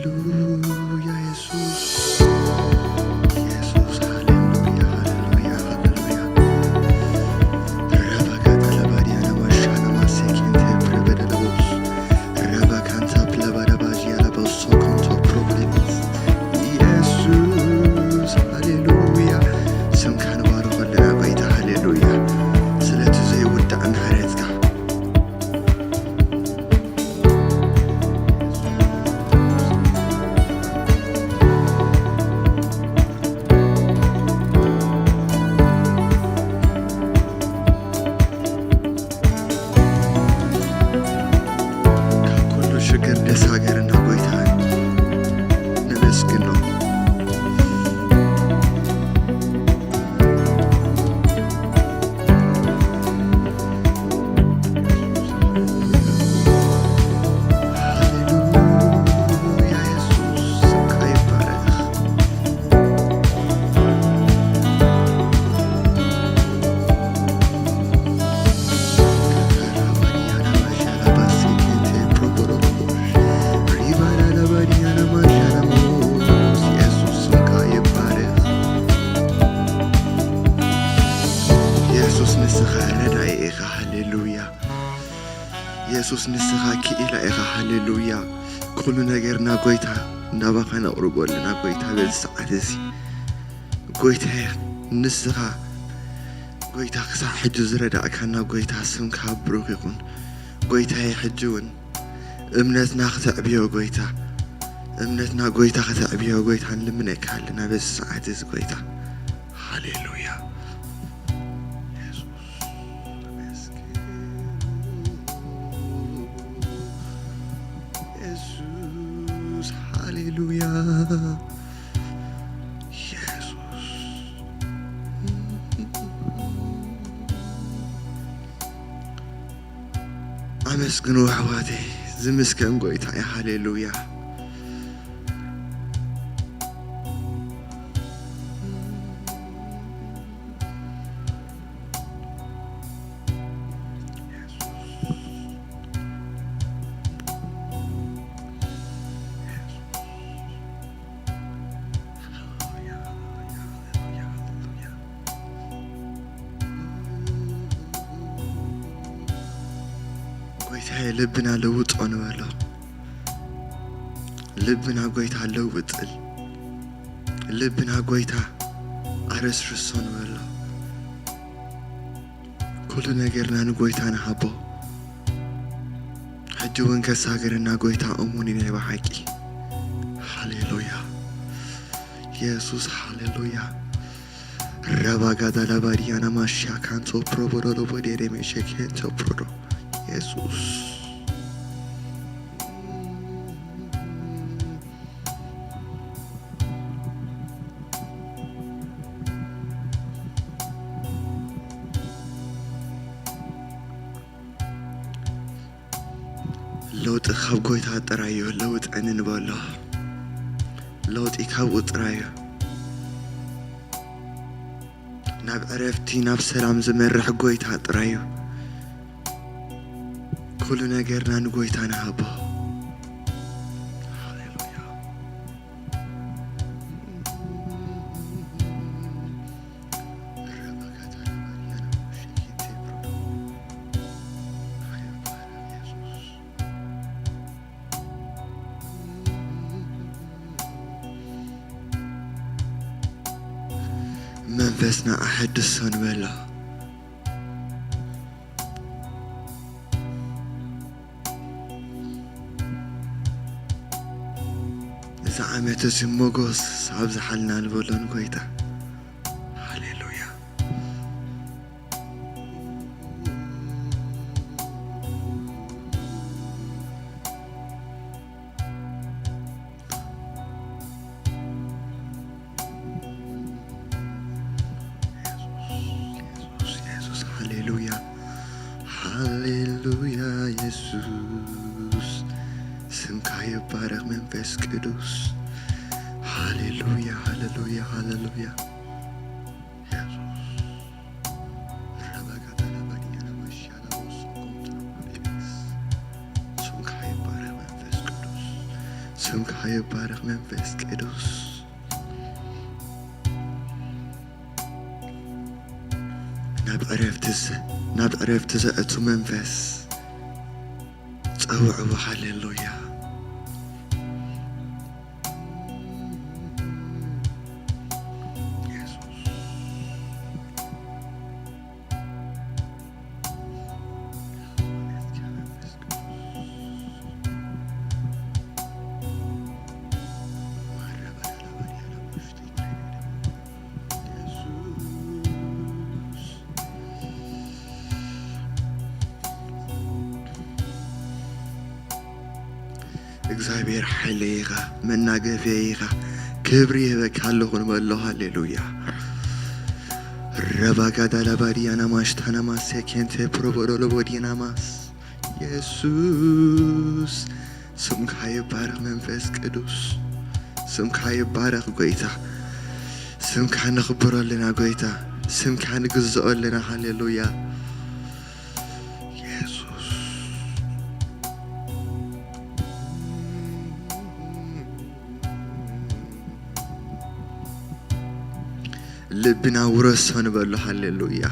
ሃሌሉያ ኢየሱስ፣ ኢየሱስ፣ ሃሌሉያ፣ ሃሌሉያ፣ ሃሌሉያ። ረባጋታ ለባዲያና ማሻና ማሴኪንቴ ፕረበደለቦስ፣ ረባካንታ ፕለባዳባጂ ያላቦስ ሶኮንቶ ፕሮብሌማስ። ኢየሱስ፣ ሃሌሉያ። ስምካ ንባርኾ ኣለና ጎይታ፣ ሃሌሉያ። ስለቲ ዘይውዳእ ምሕረትካ። ካብ ኩሉ ሽግር ደስ ሃገርና ጎይታ ነመስግኖ። ሃሌሉያ፣ ኢየሱስ ስምካ ይባረኽ። ኢየሱስ ስምካ ይባረኽ። ኢየሱስ ንስኻ ረዳኢ ኢኻ። ሃሌሉያ። ኢየሱስ ንስኻ ክኢላ ኢኻ። ሃሌሉያ። ኩሉ ነገርና ጎይታ ናባኻ ነቕርቦ ኣለና ጎይታ በዚ ሰዓት እዚ። ጎይታየ ንስኻ ጎይታ ክሳብ ሕጂ ዝረዳእካና ጎይታ ስምካ ብሩኽ ይኹን። ጎይታየ ሕጂ እውን እምነትና ክተዕብዮ ጎይታ፣ እምነትና ጎይታ ክተዕብዮ ጎይታ ንልምነካ ኣለና በዚ ሰዓት እዚ ጎይታ። ሃሌሉያ። ኢየሱስ፣ ተመስገን። ኢየሱስ፣ ሃሌሉያ። ኢየሱስ። ኣመስግኑ ኣሕዋተይ፣ ዝምስገን ጎይታ እዩ። ሃሌሉያ። ጎይታዬ ልብና ለውጦ ንበሎ። ልብና ጎይታ ለውጥል። ልብና ጎይታ ኣረስርሶ ንበሎ። ኩሉ ነገርና ንጎይታ ንሃቦ። ሕጂ እውን ከሳግረና ጎይታ እሙን እዩ ናይ ብሓቂ። ሃሌሉያ። ኢየሱስ ሃሌሉያ። ረባጋዳ ላባዲያና ማሽያ ካንቶ ፕሮቦዶሎ ቦዴሬ ሜሼ ኬንቶ ፕሮዶ። ኢየሱስ። ለውጢ ካብ ጎይታ ጥራይ እዩ። ለውጠኒ ንበሎ። ለውጢ ካብኡ ጥራይ እዩ። ናብ ዕረፍቲ፣ ናብ ሰላም ዝመርሕ ጎይታ ጥራይ እዩ። ኩሉ ነገርና ንጎይታ ንሃቦ። ሃሌሉያ። መንፈስና ኣሐድሶ ንበሎ። እዚ ዓመት እዚ ሞጎስ ኣብዝሓልና ንበሎ ንጎይታ። ሃሌሉያ። ኢየሱስ፣ ኢየሱስ፣ ሃሌሉያ፣ ሃሌሉያ፣ ኢየሱስ፣ ስምካ ይባረኽ መንፈስ ቅዱስ። ሃሌሉያ፣ ሃሌሉያ፣ ሃሌሉያ። ኢየሱስ። ረባጋዳላባዲያና ማሻላቦሶ ኮንትሮፖሊስ። ስምካ ይባረኽ መንፈስ ቅዱስ። ስምካ ይባረኽ መንፈስ ቅዱስ። ናብ ዕረፍቲ ዘ-፣ ናብ ዕረፍቲ ዘእቱ መንፈስ ጸውዕዎ። ሃሌሉያ። እግዚኣብሔር ሓይለይ ኢኻ፣ መናገፍየይ ኢኻ፣ ክብሪ ይህበካ ኣለኹ ንበሎ። ሃሌሉያ። ረባጋዳላባዲያናማሽ ታናማስ ሴኬንቴ ፕሮቦዶሎቦዲናማስ። የሱስ ስምካ ይባረኽ። መንፈስ ቅዱስ ስምካ ይባረኽ። ጎይታ ስምካ ነኽብሮ ኣለና። ጎይታ ስምካ ንግዝኦ ኣለና። ሃሌሉያ። የሱስ ልብና ውረሶ ንበሎ። ሃሌሉያ።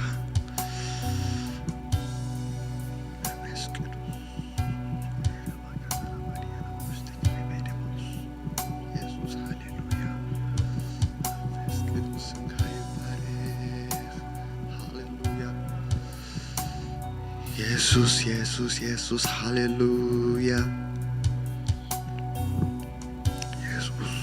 የሱስ፣ ሃሌሉያ። መንፈስ ቅዱስ ስምካ ይባረኽ። ሃሌሉያ። የሱስ፣ የሱስ፣ የሱስ፣ ሃሌሉያ። የሱስ።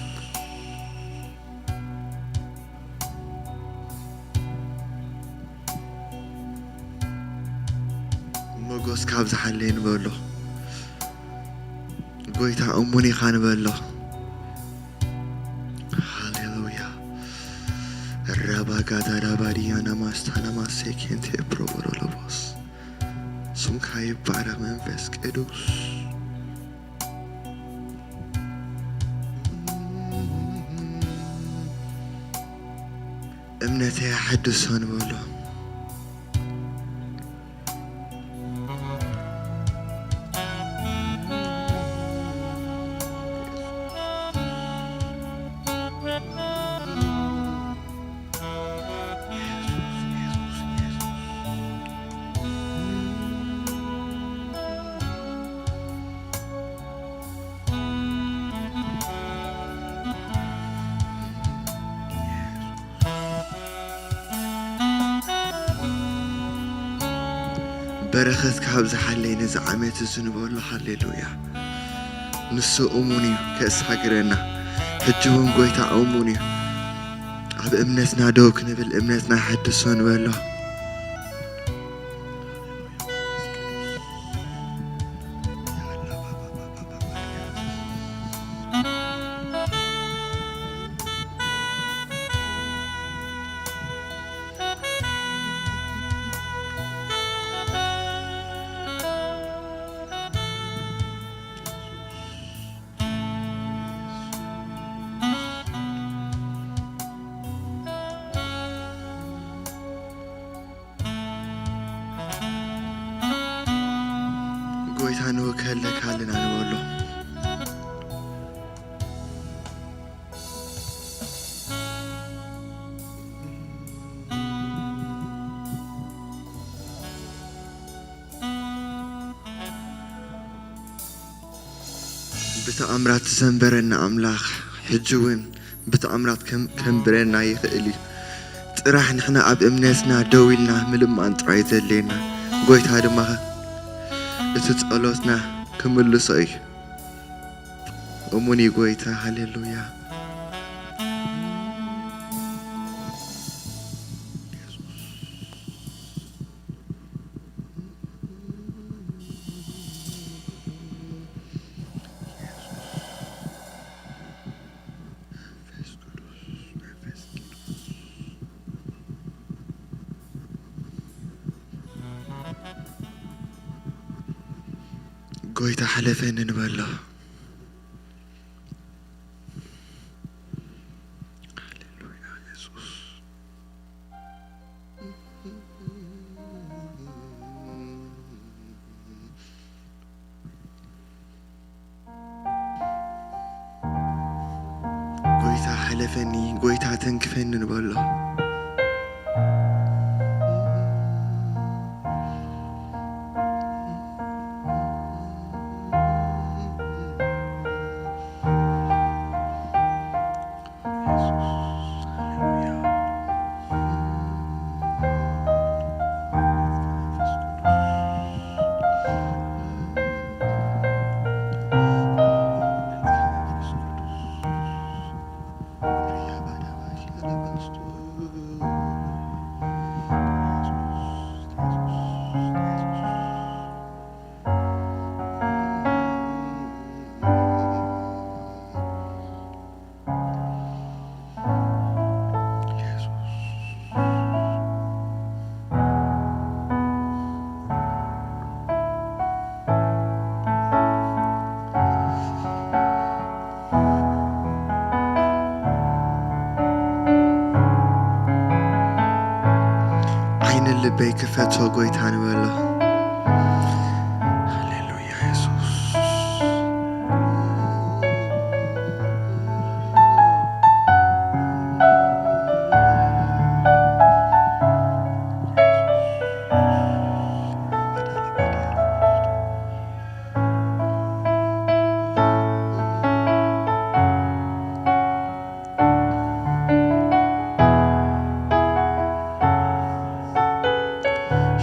ሞጎስ ካብዝሓለይ ንበሎ። ጎይታ እሙን ኢኻ ንበሎ። ሃሌሉያ። ረባጋዳዳባዲያናማስታናማሴኬንቴ ፕሮቦሎሎቦስ። ስምካ ይባረኽ መንፈስ ቅዱስ። እምነተይ ኣሐድሶ ንበሎ። በረኸትካ ኣብዝሓለይ ነዚ ዓመት እዚ ንበሎ። ሃሌሉያ። ንሱ እሙን እዩ ከሳግረና። ሕጂ እውን ጎይታ እሙን እዩ። ኣብ እምነትና ደው ክንብል እምነትና የሐድሶ ንበሎ። ጎይታ ንውከለካ ኣለና ንበሎ። ብተኣምራት ዘንበረና ኣምላኽ ሕጂ እውን ብተኣምራት ከም-፣ ከንብረና ይኽእል እዩ። ጥራሕ ንሕና ኣብ እምነትና ደው ኢልና ምልማን ጥራይ ዘድልየና። ጎይታ ድማ እቲ ጸሎትና ክምልሶ እዩ። እሙን እዩ ጎይታ። ሃሌሉያ። ጎይታ ሓለፈኒ ንበሎ። ሃሌሉያ የሱስ። ጎይታ ሓለፈኒ፣ ጎይታ ተንክፈኒ ንበሎ። ዓይኒ ልበይ ክፈቶ ጎይታ ንበሎ። ሃሌሉያ የሱስ።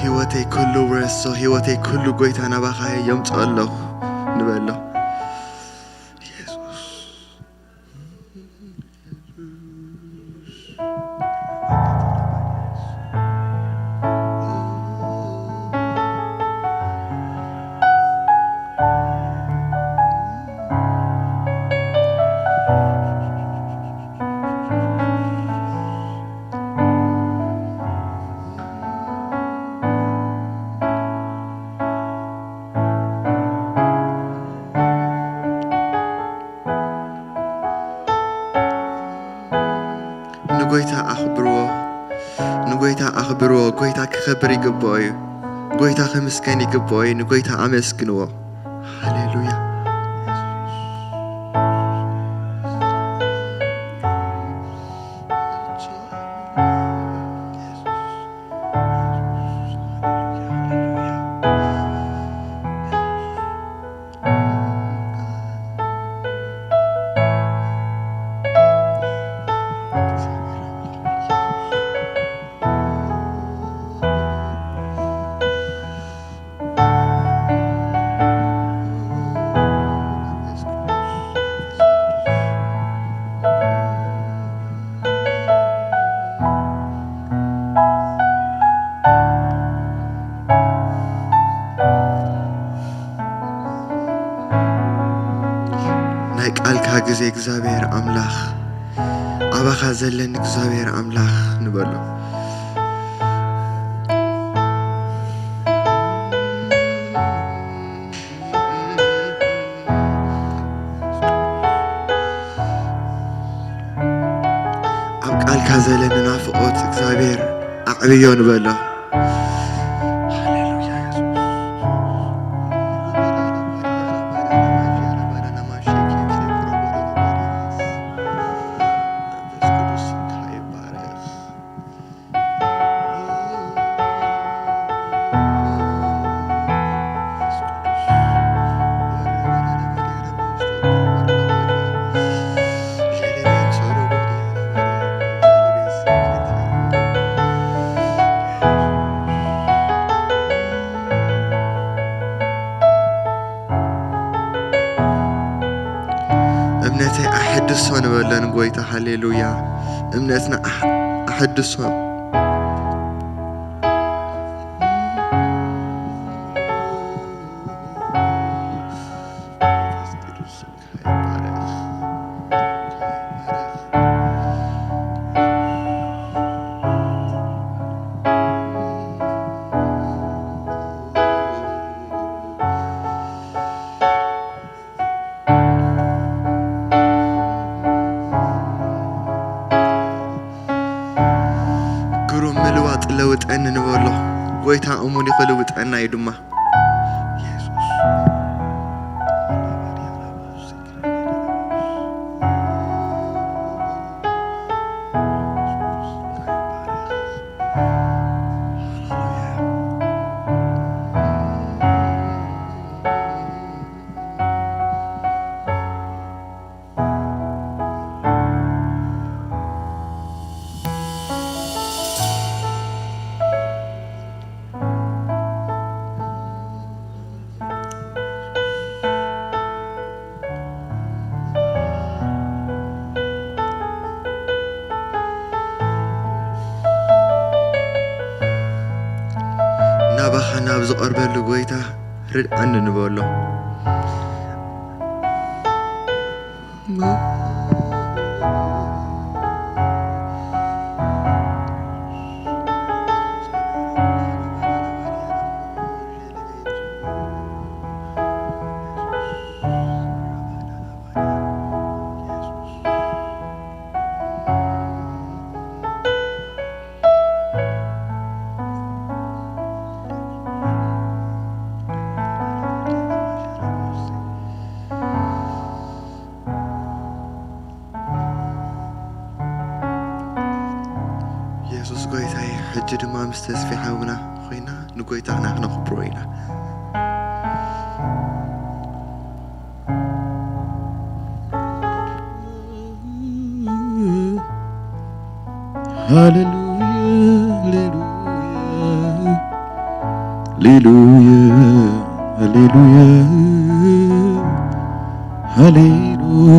ህይወተይ ኩሉ ውረሶ፣ ህይወተይ ኩሉ ጎይታ ናባኻ የምጽኦ ኣለኹ ንበሎ። የሱስ። ንጎይታ ኣኽብርዎ፣ ንጎይታ ኣኽብርዎ። ጎይታ ክኸብር ይግብኦ እዩ። ጎይታ ክምስገን ይግብኦ እዩ። ንጎይታ ኣመስግንዎ። ሃሌሉያ። ናይ ቃልካ ግዜ እግዚኣብሔር ኣምላኽ፣ ኣባኻ ዘለኒ እግዚኣብሔር ኣምላኽ ንበሎ። ኣብ ቃልካ ዘለኒ ናፍቖት እግዚኣብሔር ኣዕብዮ ንበሎ። ሃሌሉያ የሱስ። መንፈስ ቅዱስ ስምካ ይባረኽ። እምነተይ ኣሐድሶ ንበለን ጎይታ። ሃሌሉያ። እምነትና ኣሕ-፣ ኣሐድሶ። ግሩም ምልዋጥ ለውጠኒ ንበሎ። ጎይታ እሙን እዩ፣ ክልውጠና እዩ ድማ። የሱስ። ዝቐርበሉ ጎይታ ርድኣኒ ንበሎ። የሱስ ጎይታይ፣ ሕጂ ድማ ምስ ተስፊ ሓውና ኮይና ንጎይታና ክነኽብሮ ኢና። ሃሌሉያ፣ ሃሌሉያ፣ ሃሌሉያ፣ ሃሌሉያ፣ ሃሌሉያ፣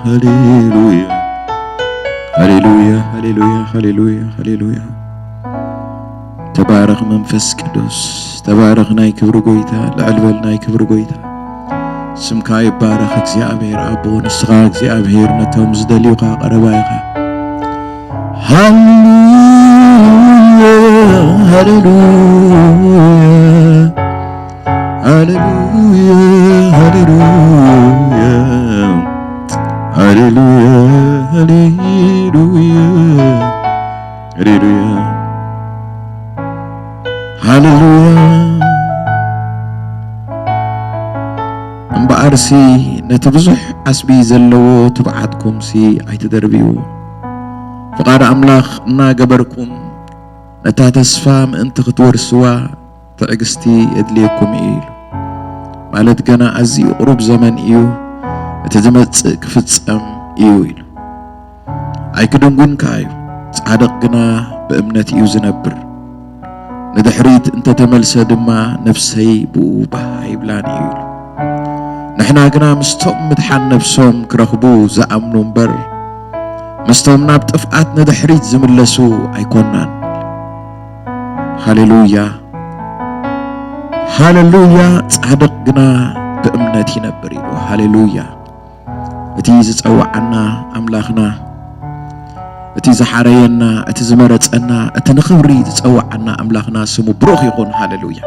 ሃሌሉያ፣ ሃሌሉያ፣ ሃሌሉያ፣ ሃሌሉያ፣ ሃሌሉያ። ተባረኽ መንፈስ ቅዱስ፣ ተባረኽ ናይ ክብሪ ጎይታ፣ ልዕል በል ናይ ክብሪ ጎይታ። ስምካ ይባረኽ እግዚኣብሔር ኣቦ፣ ንስኻ እግዚኣብሔር ነቶም ዝደልዩኻ ቀረባ ኢኻ። ሃሌሉያ፣ ሃሌሉያ፣ ሃሌሉያ፣ ሃሌሉያ፣ ሃሌሉያ፣ ሃሌሉያ፣ ሃሌሉያ፣ ሃሌሉያ። እምበኣርሲ ነቲ ብዙሕ ዓስቢ ዘለዎ ትብዓትኩምሲ ኣይትደርብይዎ። ፍቓድ ኣምላኽ እናገበርኩም ነታ ተስፋ ምእንቲ ክትወርስዋ ትዕግስቲ የድልየኩም እዩ ኢሉ። ማለት ገና ኣዝዩ ቁሩብ ዘመን እዩ፣ እቲ ዝመጽእ ክፍጸም እዩ ኢሉ። ኣይክድንጉን ከኣ እዩ፣ ጻድቕ ግና ብእምነት እዩ ዝነብር። ንድሕሪት እንተተመልሰ ድማ ነፍሰይ ብኡ ባህ ኣይብላን እዩ ኢሉ። ንሕና ግና ምስቶም ምድሓን ነፍሶም ክረኽቡ ዝኣምኑ እምበር፣ ምስቶም ናብ ጥፍኣት ንድሕሪት ዝምለሱ ኣይኮናን። ሃሌሉያ፣ ሃሌሉያ። ጻድቕ ግና ብእምነት ይነብር ኢሉ። ሃሌሉያ። እቲ ዝጸውዓና ኣምላኽና፣ እቲ ዝሓረየና፣ እቲ ዝመረጸና፣ እቲ ንኽብሪ ዝጸውዓና ኣምላኽና ስሙ ብሩኽ ይኹን። ሃሌሉያ።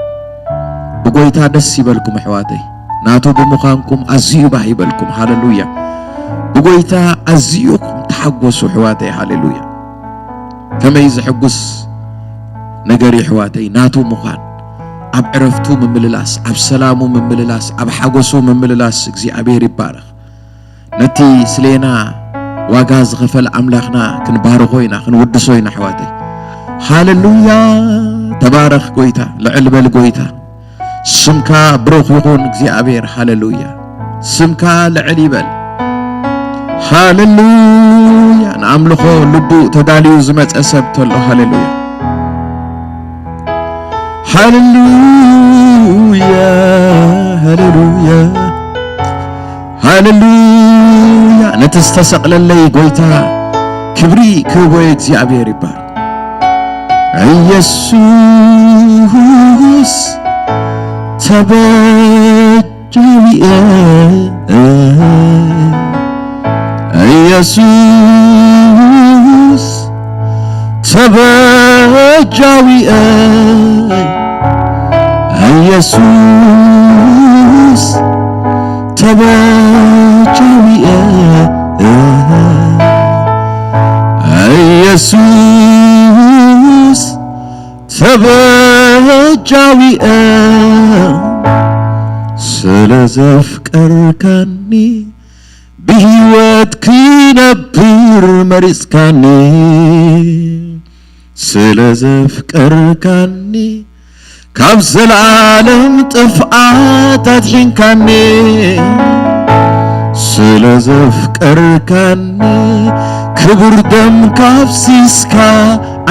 ብጎይታ ደስ ይበልኩም ኣሕዋተይ፣ ናቱ ብምዃንኩም ኣዝዩ ባህ ይበልኩም። ሃሌሉያ። ብጎይታ ኣዝዩኹም ተሓጎሱ ኣሕዋተይ። ሃሌሉያ። ከመይ ዘሐጉስ ነገር እዩ ኣሕዋተይ፣ ናቱ ምዃን። ኣብ ዕረፍቱ ምምልላስ፣ ኣብ ሰላሙ ምምልላስ፣ ኣብ ሓጎሱ ምምልላስ። እግዚኣብሔር ይባረኽ። ነቲ ስሌና ዋጋ ዝኸፈለ ኣምላኽና ክንባርኾ ኢና፣ ክንውድሶ ኢና ኣሕዋተይ። ሃሌሉያ። ተባረኽ ጎይታ፣ ልዕል በል ጎይታ። ስምካ ብሩኽ ይኹን እግዚኣብሔር። ሃሌሉያ። ስምካ ልዕል ይበል። ሃሌሉያ። ንኣምልኾ ልቡ ተዳልዩ ዝመጸ ሰብ ተሎ። ሃሌሉያ። ሃሌሉያ፣ ሃሌሉያ፣ ሃሌሉያ። ነቲ ዝተሰቕለለይ ጎይታ ክብሪ ክህቦ እግዚኣብሔር ይባረክ። ኢየሱስ ተበጃዊ ኢየሱስ ተበጃዊ ኢየሱስ ተበጃዊ ኢየሱስ ተበጃዊ ስለ ዘፍቀርካኒ ብህይወት ክነብር መሪጽካኒ። ስለ ዘፍቀርካኒ ካብ ዘላለም ጥፍኣት ኣድሒንካኒ። ስለ ዘፍቀርካኒ ክቡር ደምካ ኣፍሲስካ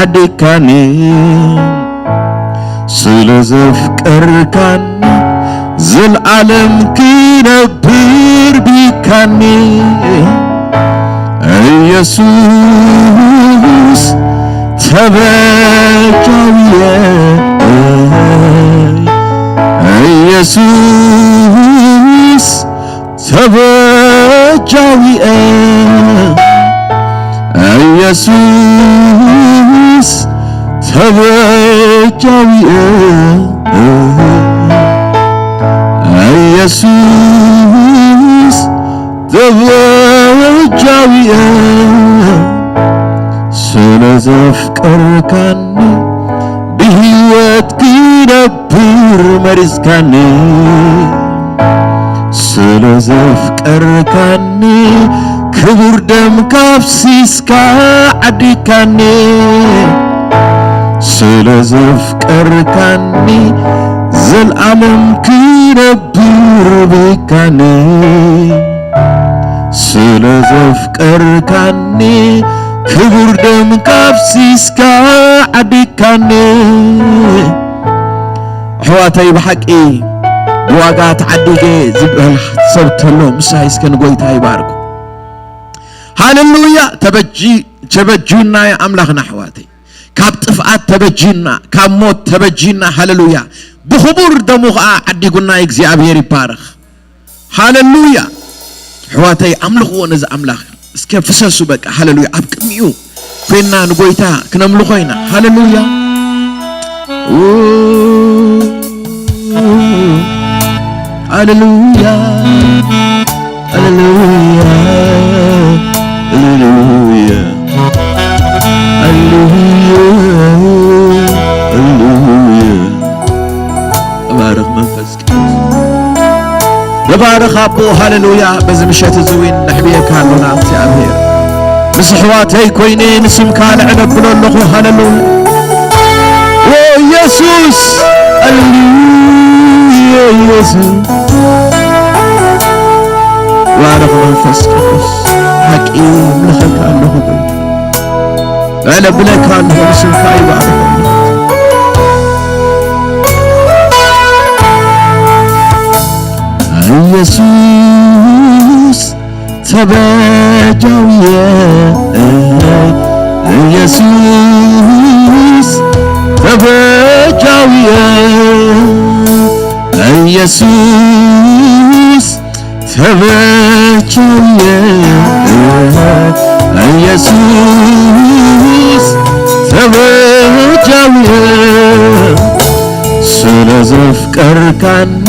ዓዲግካኒ። ስለ ዘፍቀርካኒ ዘልዓለም ክነብር ቢካኒ። ኢየሱስ ተበጃውየ ኢየሱስ ተበጃዊኤ፣ ኢየሱስ ተበጃዊኤ፣ ኢየሱስ ተበጃዊኤ፣ ስለ ዘፍቀርካኒ ብህይወት ክነብር መሪጽካኒ፣ ስለ ዘፍቀርካኒ ክቡር ደምካ ኣፍሲስካ ዓዲካኒ፣ ስለ ዘፍቀርካኒ ዘልኣለም ክነብር ብካኒ፣ ስለ ዘፍቀርካኒ ክቡር ደምካ ኣፍሲስካ ዓዲካኒ። ኣሕዋተይ፣ ብሓቂ ብዋጋ ተዓዲገ ዝበሃል ሰብ ተሎ ምሳይ እስከ ንጎይታ ይባርኩ። ሃሌሉያ! ተበጂ-፣ ተበጁና ኣምላኽና ኣሕዋተይ። ካብ ጥፍኣት ተበጂና፣ ካብ ሞት ተበጂና። ሃሌሉያ! ብኽቡር ደሙ ኸዓ ዓዲጉና እግዚኣብሔር ይባረኽ። ሃሌሉያ! ኣሕዋተይ፣ ኣምልኽዎ ነዚ ኣምላኽ። እስከ ፍሰሱ በቃ። ሃሌሉያ! ኣብ ቅድሚኡ ኮይና ንጎይታ ክነምልኾ ኢና። ሃሌሉያ! ኡ፣ ሃሌሉያ! ሃሌሉያ! ሃሌሉያ! ሃሌሉያ! ሃሌሉያ! ተባረኽ መንፈስ ቅዱስ። ተባረኽ ኣቦ። ሃሌሉያ! በዚ ምሸት እዚ እውን ነሕብየካ ኣሎና እግዚኣብሔር። ምስ ኣሕዋተይ ኮይነ ንስምካ ልዕል ኣብሎ ኣለኹ። ሃሌሉያ! ኦ ኢየሱስ! ሃሌሉያ ኢየሱስ! ተባረኽ መንፈስ ቅዱስ። ሓቂ እምልኸካ ኣለኹ ጎይታ። ልዕል ኣብለካ ኣለኹ፣ ንስምካ ይባረኽ። ኢየሱስ ተበጃውየ፣ ኢየሱስ ተበጃውየ፣ ኢየሱስ ተበጃውየ፣ ኢየሱስ ተበጃውየ፣ ስለ ዘፍቀርካኒ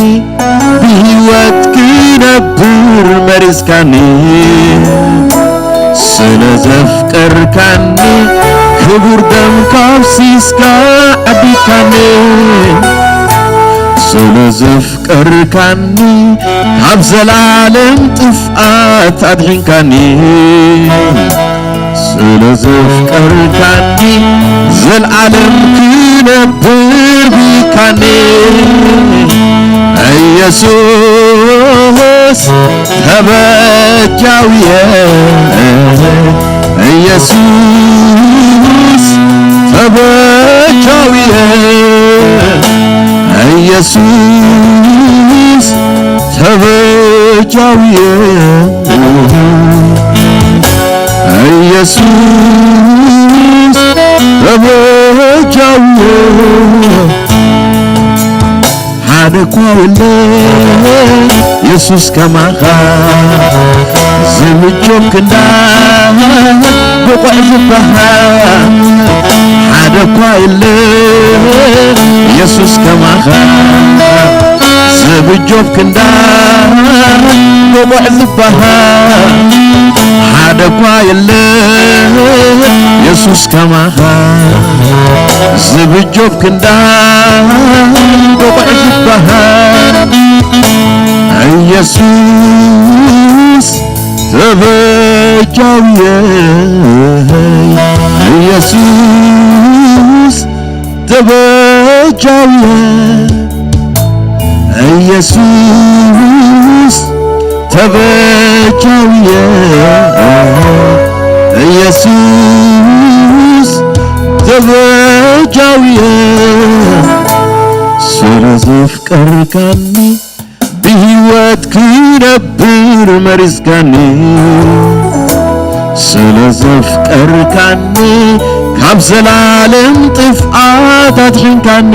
ብህይወት ክነብር መሪጽካኒ፣ ስለ ዘፍቀርካኒ ክቡር ደምካ ኣፍሲስካ ዓዲካኒ፣ ስለ ዘፍቀርካኒ ካብ ዘላለም ጥፍኣት ኣድሒንካኒ። ስለ ዘፍቀርካኒ ዘልዓለም ክነብር ቢካኒ። ኢየሱስ ተበጃውየ፣ ኢየሱስ ተበጃውየ፣ ኢየሱስ ተበጃውየ፣ ኢየሱስ ተበጃውየ። ሓደ እኳ የለ የሱስ ከማኻ፣ ዝምጆም ክንዳ ብቑዕ ዝበሃል። ሓደ እኳ የለ የሱስ ከማኻ፣ ዝብጆብ ክንዳ ብቑዕ ዝበሃል። ሓደ እኳ የለ የሱስ ከማኻ፣ ዝብጆብ ክንዳ ብቑዕ ዝበሃል። ኢየሱስ ተበጃውየ፣ ኢየሱስ ተበጃውየ፣ ኢየሱስ ተበጃውየ፣ ኢየሱስ ተበጃውየ፣ ስለ ዘፍቀርካኒ ብህይወት ክነብር መሪጽካኒ፣ ስለ ዘፍቀርካኒ ካብ ዘላለም ጥፍኣት ኣድሒንካኒ፣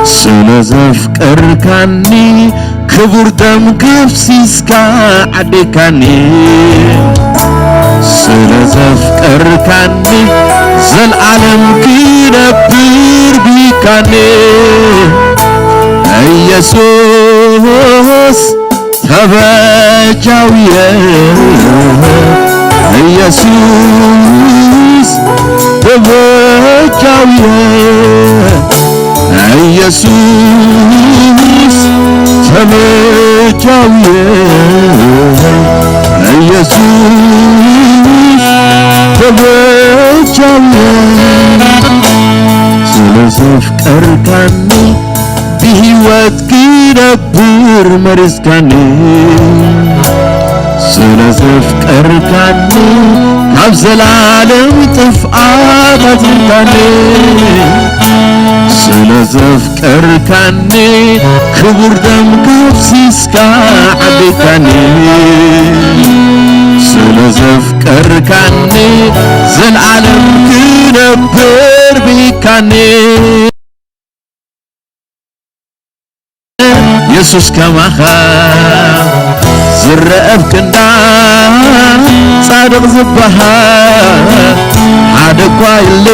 ስለ ዘፍቀርካኒ ክቡር ደም ከፍሲስካ ዓዴካኒ። ስለ ዘፍቀርካኒ ዘልዓለም ክነብር ቢካኒ። ኢየሱስ ተበጃውየ፣ ኢየሱስ ተበጃውየ፣ ኢየሱስ ተበጃውየ፣ ኢየሱስ ተበጃውየ። ስለ ዘፍቀርካኒ ብህይወት ክነብር መሪጽካኒ። ስለ ዘፍቀርካኒ ካብ ዘላለም ጥፍኣት ኣድንካኒ። ስለ ዘፍቀርካኒ ክቡር ደም ከፍሲስካ ዓዴካኒ። ስለ ዘፍቀርካኒ ዘልዓለም ክነብር ብኢካኒ። የሱስ ከማኻ ዝረአ ኣብ ክንዳ ጻድቕ ዝበሃል ሓደ እኳ የለ።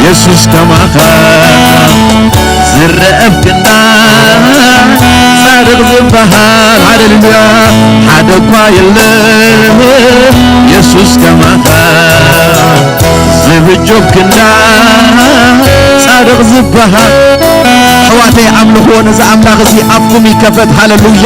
የሱስ ከማኻ ዝረአ ኣብ ክንዳ ጻድቕ ዝበሃል፣ ሃሌሉያ፣ ሓደ እኳ የለ። የሱስ ከማኻ ዝብጆ ኣብ ክንዳ ጻድቕ ዝበሃል። ኣሕዋተይ ኣምልኽዎ ነዚ ኣምላኽ እዚ፣ ኣፍኩም ይከፈት። ሃሌሉያ፣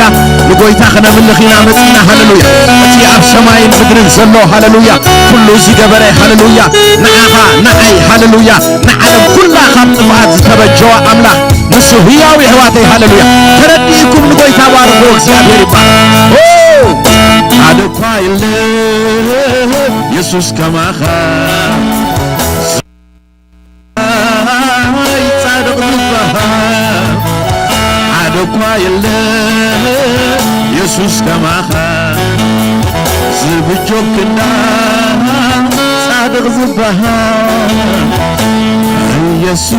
ንጎይታ ክነምልኽ ኢና መጺና። ሃሌሉያ፣ እቲ ኣብ ሰማይን ምድርን ዘሎ፣ ሃሌሉያ፣ ኩሉ ዝገበረ፣ ሃሌሉያ፣ ንዓኻ ንዓይ፣ ሃሌሉያ፣ ንዓለም ኩላ ካብ ጥፍኣት ዝተበጀወ ኣምላኽ ንሱ ህያው፣ የሕዋተይ፣ ሃሌሉያ። ተረዲእኩም ንጎይታ ባርኽዎ፣ እግዚኣብሔር ይባረኽ። ኦ፣ ሓደ እኳ የለ የሱስ ከማኻ፣ ኣይ ጻድቕ ዝበሃል ሓደ እኳ የለ የሱስ ከማኻ። ዝብጆ ክንዳ ጻድቕ ዝበሃል ኢየሱስ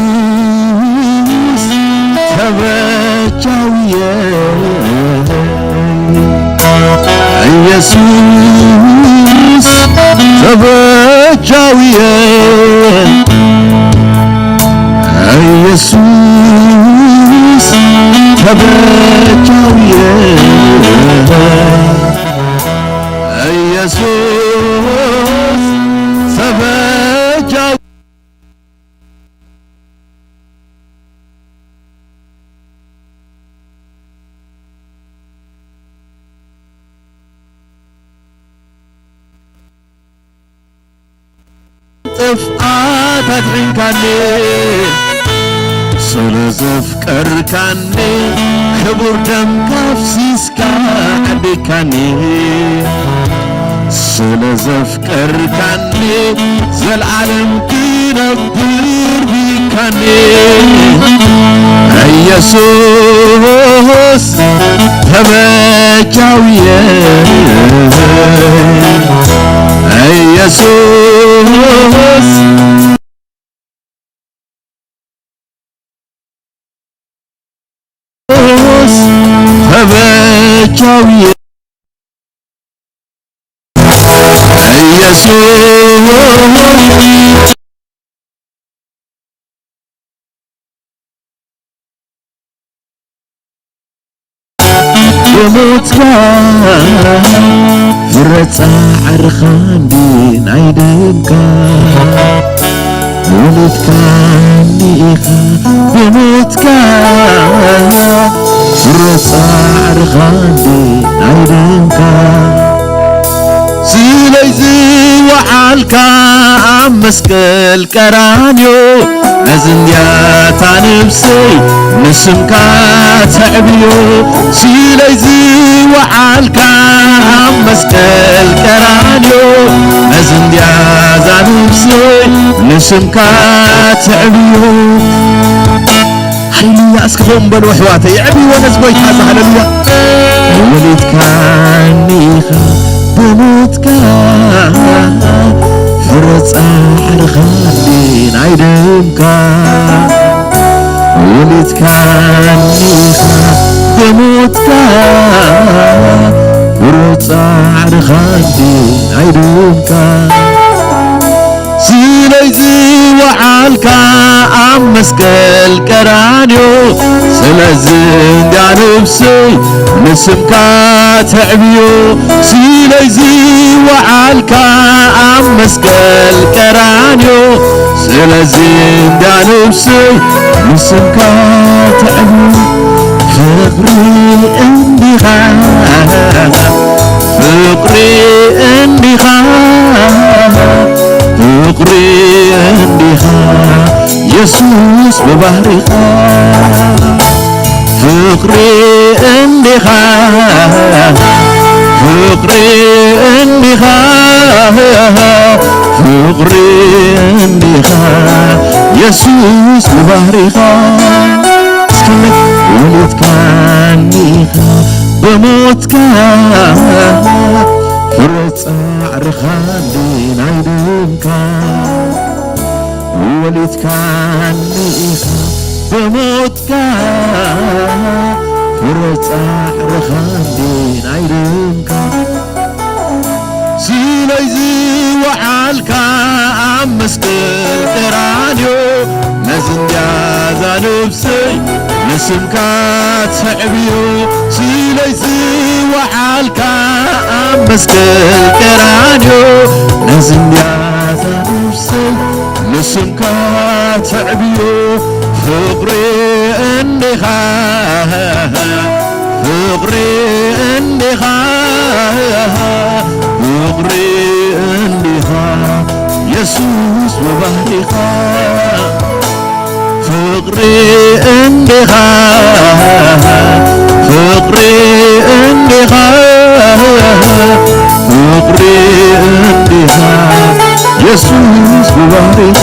ተበጃውየ። ኢየሱስ ተበጃውየ። ኢየሱስ ተበጃውየ። ኢየሱስ ተበጃው ጥፍኣት ኣድሒንካኒ። ስለ ዘፍቀርካኒ ክቡር ደምካ ኣፍሲስካ ዓዲካኒ። ስለ ዘፍቀርካኒ ዘልዓለም ክነብር ቢካኒ። ኢየሱስ ተበጃውየ። ኢየሱስ ተበጃውየ። ኢየሱስ ብሞትካ ፍረ ጻዕርኻ እንዲ ናይ ደምካ ወሊድካኒ ኢኻ። ብሞትካ ፍረ ጻዕርኻ እንዲ ናይ ደምካ ስለይ ዝወዓልካ ኣብ መስቀል ቀራንዮ ነዚ እንድያ እታ ነብሰይ ንስምካ ተዕብዮ። ስለይ ዝወዓልካ ኣብ መስቀል ቀራንዮ ነዚ እንድያ እዛ ነብሰይ ንስምካ ተዕብዮ። ሃሌሉያ። እስኪ ኾም በሉ ኣሕዋተይ፣ የዕብይዎ ነዚ ጎይታ እዚ። ሃሌሉያ። ወሊድካኒ ኢኻ ብሞትካ ፍረ ጻዕርኻ እንዲ ናይ ደምካ ወሊድካኒ ኢኻ ብሞትካ፣ ብሩር ጻዕርኻ እንዲ ኣይደንካ። ስለዚ ወዓልካ ኣብ መስቀል ቀራንዮ፣ ስለዚ እንድያ ነብሰይ ንስምካ ተዕብዮ። ስለዚ ወዓልካ ኣብ መስቀል ቀራንዮ፣ ስለዚ እንድያ ነብሰይ ንስምካ ተዕብዮ። ፍቕሪ እንዲኻ፣ ፍቕሪ እንዲኻ፣ ፍቕሪ እንዲኻ፣ የሱስ ብባህሪኻ። ፍቕሪ እንዲኻ፣ ፍቕሪ እንዲኻ፣ ፍቕሪ እንዲኻ፣ የሱስ ብባህሪኻ። እስኪ ወሊድካኒ ኢኻ ብሞትካ፣ ፍረ ጻዕርኻ እንዲ ናይ ደምካ። ወሊድካኒ ኢኻ ብሞትካ፣ ፍረ ጻዕርኻ እንዲ ናይ ደምካ። ስለዚ ወዓልካ ኣብ መስቀል ቀራንዮ፣ ነዚ እንድያ እዛ ነብሰይ ንስምካ ተዕብዮ። ስለዚ ወዓልካ ኣብ መስቀል ቀራንዮ፣ ነዚ እንድያ እዛ ነብሰይ ንስምካ ተዕብዮ። ፍቕሪ እንዲኻ፣ ፍቕሪ እንዲኻ፣ ፍቕሪ እንዲኻ፣ የሱስ ብባህሪኻ። ፍቕሪ እንዲኻ፣ ፍቕሪ እንዲኻ፣ ፍቕሪ እንዲኻ፣ የሱስ ብባህሪኻ።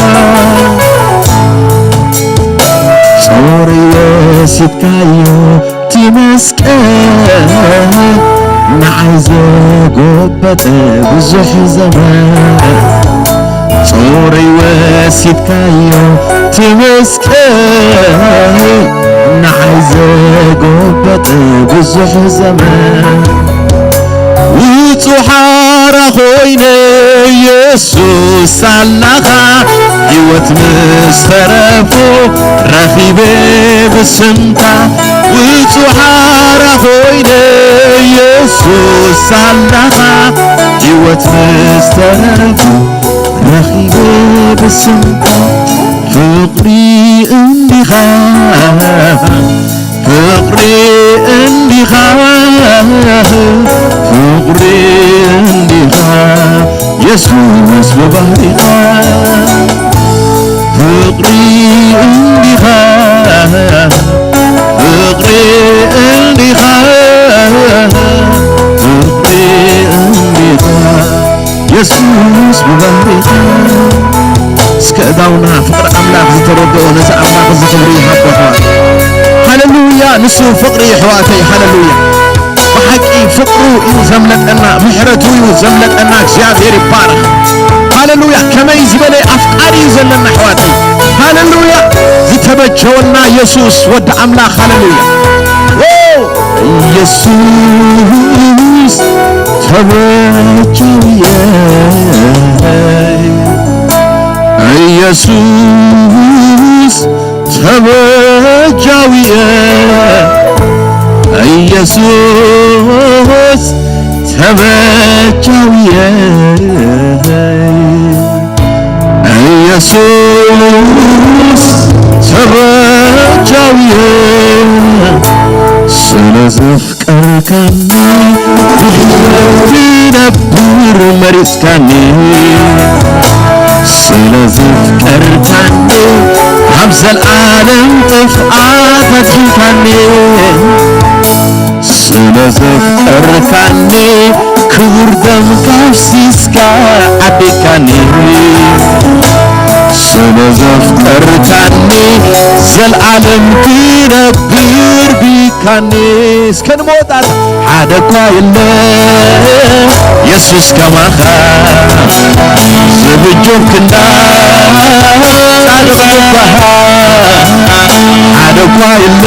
ጾረይ ወሲድካዮ እቲ መስቀል፣ ንዓይ ዘጎበጠ ብዙሕ ዘመን። ጾረይ ወሲድካዮ እቲ መስቀል፣ ንዓይ ዘጎበጠ ብዙሕ ዘመን። ውጹእ ሓራ ኮይነ የሱስ ሳላኻ፣ ህይወት ምስ ተረፎ ረኺበ ብስምካ። ውጹእ ሓራ ኮይነ የሱስ ሳላኻ፣ ህይወት ምስ ተረፎ ረኺበ ብስምካ። ፍቕሪ እንዲኻ፣ ፍቕሪ እንዲኻ፣ ፍቕሪ እንዲኻ፣ የሱስ ብባህሪኻ። ፍቕሪ እንዲኻ፣ ፍቕሪ እንዲኻ፣ ፍቕሪ እንዲኻ፣ የሱስ ብባህሪኻ። እስከ እዳውና ፍቕሪ ኣምላኽ ዝተረድኦ ነዚ ኣምላኽ እዚ ክብሪ ይሃቦ ኣሕዋት። ሃሌሉያ፣ ንሱ ፍቕሪ ኣሕዋተይ፣ ሃሌሉያ። ብሓቂ ፍቕሩ እዩ ዘምለጠና፣ ምሕረቱ እዩ ዘምለጠና። እግዚኣብሔር ይባረኽ። ሃሌሉያ፣ ከመይ ዝበለ ኣፍቃሪ እዩ ዘለና ኣሕዋተይ። ሃሌሉያ፣ ዝተበጀወና የሱስ ወዲ ኣምላኽ። ሃሌሉያ። ዎ! ኢየሱስ ተበጀውየ፣ ኢየሱስ ተበጃውየ፣ ኢየሱስ ተበጃውየ፣ ኢየሱስ ተበጃውየ። ስለ ዘፍቀርካኒ ብሕይወት ክነብር መሪጽካኒ። ስለ ዘፍቀርካኒ ካብ ዘልዓለም ጥፍኣት ኣድሒንካኒ። ስለ ዘፍቀርካኒ ክቡር ደምካ ኣፍሲስካ ዓዲግካኒ። ስለ ዘፍቀርካኒ ዘልዓለም ክነብር ቢካኒ። እስከ ንመወዳእታ ሓደ እኳ የለን የሱስ ከማኻ፣ ዝብጆም ክንዳ ጻድቕ ዝበሃል ሓደ እኳ የለ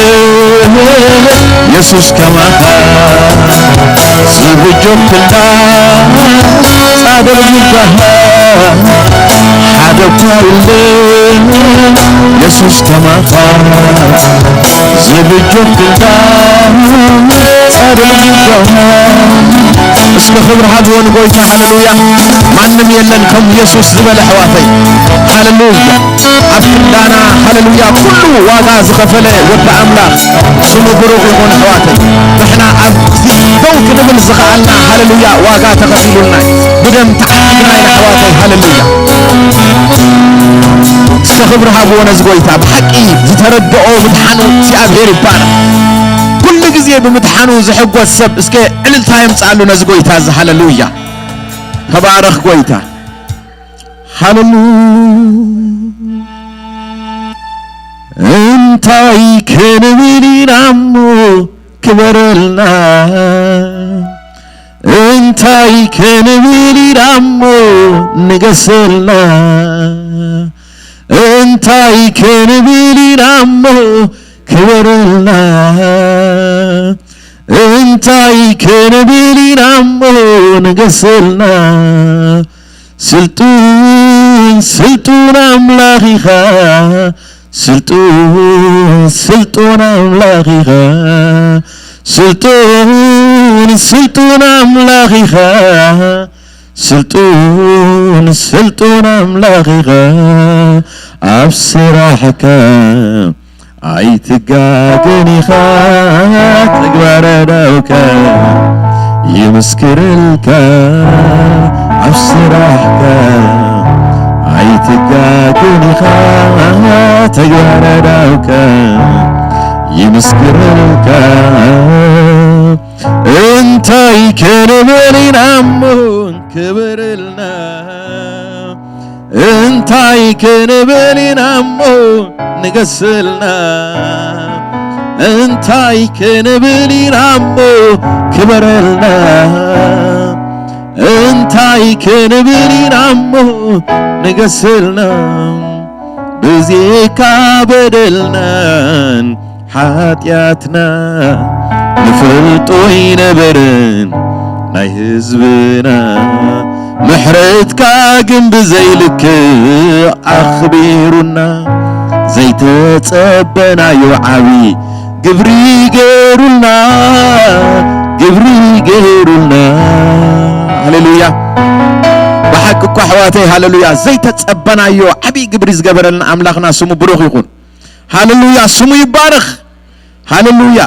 የሱስ ከማኻ ዝብጆ ክንዳ ጻድቕ ይባሃል። ሓደ እኳ የለ የሱስ ከማኻ ዝብጆ ክንዳ ጻድቕ ይባሃል። እስከ ክብሪ ሃብዎ ንጎይታ። ሃሌሉያ። ማንም የለን ከም የሱስ ዝበለ ኣሕዋተይ። ሃሌሉያ። ኣብ ክንዳና ሃሌሉያ ኩሉ ዋጋ ዝኸፈለ ወዲ ኣምላኽ ስሙ ብሩኽ ይኹን ኣሕዋተይ። ንሕና ኣብዚ ደው ክንብል ዝኸኣልና ሃሌሉያ ዋጋ ተኸፊሉልና እዩ። ብደም ተዓዲግና ኢና ኣሕዋተይ። ሃሌሉያ። እስከ ክብሪ ሃብዎ ነዚ ጎይታ። ብሓቂ ዝተረድኦ ምድሓኑ እግዚኣብሔር ይባረኽ። ኩሉ ግዜ ብምድሓኑ ዝሕጎስ ሰብ እስከ ዕልልታ የምጽኣሉ ነዚ ጎይታ እዚ። ሃሌሉያ። ተባረኽ ጎይታ። ሃሌሉያ። እንታይ ክንብል ኢና እሞ ክበረልና? እንታይ ክንብል ኢና እሞ ንገሰልና? እንታይ ክንብል ኢና እሞ ክበረልና? እንታይ ክንብል ኢና እሞ ንገሰልና? ስልጡን ስልጡን ኣምላኽ ኢኻ፣ ስልጡን ስልጡን ኣምላኽ ኢኻ፣ ስልጡን ስልጡን ኣምላኽ ኢኻ፣ ስልጡን ስልጡን ኣምላኽ ኢኻ። ኣብ ስራሕካ ኣይትጋገን ኢኻ፣ ተግባረ ዳውካ ይምስክርልካ። ኣብ ስራሕካ ኣይትጋገን ኢኻ፣ ተግባረ ዳውካ ይምስክርልካ። እንታይ ክንብል ኢና እሞ ክብርልና? እንታይ ክንብል ኢና እሞ ንገስልና? እንታይ ክንብል ኢና እሞ ክበረልና? እንታይ ክንብል ኢና እሞ ንገስልና? ብዜካ በደልናን ሓጢኣትና ንፈልጦ ኣይነበረን ናይ ህዝብና። ምሕረትካ ግን ብዘይልክዕ ኣኽቢሩና፣ ዘይተጸበናዮ ዓቢ ግብሪ ገይሩልና፣ ግብሪ ገይሩልና። ሃሌሉያ። ብሓቂ እኮ ኣሕዋተይ፣ ሃሌሉያ፣ ዘይተጸበናዮ ዓቢ ግብሪ ዝገበረልና ኣምላኽና ስሙ ብሩኽ ይኹን። ሃሌሉያ፣ ስሙ ይባረኽ። ሃሌሉያ።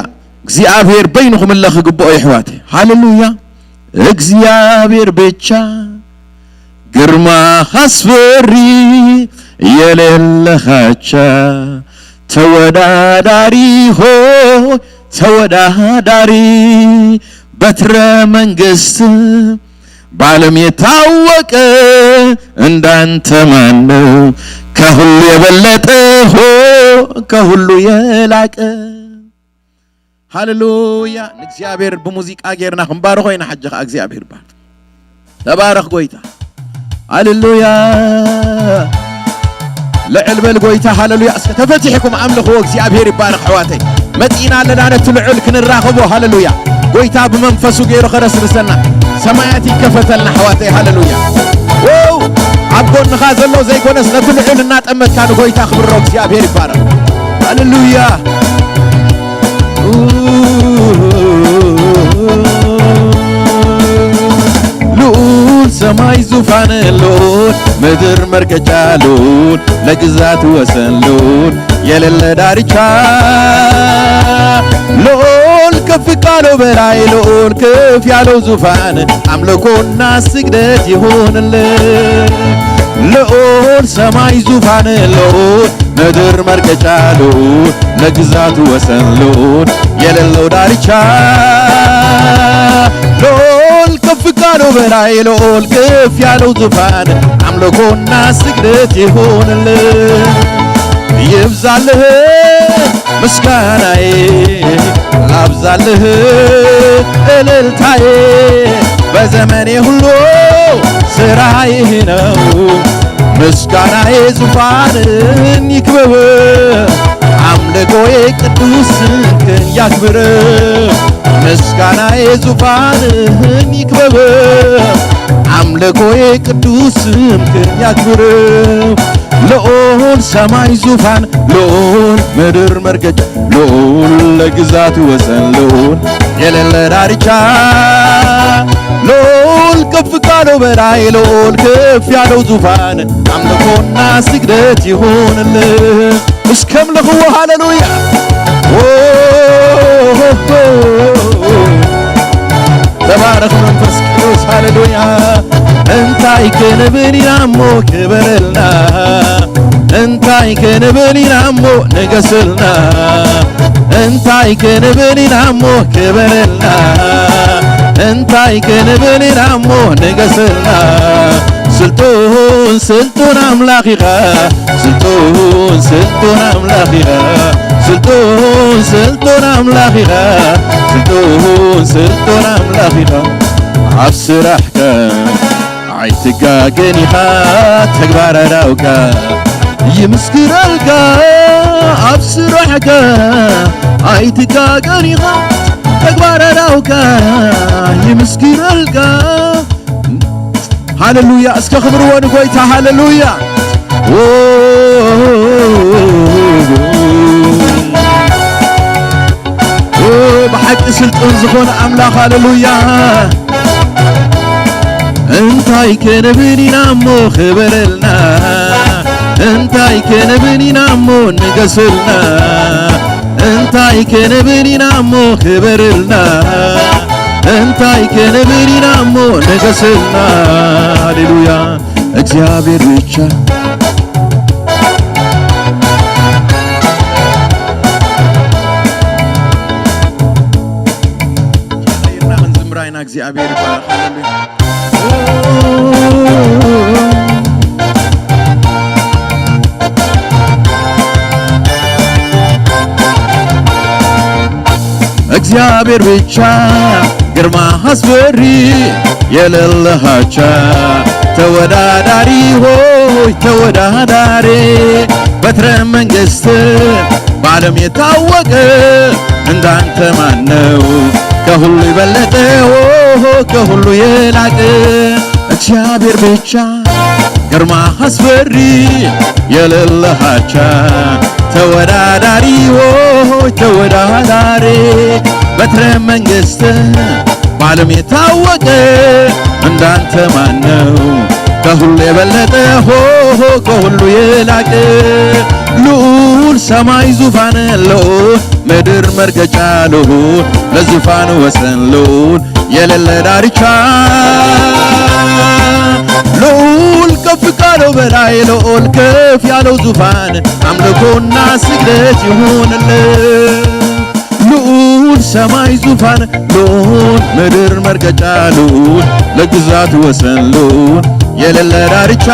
እግዚኣብሔር በይኑ ክምለኽ ይግብኦ፣ የሕዋተይ። ሃሌሉያ። እግዚኣብሔር ብቻ ግርማኻ ኣስፈሪ፣ የሌለኻ ኣቻ ተወዳዳሪ ሆይ ተወዳዳሪ፣ በትረ መንግስት በዓለም የታወቀ እንዳንተ ማን ነው? ከሁሉ የበለጠ ሆ ከሁሉ የላቀ። ሃሌሉያ። ንእግዚኣብሔር ብሙዚቃ ጌርና ክንባርኾ ኢና። ሕጂ ኸዓ እግዚኣብሔር ይባል። ተባረኽ ጎይታ። ሃሌሉያ። ልዕል በል ጎይታ። ሃሌሉያ። እስከ ተፈቲሕኩም ኣምልኽዎ። እግዚኣብሔር ይባረኽ ኣሕዋተይ። መጺና ኣለና ነቲ ልዑል ክንራኸቦ። ሃሌሉያ። ጎይታ ብመንፈሱ ገይሩ ከረስርሰና። ሰማያት ይከፈተልና ኣሕዋተይ። ሃሌሉያ። ው! ኣብ ጎንኻ ዘሎ ዘይኮነስ ነቲ ልዑል እናጠመትካ ንጎይታ ክብሮ። እግዚኣብሔር ይባረኽ። ሃሌሉያ። ልዑል ሰማይ ዙፋን ልዑል፣ ምድር መርገጫ ልዑል፣ ለግዛት ወሰን ልዑል የሌለ ዳርቻ ልዑል፣ ከፍ ካለው በላይ ልዑል፣ ከፍ ያለው ዙፋን አምልኮና ስግደት ይሆንልህ። ልዑል ሰማይ ዙፋን ልዑል፣ ምድር መርገጫ ልዑል፣ ለግዛቱ ወሰን ልዑል የሌለው ዳርቻ ልዑል፣ ከፍ ካለው በላይ ልዑል፣ ከፍ ያለው ዙፋን አምልኮና ስግደት ይሆንልህ። ይብዛልህ ምስጋናዬ፣ ላብዛልህ እልልታዬ፣ በዘመኔ ሁሉ ስራዬ ነው። ምስጋናዬ ዙፋንን ይክበብ፣ አምልኮዬ ኣምልኮዬ ቅዱስ ስምህን ያክብር፣ ምስጋናዬ ዙፋንህን ይክበብ። ኣምልኮዬ ቅዱስ ስምህን ያክብር። ልዑል ሰማይ ዙፋን፣ ልዑል ምድር መርገጫ፣ ልዑል ለግዛት ወሰን፣ ልዑል የሌለ ዳርቻ፣ ልዑል ከፍ ካለው በላይ፣ ልዑል ከፍ ያለው ዙፋን፣ አምልኮና ስግደት ይሁንልህ። እስከ አምልኽዎ። ሃሌሉያ። ኦ፣ ተባረኽ መንፈስ ቅዱስ። ሃሌሉያ። እንታይ ክንብል ኢና እሞ ክበረልና፣ እንታይ ክንብል ኢና እሞ ንገስልና፣ እንታይ ክንብል ኢና እሞ ክበረልና፣ እንታይ ክንብል ኢና እሞ ንገስልና። ስልጡን ስልጡን ኣምላኽ ኢኻ፣ ስልጡን ስልጡን ኣምላኽ ኢኻ፣ ስልጡን ስልጡን ኣምላኽ ኢኻ፣ ስልጡን ስልጡን ኣምላኽ ኢኻ። ኣብ ስራሕካ ኣይትጋገን ኢኻ፣ ተግባር ኣእዳውካ ይምስክረልካ። ኣብ ስራሕካ ኣይትጋገን ኢኻ፣ ተግባር ኣእዳውካ ይምስክረልካ። ሃሌሉያ። እስከ ክብርዎ ንጎይታ። ሃሌሉያ። ኦ፣ ኦ፣ ብሓቂ ስልጡን ዝኾነ ኣምላኽ። ሃሌሉያ። እንታይ ክንብል ኢና እሞ ክበረልና፣ እንታይ ክንብል ኢና እሞ ንገስልና፣ እንታይ ክንብል ኢና እሞ ክበርልና፣ እንታይ ክንብል ኢና እሞ ንገስልና። ሃሌሉያ። እግዚኣብሔር ብቻ። ጨይርና ክንዝምራ ኢና። እግዚኣብሔር ይባረክ። ሃሌሉያ። እግዚኣብሔር ብቻ ግርማ አስፈሪ የሌለህ አቻ፣ ተወዳዳሪ ሆይ ተወዳዳሪ፣ በትረ መንግስት በዓለም የታወቀ እንዳንተ ማን ነው? ከሁሉ የበለጠ ኦሆ ከሁሉ የላቀ እግዚአብሔር ብቻ ግርማ አስፈሪ የሌለህ አቻ ተወዳዳሪ ሆይ ተወዳዳሪ በትረ መንግስት በዓለም የታወቀ እንዳንተ ማን ነው? ከሁሉ የበለጠ ሆሆ ከሁሉ የላቀ ልዑል ሰማይ ዙፋን ልዑል ምድር መርገጫ ልዑል ለዙፋን ወሰን ልዑል የሌለ ዳርቻ ልዑል ከፍ ካለው በላይ ልዑል ከፍ ያለው ዙፋን አምልኮና ስግደት ይሁንልህ። ልዑል ሰማይ ዙፋን ልዑል ምድር መርገጫ ልዑል ለግዛት ወሰን ልዑል የሌለ ዳርቻ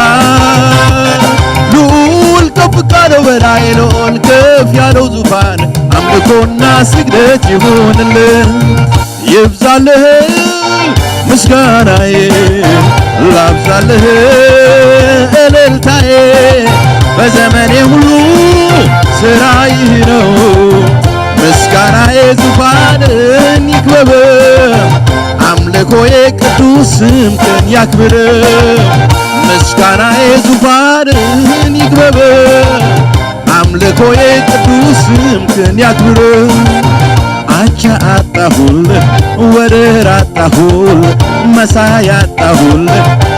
ልዑል ከፍ ካለው በላይ ልዑል ከፍ ያለው ዙፋን አምልኮና ስግደት ይሁንልህ። ይብዛልህ ምስጋናዬ ላብዛልህ እልልታዬ በዘመኔ ሁሉ ስራ ይህ ነው። ምስጋናዬ ዙፋንን ይክበብ አምልኮዬ ቅዱስ ስምህን ያክብር። ምስጋናዬ ዙፋንን ይክበብ አምልኮዬ ቅዱስ ስምህን ያክብር። አቻ አጣሁል ወደር አጣሁል መሳይ አጣሁል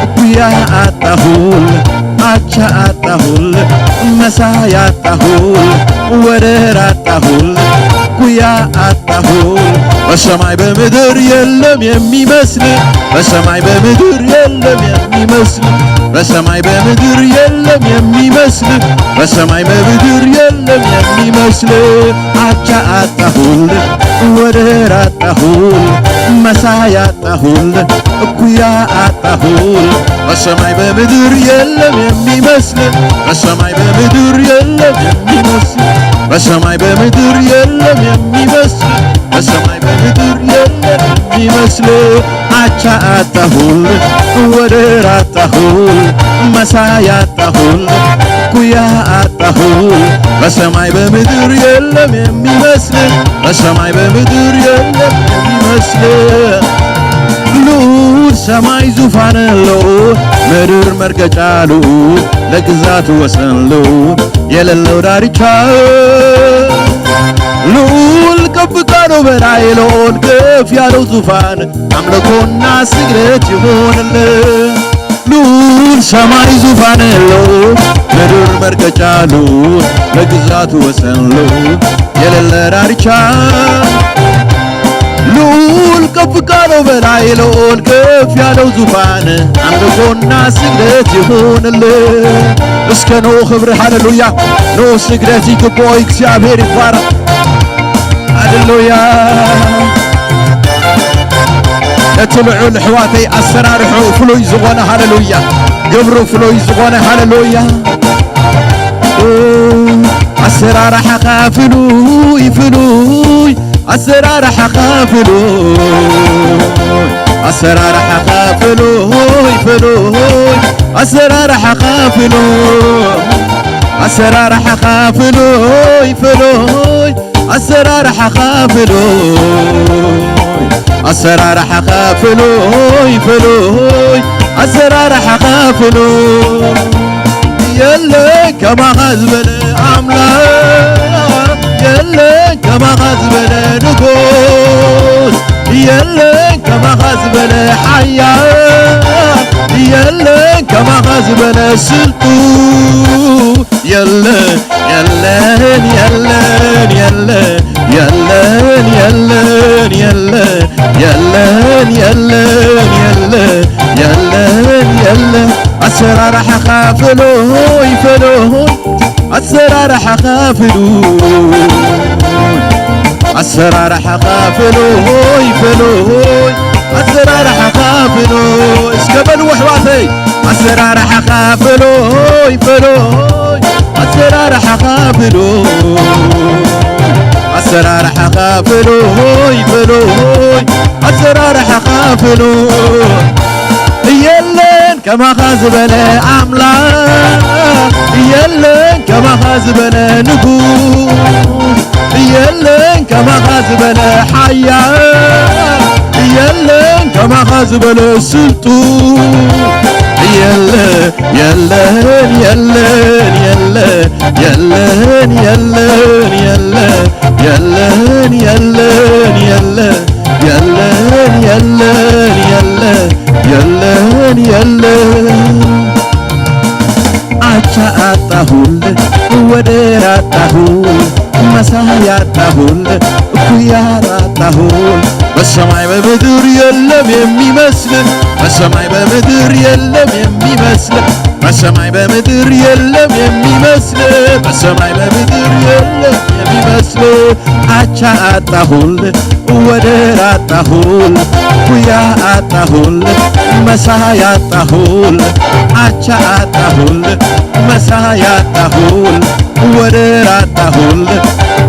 እኩያ አጣሁል አቻ አጣሁል መሳይ አጣሁል ወደር አጣሁል እኩያ አጣሁል በሰማይ በምድር የለም የሚመስል በሰማይ በምድር የለም የሚመስል በሰማይ በምድር የለም የሚመስል በሰማይ በምድር የለም የሚመስል አቻ አጣሁል ወደር አጣሁል መሳይ አጣሁል እኩያ አጣሁል በሰማይ በምድር የለም የሚመስል በሰማይ በምድር የለም የሚመስል በሰማይ በምድር የለም የሚመስል በሰማይ በምድር የለም የሚመስል አቻ አጣሁል ወደር አጣሁል መሳይ አጣሁል እኩያ ኣጣሁ። በሰማይ በምድር የለም የሚመስል፣ በሰማይ በምድር የለም የሚመስል። ልዑል ሰማይ ዙፋን ለው፣ ምድር መርገጫ ልዑል፣ ለግዛቱ ወሰን ለው፣ የሌለው ዳርቻ። ልዑል ከፍ ካለው በላይ ልዑል ከፍ ያለው ዙፋን፣ አምልኮና ስግደት ይሆንልህ። ልዑል ሰማይ ዙፋን ለው፣ ምድር መርገጫ ልዑል፣ ለግዛቱ ወሰን ለው፣ የሌለ ዳርቻ። ልዑል ከፍ ካለው በላይ ልዑል ከፍ ያለው ዙፋን፣ አምልኮና ስግደት ይሆንልህ። እስከ ኖ ክብር ሃሌሉያ፣ ኖ ስግደት ይግባው፣ እግዚአብሔር ይባረክ። ሃሌሉያ። ነቲ ልዑል ኣሕዋተይ ኣሰራርሑ ፍሉይ ዝኾነ ሃሌሉያ፣ ግብሩ ፍሉይ ዝኾነ ሃሌሉያ። ኣሰራርሓኻ ፍሉይ ፍሉይ፣ ኣሰራርሓኻ ፍሉይ፣ ኣሰራርሓኻ ፍሉይ ፍሉይ፣ ኣሰራርሓኻ ፍሉይ፣ ኣሰራርሓኻ ፍሉይ ፍሉይ፣ ኣሰራርሓኻ ፍሉይ፣ ኣሰራርሓኻ ፍሉይ ፍሉይ፣ ኣሰራርሓኻ ፍሉይ። የለን ከማኻ ዝበለ ኣምላኽ፣ የለን ከማኻ ዝበለ ንጉስ፣ የለን ከማኻ ዝበለ ሓያል፣ የለን ከማኻ ዝበለ ስልጡ የለ የለን የለን የለ የለን የለን የለ የለን የለን የለ የለን የለ። ኣሰራርሓኻ ፍሉይ ፍሉይ፣ ኣሰራርሓኻ ፍሉይ፣ ኣሰራርሓኻ ፍሉይ ፍሉይ፣ ኣሰራርሓኻ ፍሉይ። እስከ በልዎ ኣሕዋተይ፣ ኣሰራርሓኻ ፍሉይ ፍሉይ፣ ኣሰራርሓኻ ፍሉይ፣ ኣሰራርሓኻ ፍሉይ ፍሉይ፣ ኣሰራርሓኻ ፍሉይ። የለን ከማኻ ዝበለ ኣምላኽ፣ የለን ከማኻ ዝበለ ንጉስ፣ የለን ከማኻ ዝበለ ሓያል፣ የለን ከማኻ ዝበለ ስልጡ። የለ የለን የለን የለ የለን የለን የለ የለን የለን የለ የለን የለን የለ የለን የለን። አቻ አጣሁል፣ ወደር አጣሁል፣ መሳይ አጣሁል፣ እኩያ አጣሁል። በሰማይ በምድር የለም የሚመስል፣ በሰማይ በምድር የለም የሚመስል፣ በሰማይ በምድር የለም የሚመስል፣ በሰማይ በምድር የለም የሚመስል። አቻ አጣሁል፣ ወደር አጣሁል፣ ኩያ አጣሁል፣ መሳይ አጣሁል፣ አቻ አጣሁል፣ መሳይ አጣሁል፣ ወደር አጣሁል፣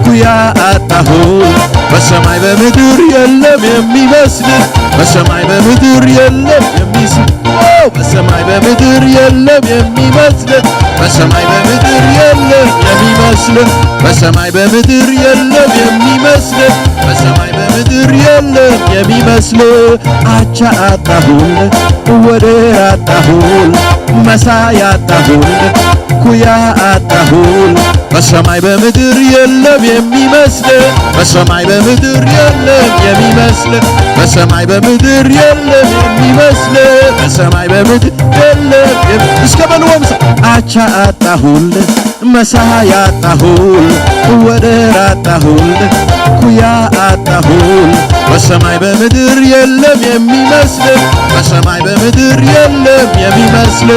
ኩያ አጣሁል። በሰማይ በምድር የለም የሚመስል፣ በሰማይ በምድር የለም የሚስል፣ ኦ፣ በሰማይ በምድር የለም የሚመስል፣ በሰማይ በምድር የለም የሚመስል፣ በሰማይ በምድር የለም የሚመስል፣ በሰማይ በምድር የለም የሚመስል። አቻ አጣሁል፣ ወደር አጣሁል፣ መሳይ አጣሁል፣ ኩያ አጣሁል። በሰማይ በምድር የለም የሚመስል፣ በሰማይ በምድር የለም የሚመስል፣ በሰማይ በምድር የለም የሚመስል፣ በሰማይ በምድር የለም የሚ-፣ እስከ በልዎ ምሳ። አቻ አጣሁል፣ መሳይ አጣሁል፣ ወደር አጣሁል፣ ኩያ አጣሁል። በሰማይ በምድር የለም የሚመስል፣ በሰማይ በምድር የለም የሚመስል።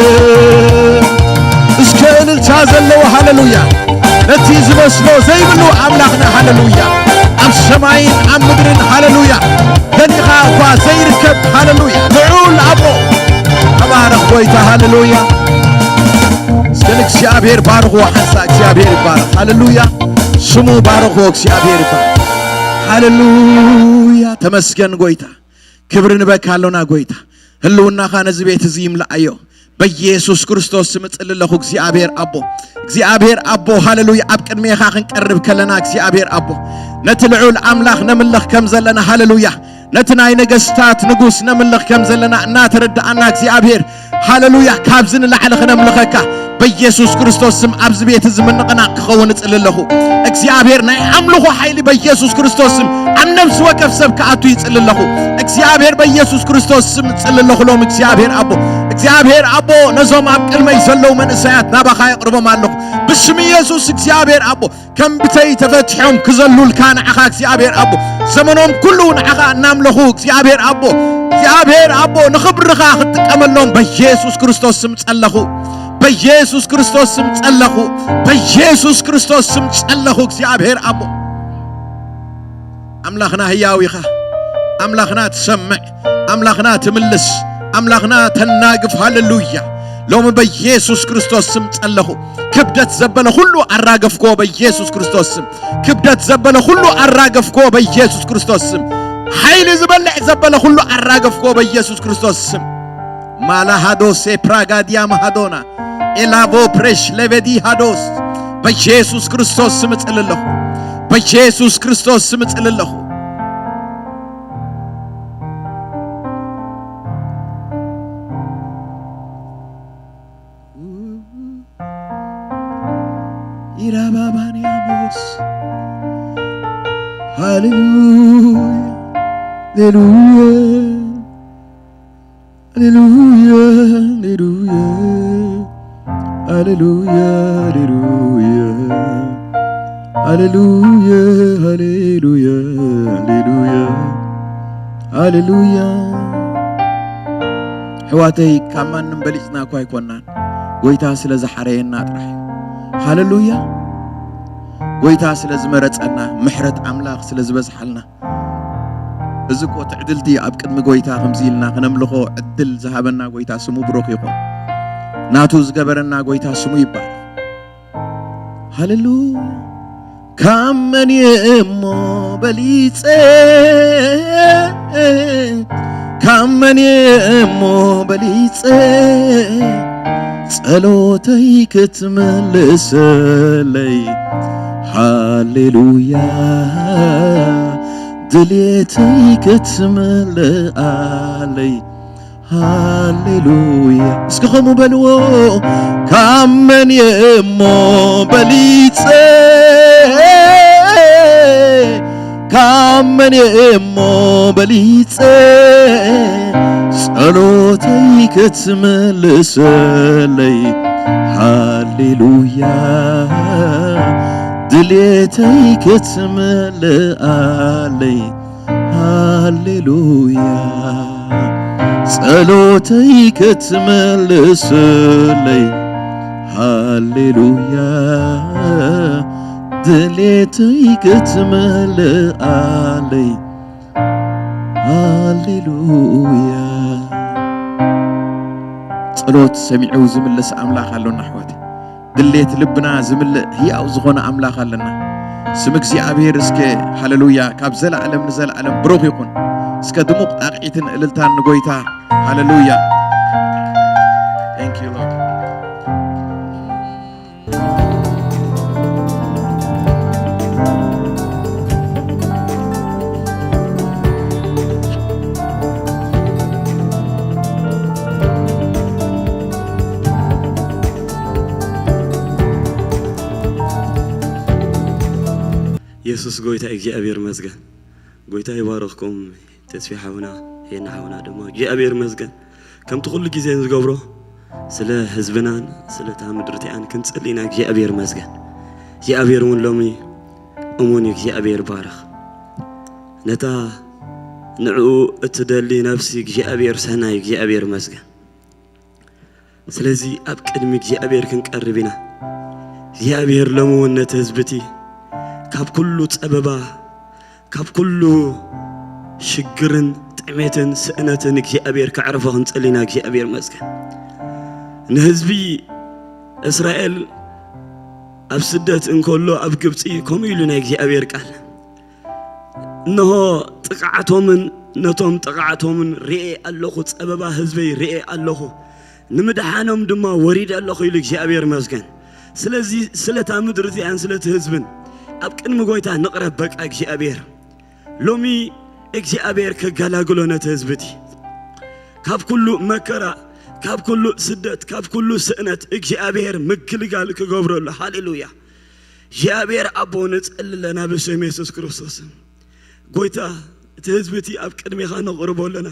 እስከ እልልታ ዘለዎ ሃሌሉያ። ነቲ ዝመስሎ ዘይብሉ ኣምላኽና ሃሌሉያ። ኣብ ሰማይን ኣብ ምድርን ሃሌሉያ። ደሊኻ እኳ ዘይርከብ ሃሌሉያ። ልዑል ኣቦ ተባረኽ ጎይታ ሃሌሉያ። እስከ ንእግዚኣብሔር ባርኽዎ ሓንሳ እግዚኣብሔር ይባረኽ። ሃሌሉያ። ስሙ ባርኽዎ እግዚኣብሔር ይባረኽ። ሃሌሉያ። ተመስገን ጎይታ። ክብሪ ንበካ ኣሎና ጎይታ። ህልውናኻ ነዚ ቤት እዚ ይምልኣዮ። በኢየሱስ ክርስቶስ ስም እጽሊ ኣለኹ እግዚኣብሔር ኣቦ። እግዚኣብሔር ኣቦ፣ ሃሌሉያ። ኣብ ቅድሜኻ ክንቀርብ ከለና እግዚኣብሔር ኣቦ፣ ነቲ ልዑል ኣምላኽ ነምልኽ ከም ዘለና፣ ሃሌሉያ፣ ነቲ ናይ ነገስታት ንጉስ ነምልኽ ከም ዘለና እናተረዳኣና እግዚኣብሔር፣ ሃሌሉያ፣ ካብዚ ንላዕሊ ክነምልኸካ በኢየሱስ ክርስቶስ ስም ኣብዚ ቤት እዚ ምንቕናቕ ክኸውን እጽሊ ኣለኹ። እግዚኣብሔር ናይ ኣምልኾ ሓይሊ በኢየሱስ ክርስቶስ ስም ኣብ ነፍሲ ወከፍ ሰብ ክኣቱ ይጽሊ ኣለኹ። እግዚኣብሔር በኢየሱስ ክርስቶስ ስም እጽሊ ኣለኹ። ሎም እግዚኣብሔር ኣቦ፣ እግዚኣብሔር ኣቦ፣ ነዞም ኣብ ቅድመይ ዘለዉ መንእሰያት ናባኻ የቕርቦም ኣለኹ። ብስም ኢየሱስ እግዚኣብሔር ኣቦ፣ ከም ብተይ ተፈቲሖም ክዘሉልካ ንዓኻ እግዚኣብሔር ኣቦ፣ ዘመኖም ኩሉ ንዓኻ እናምለኹ እግዚኣብሔር ኣቦ፣ እግዚኣብሔር ኣቦ፣ ንኽብርኻ ክትጥቀመሎም በኢየሱስ ክርስቶስ ስም ጸለኹ። በኢየሱስ ክርስቶስ ስም ጸለኹ። በኢየሱስ ክርስቶስ ስም ጸለኹ እግዚኣብሔር ኣቦ። ኣምላኽና ህያው ኢኻ። ኣምላኽና ትሰምዕ። ኣምላኽና ትምልስ። ኣምላኽና ተናግፍ። ሃሌሉያ። ሎሚ በኢየሱስ ክርስቶስ ስም ጸለኹ። ክብደት ዘበለ ኩሉ ኣራገፍክዎ በኢየሱስ ክርስቶስ ስም። ክብደት ዘበለ ኩሉ ኣራገፍክዎ በኢየሱስ ክርስቶስ ስም። ሓይሊ ዝበልዕ ዘበለ ኩሉ ኣራገፍክዎ በኢየሱስ ክርስቶስ ስም። ማላሃዶስ ኤፕራጋዲያ ማሃዶና ኤላቮ ፕሬሽ ሌቬዲ ሃዶስ በኢየሱስ ክርስቶስ ስም እጽሊ ኣለኹ። በኢየሱስ ክርስቶስ ስም እጽሊ ኣለኹ። ኢራባባንያሞስ ሃሌሉያ፣ ሃሌሉያ፣ ሃሌሉያ፣ ሃሌሉያ፣ ሃሌሉያ፣ ሃሌሉያ፣ ሃሌሉያ፣ ሃሌሉያ፣ ሃሌሉያ፣ ሃሌሉያ። ኣሕዋተይ፣ ካብ ማንም በሊጽና እኳ ኣይኮናን። ጎይታ ስለ ዝሓረየና ጥራሕ እዩ። ሃሌሉያ። ጎይታ ስለ ዝመረጸና፣ ምሕረት ኣምላኽ ስለ ዝበዝሓልና፣ እዚ እኮ ትዕድልቲ ኣብ ቅድሚ ጎይታ ከምዚ ኢልና ክነምልኾ ዕድል ዝሃበና ጎይታ ስሙ ብሩኽ ይኹን። ናቱ ዝገበረና ጎይታ ስሙ ይባረኽ። ሃሌሉያ። ካብ መን እየ እሞ በሊጸ፣ ካብ መን እየ እሞ በሊጸ፣ ጸሎተይ ክትምልሰለይ፣ ሃሌሉያ፣ ድሌተይ ክትምልኣለይ፣ ሃሌሉያ። እስኪ ከምኡ በልዎ። ካብ መን እየ እሞ በሊጸ፣ ካብ መን እየ እሞ በሊጸ፣ ጸሎተይ ክትምልሰለይ፣ ሃሌሉያ፣ ድሌተይ ክትምልኣለይ፣ ሃሌሉያ፣ ጸሎተይ ክትምልስለይ፣ ሃሌሉያ፣ ድሌተይ ክትምልኣለይ፣ ሃሌሉያ። ጸሎት ሰሚዑ ዝምልስ ኣምላኽ ኣሎና ኣሕዋት። ድሌት ልብና ዝምልእ ህያው ዝኾነ ኣምላኽ ኣለና። ስም እግዚኣብሔር እስከ፣ ሃሌሉያ፣ ካብ ዘለዓለም ንዘለዓለም ብሩኽ ይኹን። እስከ ድሙቕ ጣቕዒትን እልልታን ንጎይታ። ሃሌሉያ። Thank you, Lord። የሱስ ጎይታ እግዚኣብሔር ይመስገን። ጎይታ ይባርኽኩም። ተስፊ ሓውና፣ ሄና ሓውና ድማ እግዚኣብሔር ይመስገን። ከምቲ ኩሉ ግዜ ንዝገብሮ ስለ ህዝብናን ስለ እታ ምድሪ እቲኣን ክንጽሊ ኢና። እግዚኣብሔር ይመስገን። እግዚኣብሔር እውን ሎሚ እሙን እዩ። እግዚኣብሔር ይባረኽ። ነታ ንዕኡ እትደሊ ነፍሲ እግዚኣብሔር ሰናይ፣ እግዚኣብሔር ይመስገን። ስለዚ ኣብ ቅድሚ እግዚኣብሔር ክንቀርብ ኢና። እግዚኣብሔር ሎሚ እውን ነቲ ህዝቢ እቲ ካብ ኩሉ ጸበባ፣ ካብ ኩሉ ሽግርን ጥሜትን ስእነትን እግዚኣብሔር ከዕርፎ ክንጽሊ ኢና። እግዚኣብሔር ይመስገን። ንህዝቢ እስራኤል ኣብ ስደት እንከሎ ኣብ ግብጺ ከምኡ ኢሉ ናይ እግዚኣብሔር ቃል፣ እንሆ ጥቕዓቶምን ነቶም ጥቕዓቶምን ርኤ ኣለኹ፣ ጸበባ ህዝበይ ርኤ ኣለኹ፣ ንምድሓኖም ድማ ወሪደ ኣለኹ ኢሉ እግዚኣብሔር መስገን። ስለዚ ስለታ ምድሪ እዚኣን ስለቲ ህዝብን ኣብ ቅድሚ ጎይታ ንቕረብ። በቃ እግዚኣብሔር ሎሚ እግዚኣብሔር ከገላግሎ ነቲ ህዝቢ እቲ ካብ ኩሉ መከራ፣ ካብ ኩሉ ስደት፣ ካብ ኩሉ ስእነት እግዚኣብሔር ምግልጋል ክገብረሉ። ሃሌሉያ። እግዚኣብሔር ኣቦ ንጸሊ ኣለና ብስም የሱስ ክርስቶስ። ጎይታ እቲ ህዝቢ እቲ ኣብ ቅድሜኻ ነቕርቦ ኣለና።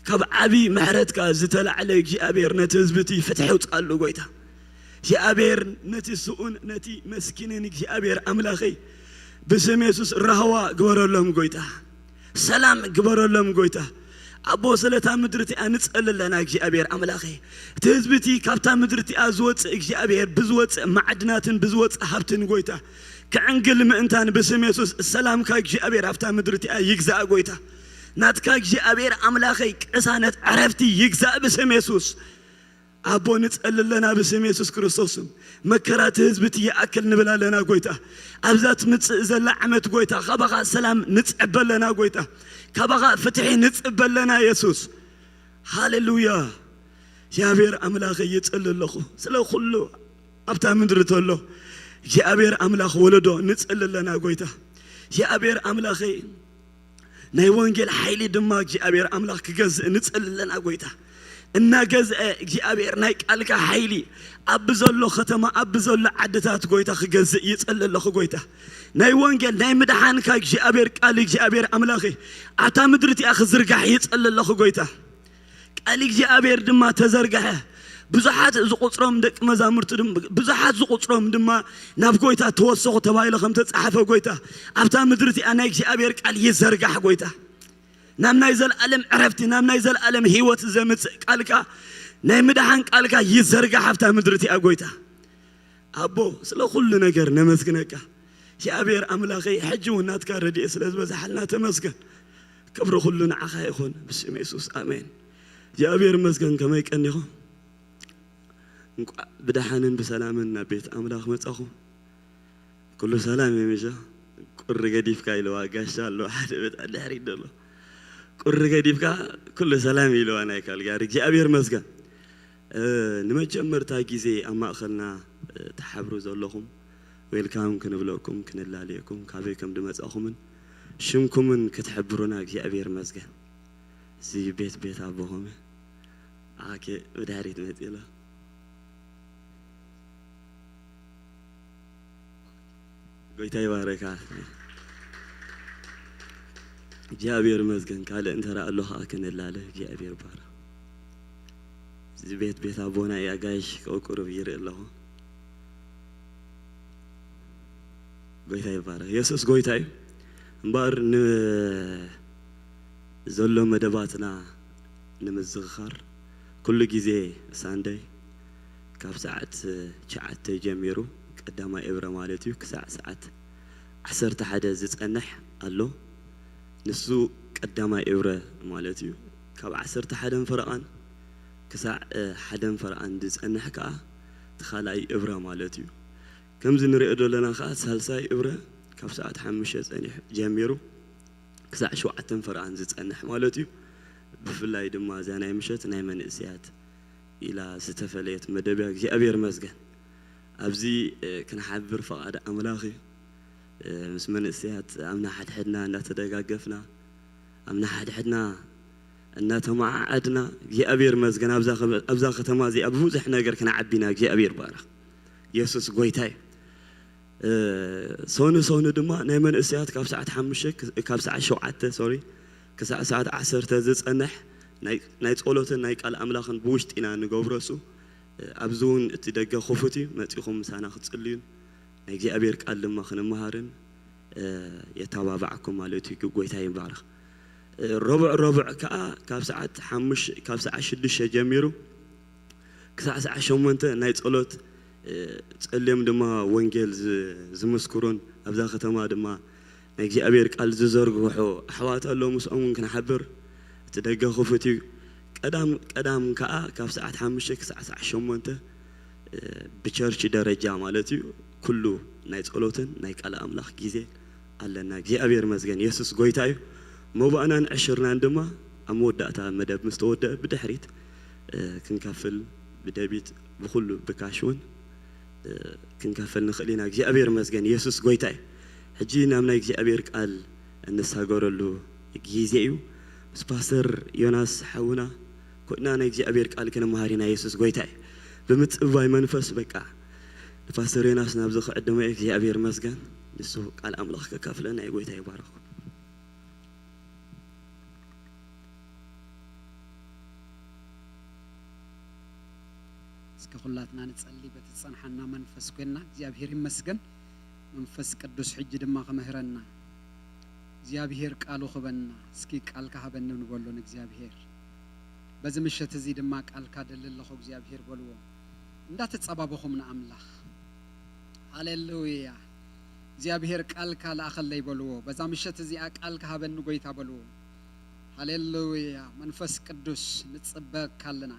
ካብ ዓቢ ምሕረትካ ዝተላዕለ እግዚኣብሔር ነቲ ህዝቢ እቲ ፍትሒ ውጻሉ ጎይታ። እግዚኣብሔር ነቲ ስኡን ነቲ መስኪንን እግዚኣብሔር ኣምላኸይ ብስም የሱስ ራህዋ ግበረሎም ጎይታ። ሰላም ግበረሎም ጎይታ። ኣቦ ስለታ ምድሪ እቲኣ ንጸሊ ኣለና እግዚኣብሔር ኣምላኸይ። እቲ ህዝቢ እቲ ካብታ ምድሪ እቲኣ ዝወጽእ እግዚኣብሔር ብዝወጽእ ማዕድናትን ብዝወጽእ ሃብትን ጎይታ ክዕንግል ምእንታን ብስም የሱስ ሰላምካ እግዚኣብሔር ኣብታ ምድሪ እቲኣ ይግዛእ ጎይታ። ናትካ እግዚኣብሔር ኣምላኸይ ቅሳነት ዕረፍቲ ይግዛእ ብስም የሱስ። ኣቦ ንጸሊ ኣለና ብስም የሱስ ክርስቶስም። መከራ እቲ ህዝቢ እቲ ይኣክል ንብል ኣለና ጎይታ። ኣብዛ ትምጽእ ዘላ ዓመት ጎይታ ካባኻ ሰላም ንጽዕበ ኣለና ጎይታ። ካባኻ ፍትሒ ንጽበ ኣለና የሱስ። ሃሌሉያ። እግዚኣብሔር ኣምላኸይ ይጸሊ ኣለኹ ስለ ኩሉ ኣብታ ምድሪ ተሎ እግዚኣብሔር ኣምላኽ ወለዶ ንጸሊ ኣለና ጎይታ። እግዚኣብሔር ኣምላኸይ ናይ ወንጌል ሓይሊ ድማ እግዚኣብሔር ኣምላኽ ክገዝእ ንጸሊ ኣለና ጎይታ። እናገዝአ እግዚኣብሔር ናይ ቃልካ ሓይሊ ኣብ ዘሎ ከተማ ኣብ ዘሎ ዓድታት ጎይታ ክገዝእ ይጸሊ ኣለኹ ጎይታ። ናይ ወንጌል ናይ ምድሓንካ እግዚኣብሔር ቃል እግዚኣብሔር ኣምላኸ ኣብታ ምድሪ እቲኣ ክዝርጋሕ ይጸሊ ኣለኹ ጎይታ። ቃል እግዚኣብሔር ድማ ተዘርግሐ። ብዙሓት ዝቁጽሮም ደቂ መዛሙርቲ ድም- ብዙሓት ዝቁጽሮም ድማ ናብ ጎይታ ተወሰኹ ተባሂሉ ከም ተጻሓፈ ጎይታ ኣብታ ምድሪ እቲኣ ናይ እግዚኣብሔር ቃል ይዘርጋሕ ጎይታ። ናብ ናይ ዘለኣለም ዕረፍቲ ናብ ናይ ዘለኣለም ህይወት ዘምጽእ ቃልካ ናይ ምድሓን ቃልካ ይዘርጋሕ ኣብታ ምድሪ እቲኣ ጎይታ። ኣቦ ስለ ኩሉ ነገር ነመስግነካ እግዚኣብሔር ኣምላኸይ። ሕጂ እውን ናትካ ረድኤት ስለ ዝበዝሓልና ተመስገን። ክብሪ ኩሉ ንዓኻ ይኹን ብስም የሱስ ኣሜን። እግዚኣብሔር ይመስገን። ከመይ ቀኒኹም? እንቋዕ ብደሓንን ብሰላምን ናብ ቤት ኣምላኽ መጻኹም። ኩሉ ሰላም እዩ ምሻ? ቁሪ ገዲፍካ ኢልዋ ጋሻ ኣለዋ ሓደ ቤት ድሕሪት ዘሎ። ቁሪ ገዲፍካ ኩሉ ሰላም እዩ ኢልዋ ናይ ካልጋሪ። እግዚኣብሔር ይመስገን። ንመጀመርታ ግዜ ኣብ ማእኸልና ትሓብሩ ዘለኹም ዌልካም ክንብለኩም ክንላለየኩም ካበይ ከም ድመጻኹምን ሽምኩምን ክትሕብሩና እግዚኣብሔር ይመስገን። እዚ ቤት ቤት ኣቦኹም ኣኬ ብድሕሪት መጺላ ጎይታ ይባረካ። እግዚኣብሔር ይመስገን። ካልእ እንተራ ኣሎ ከዓ ክንላለ እግዚኣብሔር ባረ። እዚ ቤት ቤት ኣቦና እዩ ኣጋይሽ ከው ቁሩብ ይርኢ ኣለኹ። ጎይታ ይባረክ። የሱስ ጎይታ እዩ። እምበኣር ንዘሎ መደባትና ንምዝኽኻር ኩሉ ግዜ ሳንደይ ካብ ሰዓት ትሽዓተ ጀሚሩ ቀዳማይ እብረ ማለት እዩ ክሳዕ ሰዓት ዓሰርተ ሓደ ዝጸንሕ ኣሎ። ንሱ ቀዳማይ እብረ ማለት እዩ። ካብ ዓሰርተ ሓደን ፈረቓን ክሳዕ ሓደን ፈረቓን ዝጸንሕ ከኣ እቲ ካልኣይ እብረ ማለት እዩ። ከምዚ ንሪኦ ዘለና ከኣ ሳልሳይ እብረ ካብ ሰዓት ሓሙሽተ ጸኒሑ ጀሚሩ ክሳዕ ሸውዓተን ፈረቓን ዝጸንሕ ማለት እዩ። ብፍላይ ድማ እዛ ናይ ምሸት ናይ መንእሰያት ኢላ ዝተፈለየት መደብ እያ። እግዚኣብሔር ይመስገን። ኣብዚ ክንሓብር ፈቓድ ኣምላኽ እዩ። ምስ መንእሰያት ኣብ ንሓድሕድና እንዳተደጋገፍና ኣብ ንሓድሕድና እናተመዓዓድና እግዚኣብሔር ይመስገን። ኣብዛ ከተማ እዚኣ ብብዙሕ ነገር ክንዓቢ ኢና። እግዚኣብሔር ይባረኽ። የሱስ ጎይታ እዩ። ሶኒ ሶኒ ድማ ናይ መንእሰያት ካብ ሰዓት ሓሙሽተ ካብ ሰዓት ሸውዓተ ሶሪ ክሳዕ ሰዓት ዓሰርተ ዝጸንሕ ናይ ጸሎትን ናይ ቃል ኣምላኽን ብውሽጢ ኢና ንገብሮ። እሱ ኣብዚ እውን እቲ ደገ ክፉት እዩ። መጺኹም ምሳና ክትጽልዩን ናይ እግዚኣብሔር ቃል ድማ ክንመሃርን የተባባዕኩም ማለት እዩ። ጎይታ ይባረኽ። ረቡዕ ረቡዕ ከኣ ካብ ሰዓት ሓሙሽተ ካብ ሰዓት ሽዱሽተ ጀሚሩ ክሳዕ ሰዓት ሸሞንተ ናይ ጸሎት ጸልዮም ድማ ወንጌል ዝምስክሩን ኣብዛ ከተማ ድማ ናይ እግዚኣብሔር ቃል ዝዘርግሑ ኣሕዋት ኣለዉ። ምስኦም እውን ክንሓብር እቲ ደገ ክፉት እዩ። ቀዳም ቀዳም ከኣ ካብ ሰዓት ሓሙሽተ ክሳዕ ሰዓት ሸሞንተ ብቸርች ደረጃ ማለት እዩ ኩሉ ናይ ጸሎትን ናይ ቃል ኣምላኽ ግዜ ኣለና። እግዚኣብሔር ይመስገን። የሱስ ጎይታ እዩ። መባእናን ዕሽርናን ድማ ኣብ መወዳእታ መደብ ምስ ተወደአ ብድሕሪት ክንከፍል ብደቢት ብኹሉ ብካሽ እውን ክንከፍል ንኽእል ኢና። እግዚኣብሔር ይመስገን፣ የሱስ ጎይታ እዩ። ሕጂ ናብ ናይ እግዚኣብሔር ቃል እንሳገረሉ ግዜ እዩ። ምስ ፓስተር ዮናስ ሓውና ኮይና ናይ እግዚኣብሔር ቃል ክንመሃር ኢና። የሱስ ጎይታ እዩ። ብምጽባይ መንፈስ በቃ ንፓስተር ዮናስ ናብዚ ክዕድሞ እየ። እግዚኣብሔር ይመስገን፣ ንሱ ቃል ኣምላኽ ከካፍለና እዩ። ጎይታ ይባረኹ። እስከ ኩላትና ንጸሊ። በቲ ዝጸንሓና መንፈስ ኮይንና እግዚኣብሔር ይመስገን። መንፈስ ቅዱስ ሕጂ ድማ ክምህረና። እግዚኣብሔር ቃሉ ክበና። እስኪ ቃልካ ሃበኒ ንበሎ ንእግዚኣብሔር። በዚ ምሸት እዚ ድማ ቃልካ ደሊ ኣለኹ እግዚኣብሔር በልዎ። እንዳተጸባበኹም ንኣምላኽ። ሃሌሉያ። እግዚኣብሔር ቃልካ ለኣኸለይ በልዎ። በዛ ምሸት እዚኣ ቃልካ ሃበኒ ጎይታ በልዎ። ሃሌሉያ። መንፈስ ቅዱስ ንጽበየካ ኣለና፣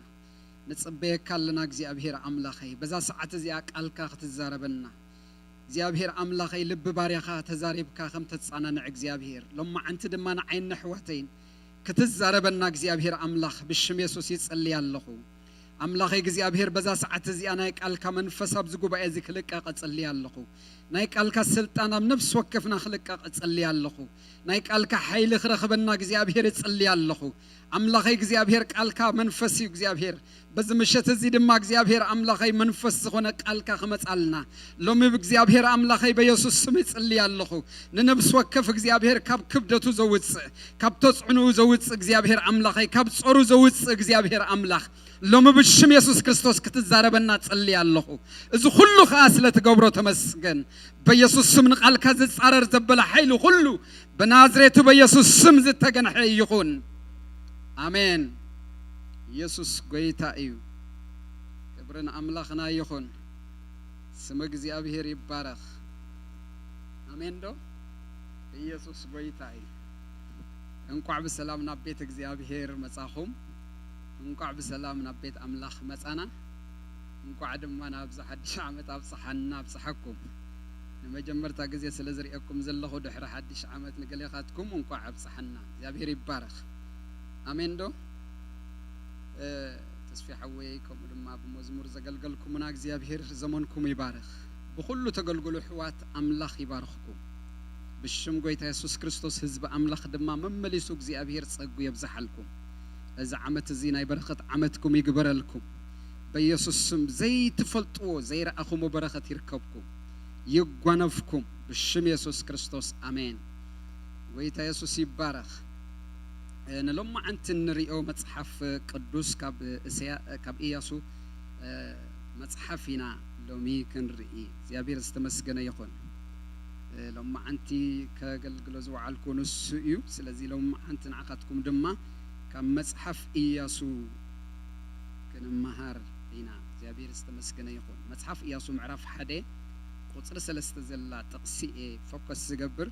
ንጽበየካ ኣለና እግዚኣብሔር ኣምላኸይ። በዛ ሰዓት እዚኣ ቃልካ ክትዛረበና እግዚኣብሔር ኣምላኸይ፣ ልቢ ባርያኻ ተዛሪብካ ከም ተጻናንዕ እግዚኣብሔር፣ ሎማዓንቲ ድማ ንዓይን ንሕዋተይን ክትዛረበና እግዚኣብሔር ኣምላኽ ብሽም የሱስ ይጽሊ ኣለኹ። ኣምላኸይ እግዚኣብሔር፣ በዛ ሰዓት እዚኣ ናይ ቃልካ መንፈስ ኣብዚ ጉባኤ እዚ ክልቀቕ እጽሊ ኣለኹ። ናይ ቃልካ ስልጣን ኣብ ነፍሲ ወከፍና ክልቀቕ እጽሊ ኣለኹ። ናይ ቃልካ ሓይሊ ክረኽበና እግዚኣብሔር እጽሊ ኣለኹ። ኣምላኸይ እግዚኣብሔር፣ ቃልካ መንፈስ እዩ እግዚኣብሔር። በዚ ምሸት እዚ ድማ እግዚኣብሔር ኣምላኸይ መንፈስ ዝኾነ ቃልካ ክመጻልና ሎሚ ብእግዚኣብሔር ኣምላኸይ በየሱስ ስም ይጽሊ ኣለኹ። ንነብሲ ወከፍ እግዚኣብሔር ካብ ክብደቱ ዘውጽእ፣ ካብ ተጽዕንኡ ዘውጽእ እግዚኣብሔር ኣምላኸይ፣ ካብ ጾሩ ዘውጽእ እግዚኣብሔር ኣምላኽ ሎሚ ብሽም የሱስ ክርስቶስ ክትዛረበና ጸሊ ኣለኹ። እዚ ኩሉ ኸኣ ስለ ትገብሮ ተመስገን። በየሱስ ስም ንቓልካ ዝጻረር ዘበለ ሓይሊ ኩሉ ብናዝሬቱ በየሱስ ስም ዝተገንሐ ይኹን። ኣሜን። የሱስ ጎይታ እዩ። ክብሪ ንኣምላኽና ይኹን። ስም እግዚኣብሔር ይባረኽ። ኣሜን ዶ? ኢየሱስ ጎይታ እዩ። እንቋዕ ብሰላም ናብ ቤት እግዚኣብሔር መጻኹም። እንቋዕ ብሰላም ናብ ቤት ኣምላኽ መጻና። እንቋዕ ድማ ናብዚ ሓድሽ ዓመት ኣብጽሓና ኣብጽሓኩም። ንመጀመርታ ግዜ ስለ ዝርእየኩም ዘለኹ ድሕሪ ሓድሽ ዓመት ንገሌኻትኩም እንቋዕ ኣብጽሓና። እግዚኣብሔር ይባረኽ። ኣሜን ዶ? ተስፊ ሓወይ ከምኡ ድማ ብመዝሙር ዘገልገልኩምና እግዚኣብሔር ዘመንኩም ይባርኽ። ብኹሉ ተገልግሉ ኣሕዋት ኣምላኽ ይባርኽኩም። ብሽም ጎይታ የሱስ ክርስቶስ ህዝቢ ኣምላኽ ድማ መመሊሱ እግዚኣብሔር ጸጉ የብዝሓልኩም። እዚ ዓመት እዚ ናይ በረኸት ዓመትኩም ይግበረልኩም። በየሱስ ስም ዘይትፈልጥዎ ዘይረኣኹሞ በረኸት ይርከብኩም፣ ይጓነፍኩም ብሽም የሱስ ክርስቶስ ኣሜን። ጎይታ የሱስ ይባረኽ። ንሎማዓንቲ እንሪኦ መጽሓፍ ቅዱስ ካብ እሰያ ካብ ኢያሱ መጽሓፍ ኢና ሎሚ ክንርኢ። እግዚኣብሔር ዝተመስገነ ይኹን። ሎማዓንቲ ከገልግሎ ዝወዓልኩ ንሱ እዩ። ስለዚ ሎማዓንቲ ንዓኻትኩም ድማ ካብ መጽሓፍ ኢያሱ ክንመሃር ኢና። እግዚኣብሔር ዝተመስገነ ይኹን። መጽሓፍ ኢያሱ ምዕራፍ ሓደ ቁጽሪ ሰለስተ ዘላ ጥቕሲ እየ ፎከስ ዝገብር።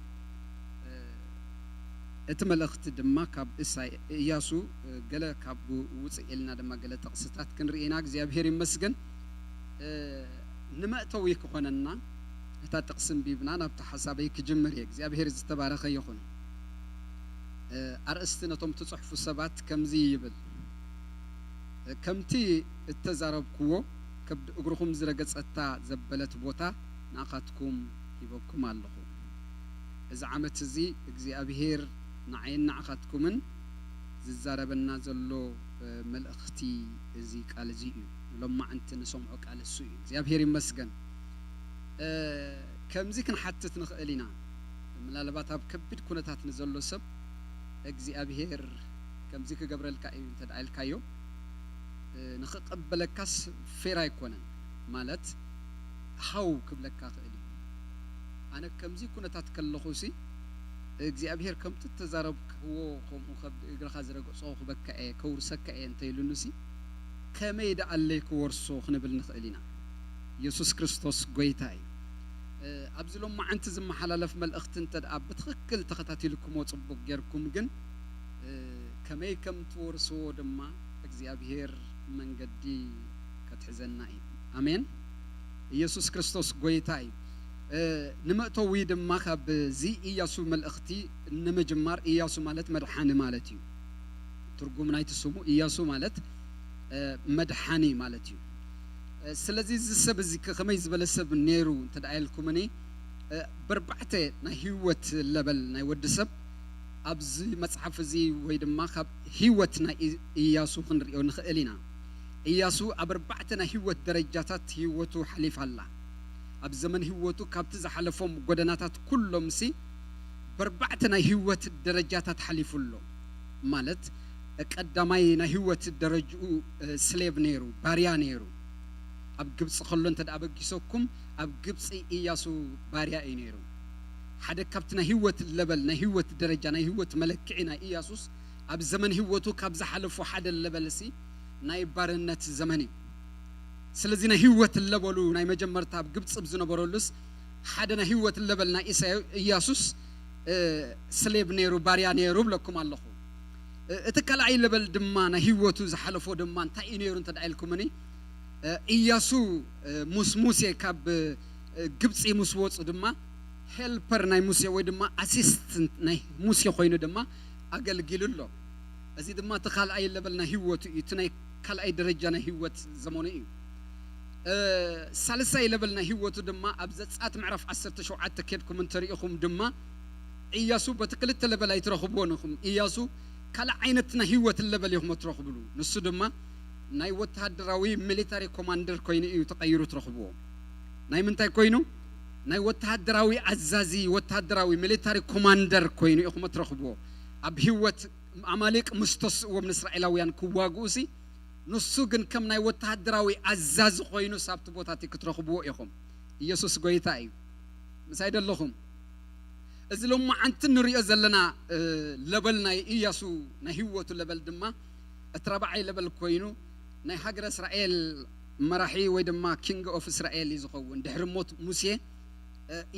እቲ መልእኽቲ ድማ ካብ እሳይ ኢያሱ ገለ ካብ ውፅእ ኢልና ድማ ገለ ጥቕስታት ክንርኢ ኢና። እግዚኣብሔር ይመስገን። ንመእተዊ ክኾነና እታ ጥቕሲ እንቢብና ናብቲ ሓሳበይ ክጅምር እየ። እግዚኣብሔር ዝተባረኸ ይኹን። ኣርእስቲ ነቶም ትጽሕፉ ሰባት ከምዚ ይብል፣ ከምቲ እተዛረብክዎ ከብዲ እግርኹም ዝረገጸታ ዘበለት ቦታ ንኣኻትኩም ሂበኩም ኣለኹ። እዚ ዓመት እዚ እግዚኣብሄር ንዓይን ንዓኻትኩምን ዝዛረበና ዘሎ መልእኽቲ እዚ ቃል እዚ እዩ። ንሎማዕንቲ ንሰምዖ ቃል እሱ እዩ። እግዚኣብሄር ይመስገን። ከምዚ ክንሓትት ንኽእል ኢና። ምናልባት ኣብ ከቢድ ኩነታት ንዘሎ ሰብ እግዚኣብሄር ከምዚ ክገብረልካ እዩ እንተ ደኣ ኢልካዮ ንኽቐበለካስ ፌር ኣይኮነን። ማለት ሃው ክብለካ ክእል እዩ። ኣነ ከምዚ ኩነታት ከለኹሲ እግዚኣብሄር ከምቲ እተዛረብክዎ ከምኡ ከብዲ እግርኻ ዝረገጾ ክበካ እየ ከውርሰካ እየ እንተ ኢሉንሲ ከመይ ደኣለይ ክወርሶ ክንብል ንኽእል ኢና። የሱስ ክርስቶስ ጎይታ እዩ። ኣብዚ ሎማዓንቲ ዝመሓላለፍ መልእኽቲ እንተ ደኣ ብትኽክል ተኸታቲልኩሞ ጽቡቕ ጌርኩም ግን ከመይ ከም ትወርስዎ ድማ እግዚኣብሄር መንገዲ ከትሕዘና እዩ። ኣሜን። ኢየሱስ ክርስቶስ ጎይታ እዩ። ንመእተዊ ድማ ካብዚ ኢያሱ መልእኽቲ ንምጅማር ኢያሱ ማለት መድሓኒ ማለት እዩ። ትርጉም ናይቲ ስሙ ኢያሱ ማለት መድሓኒ ማለት እዩ። ስለዚ እዚ ሰብ እዚ ከመይ ዝበለ ሰብ ነይሩ እንተ ደኣ ኢልኩምኒ፣ በርባዕተ ናይ ህይወት ለበል ናይ ወዲ ሰብ ኣብዚ መጽሓፍ እዚ ወይ ድማ ካብ ህይወት ናይ እ- እያሱ ክንሪኦ ንኽእል ኢና። እያሱ ኣብ ኣርባዕተ ናይ ህይወት ደረጃታት ህይወቱ ሓሊፋ ኣላ። ኣብ ዘመን ህይወቱ ካብቲ ዝሓለፎም ጎደናታት ኩሎምሲ በርባዕተ ናይ ህይወት ደረጃታት ሓሊፉ ኣሎ። ማለት ቀዳማይ ናይ ህይወት ደረጅኡ ስሌቭ ነይሩ፣ ባርያ ነይሩ። ኣብ ግብፂ ከሎ እንተ ደኣ በጊሰኩም ኣብ ግብፂ እያሱ ባርያ እዩ ነይሩ። ሓደ ካብቲ ናይ ህይወት ለበል ናይ ህይወት ደረጃ ናይ ህይወት መለክዒ ናይ እያሱስ ኣብ ዘመን ህይወቱ ካብ ዝሓለፎ ሓደ ለበልሲ ናይ ባርነት ዘመን እዩ። ስለዚ ናይ ህይወት ለበሉ ናይ መጀመርታ ኣብ ግብፂ ኣብ ዝነበረሉስ ሓደ ናይ ህይወት ለበል ናይ ኢሳያ እያሱስ ስሌቭ ነይሩ፣ ባርያ ነይሩ ብለኩም ኣለኹ። እቲ ካልኣይ ለበል ድማ ናይ ህይወቱ ዝሓለፎ ድማ እንታይ እዩ ነይሩ እንተ ደኣ ኢልኩምኒ፣ እያሱ ምስ ሙሴ ካብ ግብፂ ምስ ወፁ ድማ ሄልፐር ናይ ሙሴ ወይ ድማ ኣሲስት ናይ ሙሴ ኮይኑ ድማ ኣገልጊሉ ኣሎ። እዚ ድማ እቲ ካልኣይ ለበል ናይ ህይወቱ እዩ። እቲ ናይ ካልኣይ ደረጃ ናይ ህይወት ዘመኑ እዩ። ሳልሳይ ለበል ናይ ህይወቱ ድማ ኣብ ዘጻት ምዕራፍ ዓሰርተ ሸውዓተ ኬድኩም እንተሪኢኹም ድማ እያሱ በቲ ክልተ ለበል ኣይትረኽብዎን ኢኹም። እያሱ ካልእ ዓይነት ናይ ህይወት ለበል ኢኹም እትረኽብሉ። ንሱ ድማ ናይ ወተሃደራዊ ሚሊታሪ ኮማንደር ኮይኑ እዩ ተቐይሩ ትረኽብዎ። ናይ ምንታይ ኮይኑ? ናይ ወተሃደራዊ ኣዛዚ፣ ወተሃደራዊ ሚሊታሪ ኮማንደር ኮይኑ ኢኹም እትረኽብዎ። ኣብ ህይወት ኣማሌቅ ምስ ተስእዎም ንእስራኤላውያን ክዋግኡ ሲ ንሱ ግን ከም ናይ ወተሃደራዊ ኣዛዚ ኮይኑ ሳብቲ ቦታ እቲ ክትረኽብዎ ኢኹም። ኢየሱስ ጎይታ እዩ። ምሳይ ደለኹም? እዚ ሎማዓንቲ ንሪኦ ዘለና ለበል ናይ ኢያሱ ናይ ህይወቱ ለበል ድማ እቲ ራብዓይ ለበል ኮይኑ ናይ ሃገረ እስራኤል መራሒ ወይ ድማ ኪንግ ኦፍ እስራኤል እዩ ዝኸውን። ድሕሪ ሞት ሙሴ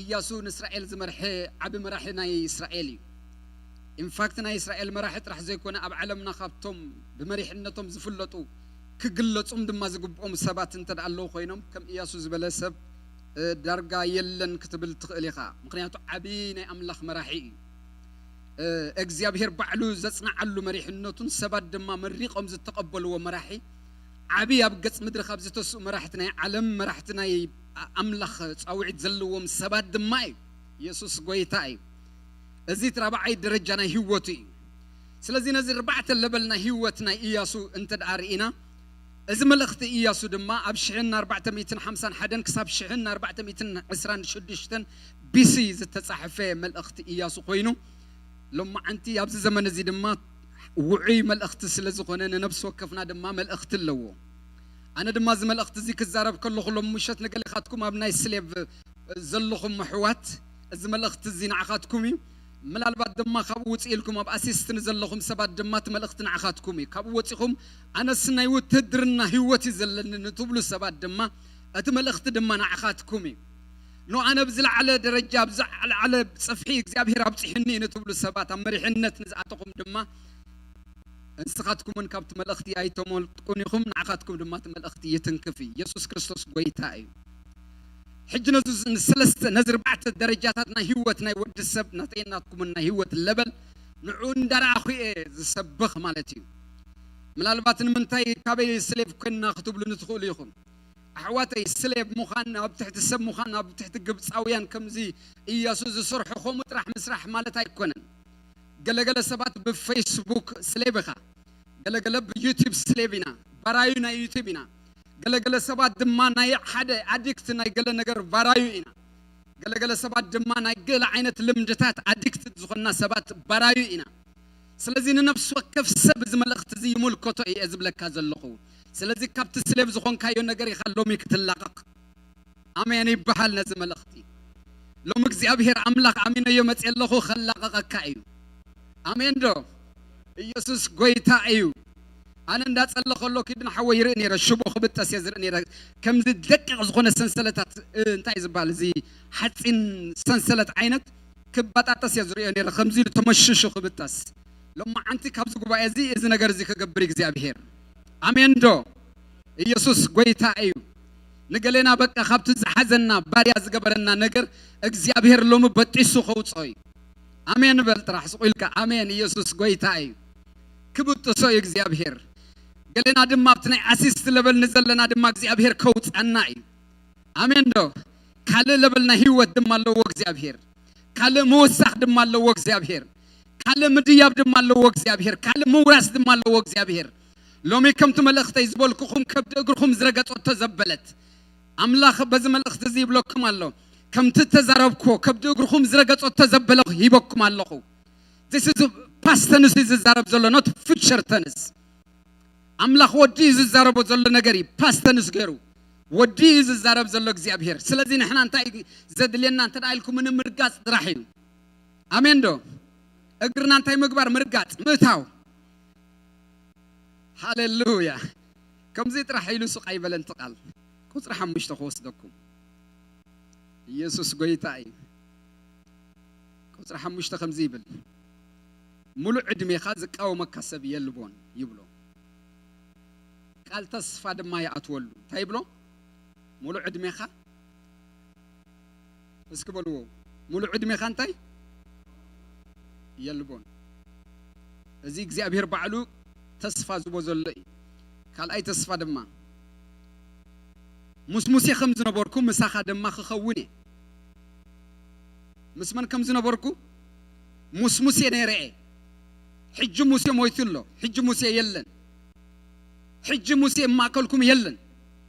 ኢያሱ ንእስራኤል ዝመርሐ ዓቢ መራሒ ናይ እስራኤል እዩ። ኢንፋክት ናይ እስራኤል መራሒ ጥራሕ ዘይኮነ ኣብ ዓለምና ካብቶም ብመሪሕነቶም ዝፍለጡ ክግለጹም ድማ ዝግብኦም ሰባት እንተ ደኣ ኣለዉ ኮይኖም ከም ኢያሱ ዝበለ ሰብ ዳርጋ የለን ክትብል ትኽእል ኢኻ። ምኽንያቱ ዓቢ ናይ ኣምላኽ መራሒ እዩ። እግዚኣብሔር ባዕሉ ዘጽንዓሉ መሪሕነቱን ሰባት ድማ መሪቖም ዝተቐበልዎ መራሒ ዓቢ ኣብ ገጽ ምድሪ ካብ ዝተስኡ መራሕቲ ናይ ዓለም መራሕቲ ናይ ኣምላኽ ጻውዒት ዘለዎም ሰባት ድማ እዩ። ኢየሱስ ጎይታ እዩ። እዚ እቲ ራብዓይ ደረጃ ናይ ህይወቱ እዩ። ስለዚ ነዚ ኣርባዕተ ለበል ናይ ህይወት ናይ ኢያሱ እንተ ደኣ ርኢና እዚ መልእኽቲ ኢያሱ ድማ ኣብ ሽሕን ኣርባዕተ ሚእትን ሓምሳን ሓደን ክሳብ ሽሕን ኣርባዕተ ሚእትን ዕስራን ሽዱሽተን ቢሲ ዝተጻሕፈ መልእኽቲ ኢያሱ ኮይኑ ሎማዓንቲ ኣብዚ ዘመን እዚ ድማ ውዑይ መልእኽቲ ስለ ዝኾነ ንነብሲ ወከፍና ድማ መልእኽቲ ኣለዎ። ኣነ ድማ እዚ መልእኽቲ እዚ ክዛረብ ከለኹ ሎም ምሸት ንገሌኻትኩም ኣብ ናይ ስሌቭ ዘለኹም ኣሕዋት እዚ መልእኽቲ እዚ ንዓኻትኩም እዩ። ምናልባት ድማ ካብኡ ውፅእ ኢልኩም ኣብ ኣሲስት ንዘለኹም ሰባት ድማ እቲ መልእኽቲ ንዓኻትኩም እዩ። ካብኡ ወፂኹም ኣነስ ናይ ውትህድርና ህይወት እዩ ዘለኒ ንትብሉ ሰባት ድማ እቲ መልእኽቲ ድማ ንዓኻትኩም እዩ። ኖ ኣነ ብዝለዓለ ደረጃ ብዝለዓለ ፅፍሒ እግዚኣብሔር ኣብፅሕኒ እዩ ንትብሉ ሰባት ኣብ መሪሕነት ንዝኣተኹም ድማ ንስኻትኩምን ካብቲ መልእኽቲ ኣይተመልጥቁን ኢኹም፣ ንዓኻትኩም ድማ እቲ መልእኽቲ ይትንክፍ እዩ። ኢየሱስ ክርስቶስ ጎይታ እዩ። ሕጂ ነዚ ሰለስተ ነዚ ኣርባዕተ ደረጃታት ናይ ህይወት ናይ ወዲ ሰብ ናተይናትኩምን ናይ ህይወት ለበል ንዑ እንዳረኣኹ እየ ዝሰብኽ ማለት እዩ። ምናልባት ንምንታይ ካበይ ስሌቭ ኮይንና ክትብሉ ንትኽእሉ ኢኹም። ኣሕዋተይ ስሌቭ ምዃን ኣብ ትሕቲ ሰብ ምዃን ኣብ ትሕቲ ግብፃውያን ከምዚ ኢያሱ ዝሰርሖ ከምኡ ጥራሕ ምስራሕ ማለት ኣይኮነን። ገለገለ ሰባት ብፌስቡክ ስሌቭ ኢኻ። ገለገለ ብዩቲብ ስሌቭ ኢና፣ ባራዩ ናይ ዩቲብ ኢና። ገለገለ ሰባት ድማ ናይ ሓደ ኣዲክት ናይ ገለ ነገር ባራዩ ኢና። ገለገለ ሰባት ድማ ናይ ገለ ዓይነት ልምድታት ኣዲክት ዝኾንና ሰባት ባራዩ ኢና። ስለዚ ንነፍሲ ወከፍ ሰብ እዚ መልእኽቲ እዚ ይምልከቶ እየ ዝብለካ ዘለኹ። ስለዚ ካብቲ ስሌቭ ዝኾንካዮ ነገር ኢኻ ሎሚ ክትላቐቕ። ኣሜን ይበሃል ነዚ መልእኽቲ። ሎም እግዚኣብሔር ኣምላኽ ኣሚነዮ መፅእ ኣለኹ ከላቐቐካ እዩ። ኣሜን ዶ? ኢየሱስ ጎይታ እዩ። ኣነ እንዳፀለ ከሎ ኪድን ሓወ ይርኢ ነይረ ሽቦ ክብጠስ እየ ዝርኢ ነይረ። ከምዚ ደቂቕ ዝኾነ ሰንሰለታት እንታይ ዝበሃል እዚ ሓፂን ሰንሰለት ዓይነት ክበጣጠስ እየ ዝርእዮ ነይረ። ከምዚ ኢሉ ተመሽሹ ክብጠስ። ሎማዓንቲ ካብዚ ጉባኤ እዚ እዚ ነገር እዚ ክገብር እግዚኣብሔር። ኣሜን ዶ? ኢየሱስ ጎይታ እዩ። ንገሌና በቃ ካብቲ ዝሓዘና ባርያ ዝገበረና ነገር እግዚኣብሔር ሎሚ በጢሱ ከውፅኦ እዩ። ኣሜን በል ጥራሕ ስቑ ኢልካ ኣሜን። ኢየሱስ ጎይታ እዩ። ክብጥሶ እዩ እግዚኣብሔር። ገለና ድማ ኣብቲ ናይ ኣሲስት ለበል ንዘለና ድማ እግዚኣብሔር ከውፀና እዩ። ኣሜን ዶ? ካልእ ለበል ናይ ህይወት ድማ ኣለዎ እግዚኣብሔር። ካልእ ምውሳኽ ድማ ኣለዎ እግዚኣብሔር። ካልእ ምድያብ ድማ ኣለዎ እግዚኣብሔር። ካልእ ምውራስ ድማ ኣለዎ እግዚኣብሔር። ሎሚ ከምቲ መልእኽተይ ዝበልኩኹም ከብዲ እግርኹም ዝረገጸቶ ዘበለት ኣምላኽ በዚ መልእኽቲ እዚ ይብለኩም ኣሎ። ከምቲ ተዛረብኩዎ ከብዲ እግርኹም ዝረገጸቶ ዘበለ ሂበኩም ኣለኹ። This is past tense እዩ ዝዛረብ ዘሎ፣ not future tense። ኣምላኽ ወዲ እዩ ዝዛረቦ ዘሎ ነገር እዩ past tense ገይሩ ወዲ እዩ ዝዛረብ ዘሎ እግዚኣብሔር። ስለዚ ንሕና እንታይ እዩ ዘድልየና እንተ ደኣ ኢልኩም ንምርጋጽ ጥራሕ እዩ። ኣሜን ዶ? እግርና እንታይ ምግባር? ምርጋጽ፣ ምእታው። ሃሌሉያ። ከምዚ ጥራሕ ኢሉ ሱቕ ኣይበለን እቲ ቃል። ቁጽሪ ሓሙሽተ ክወስደኩም። ኢየሱስ ጎይታ እዩ። ቁጽሪ ሓሙሽተ ከምዚ ይብል፣ "ሙሉእ ዕድሜኻ ዝቃወመካ ሰብ የልቦን" ይብሎ። ቃል ተስፋ ድማ ይኣትወሉ። እንታይ ይብሎ? "ሙሉእ ዕድሜኻ" እስኪ በልዎ፣ "ሙሉእ ዕድሜኻ እንታይ የልቦን?" እዚ እግዚኣብሔር ባዕሉ ተስፋ ዝቦ ዘሎ እዩ። ካልኣይ ተስፋ ድማ፣ "ምስ ሙሴ ከም ዝነበርኩ ምሳኻ ድማ ክኸውን እየ።" ምስ መን ከም ዝነበርኩ? ምስ ሙሴ ነይረ እየ። ሕጂ ሙሴ ሞይቱ ኣሎ። ሕጂ ሙሴ የለን። ሕጂ ሙሴ ኣብ ማእከልኩም የለን።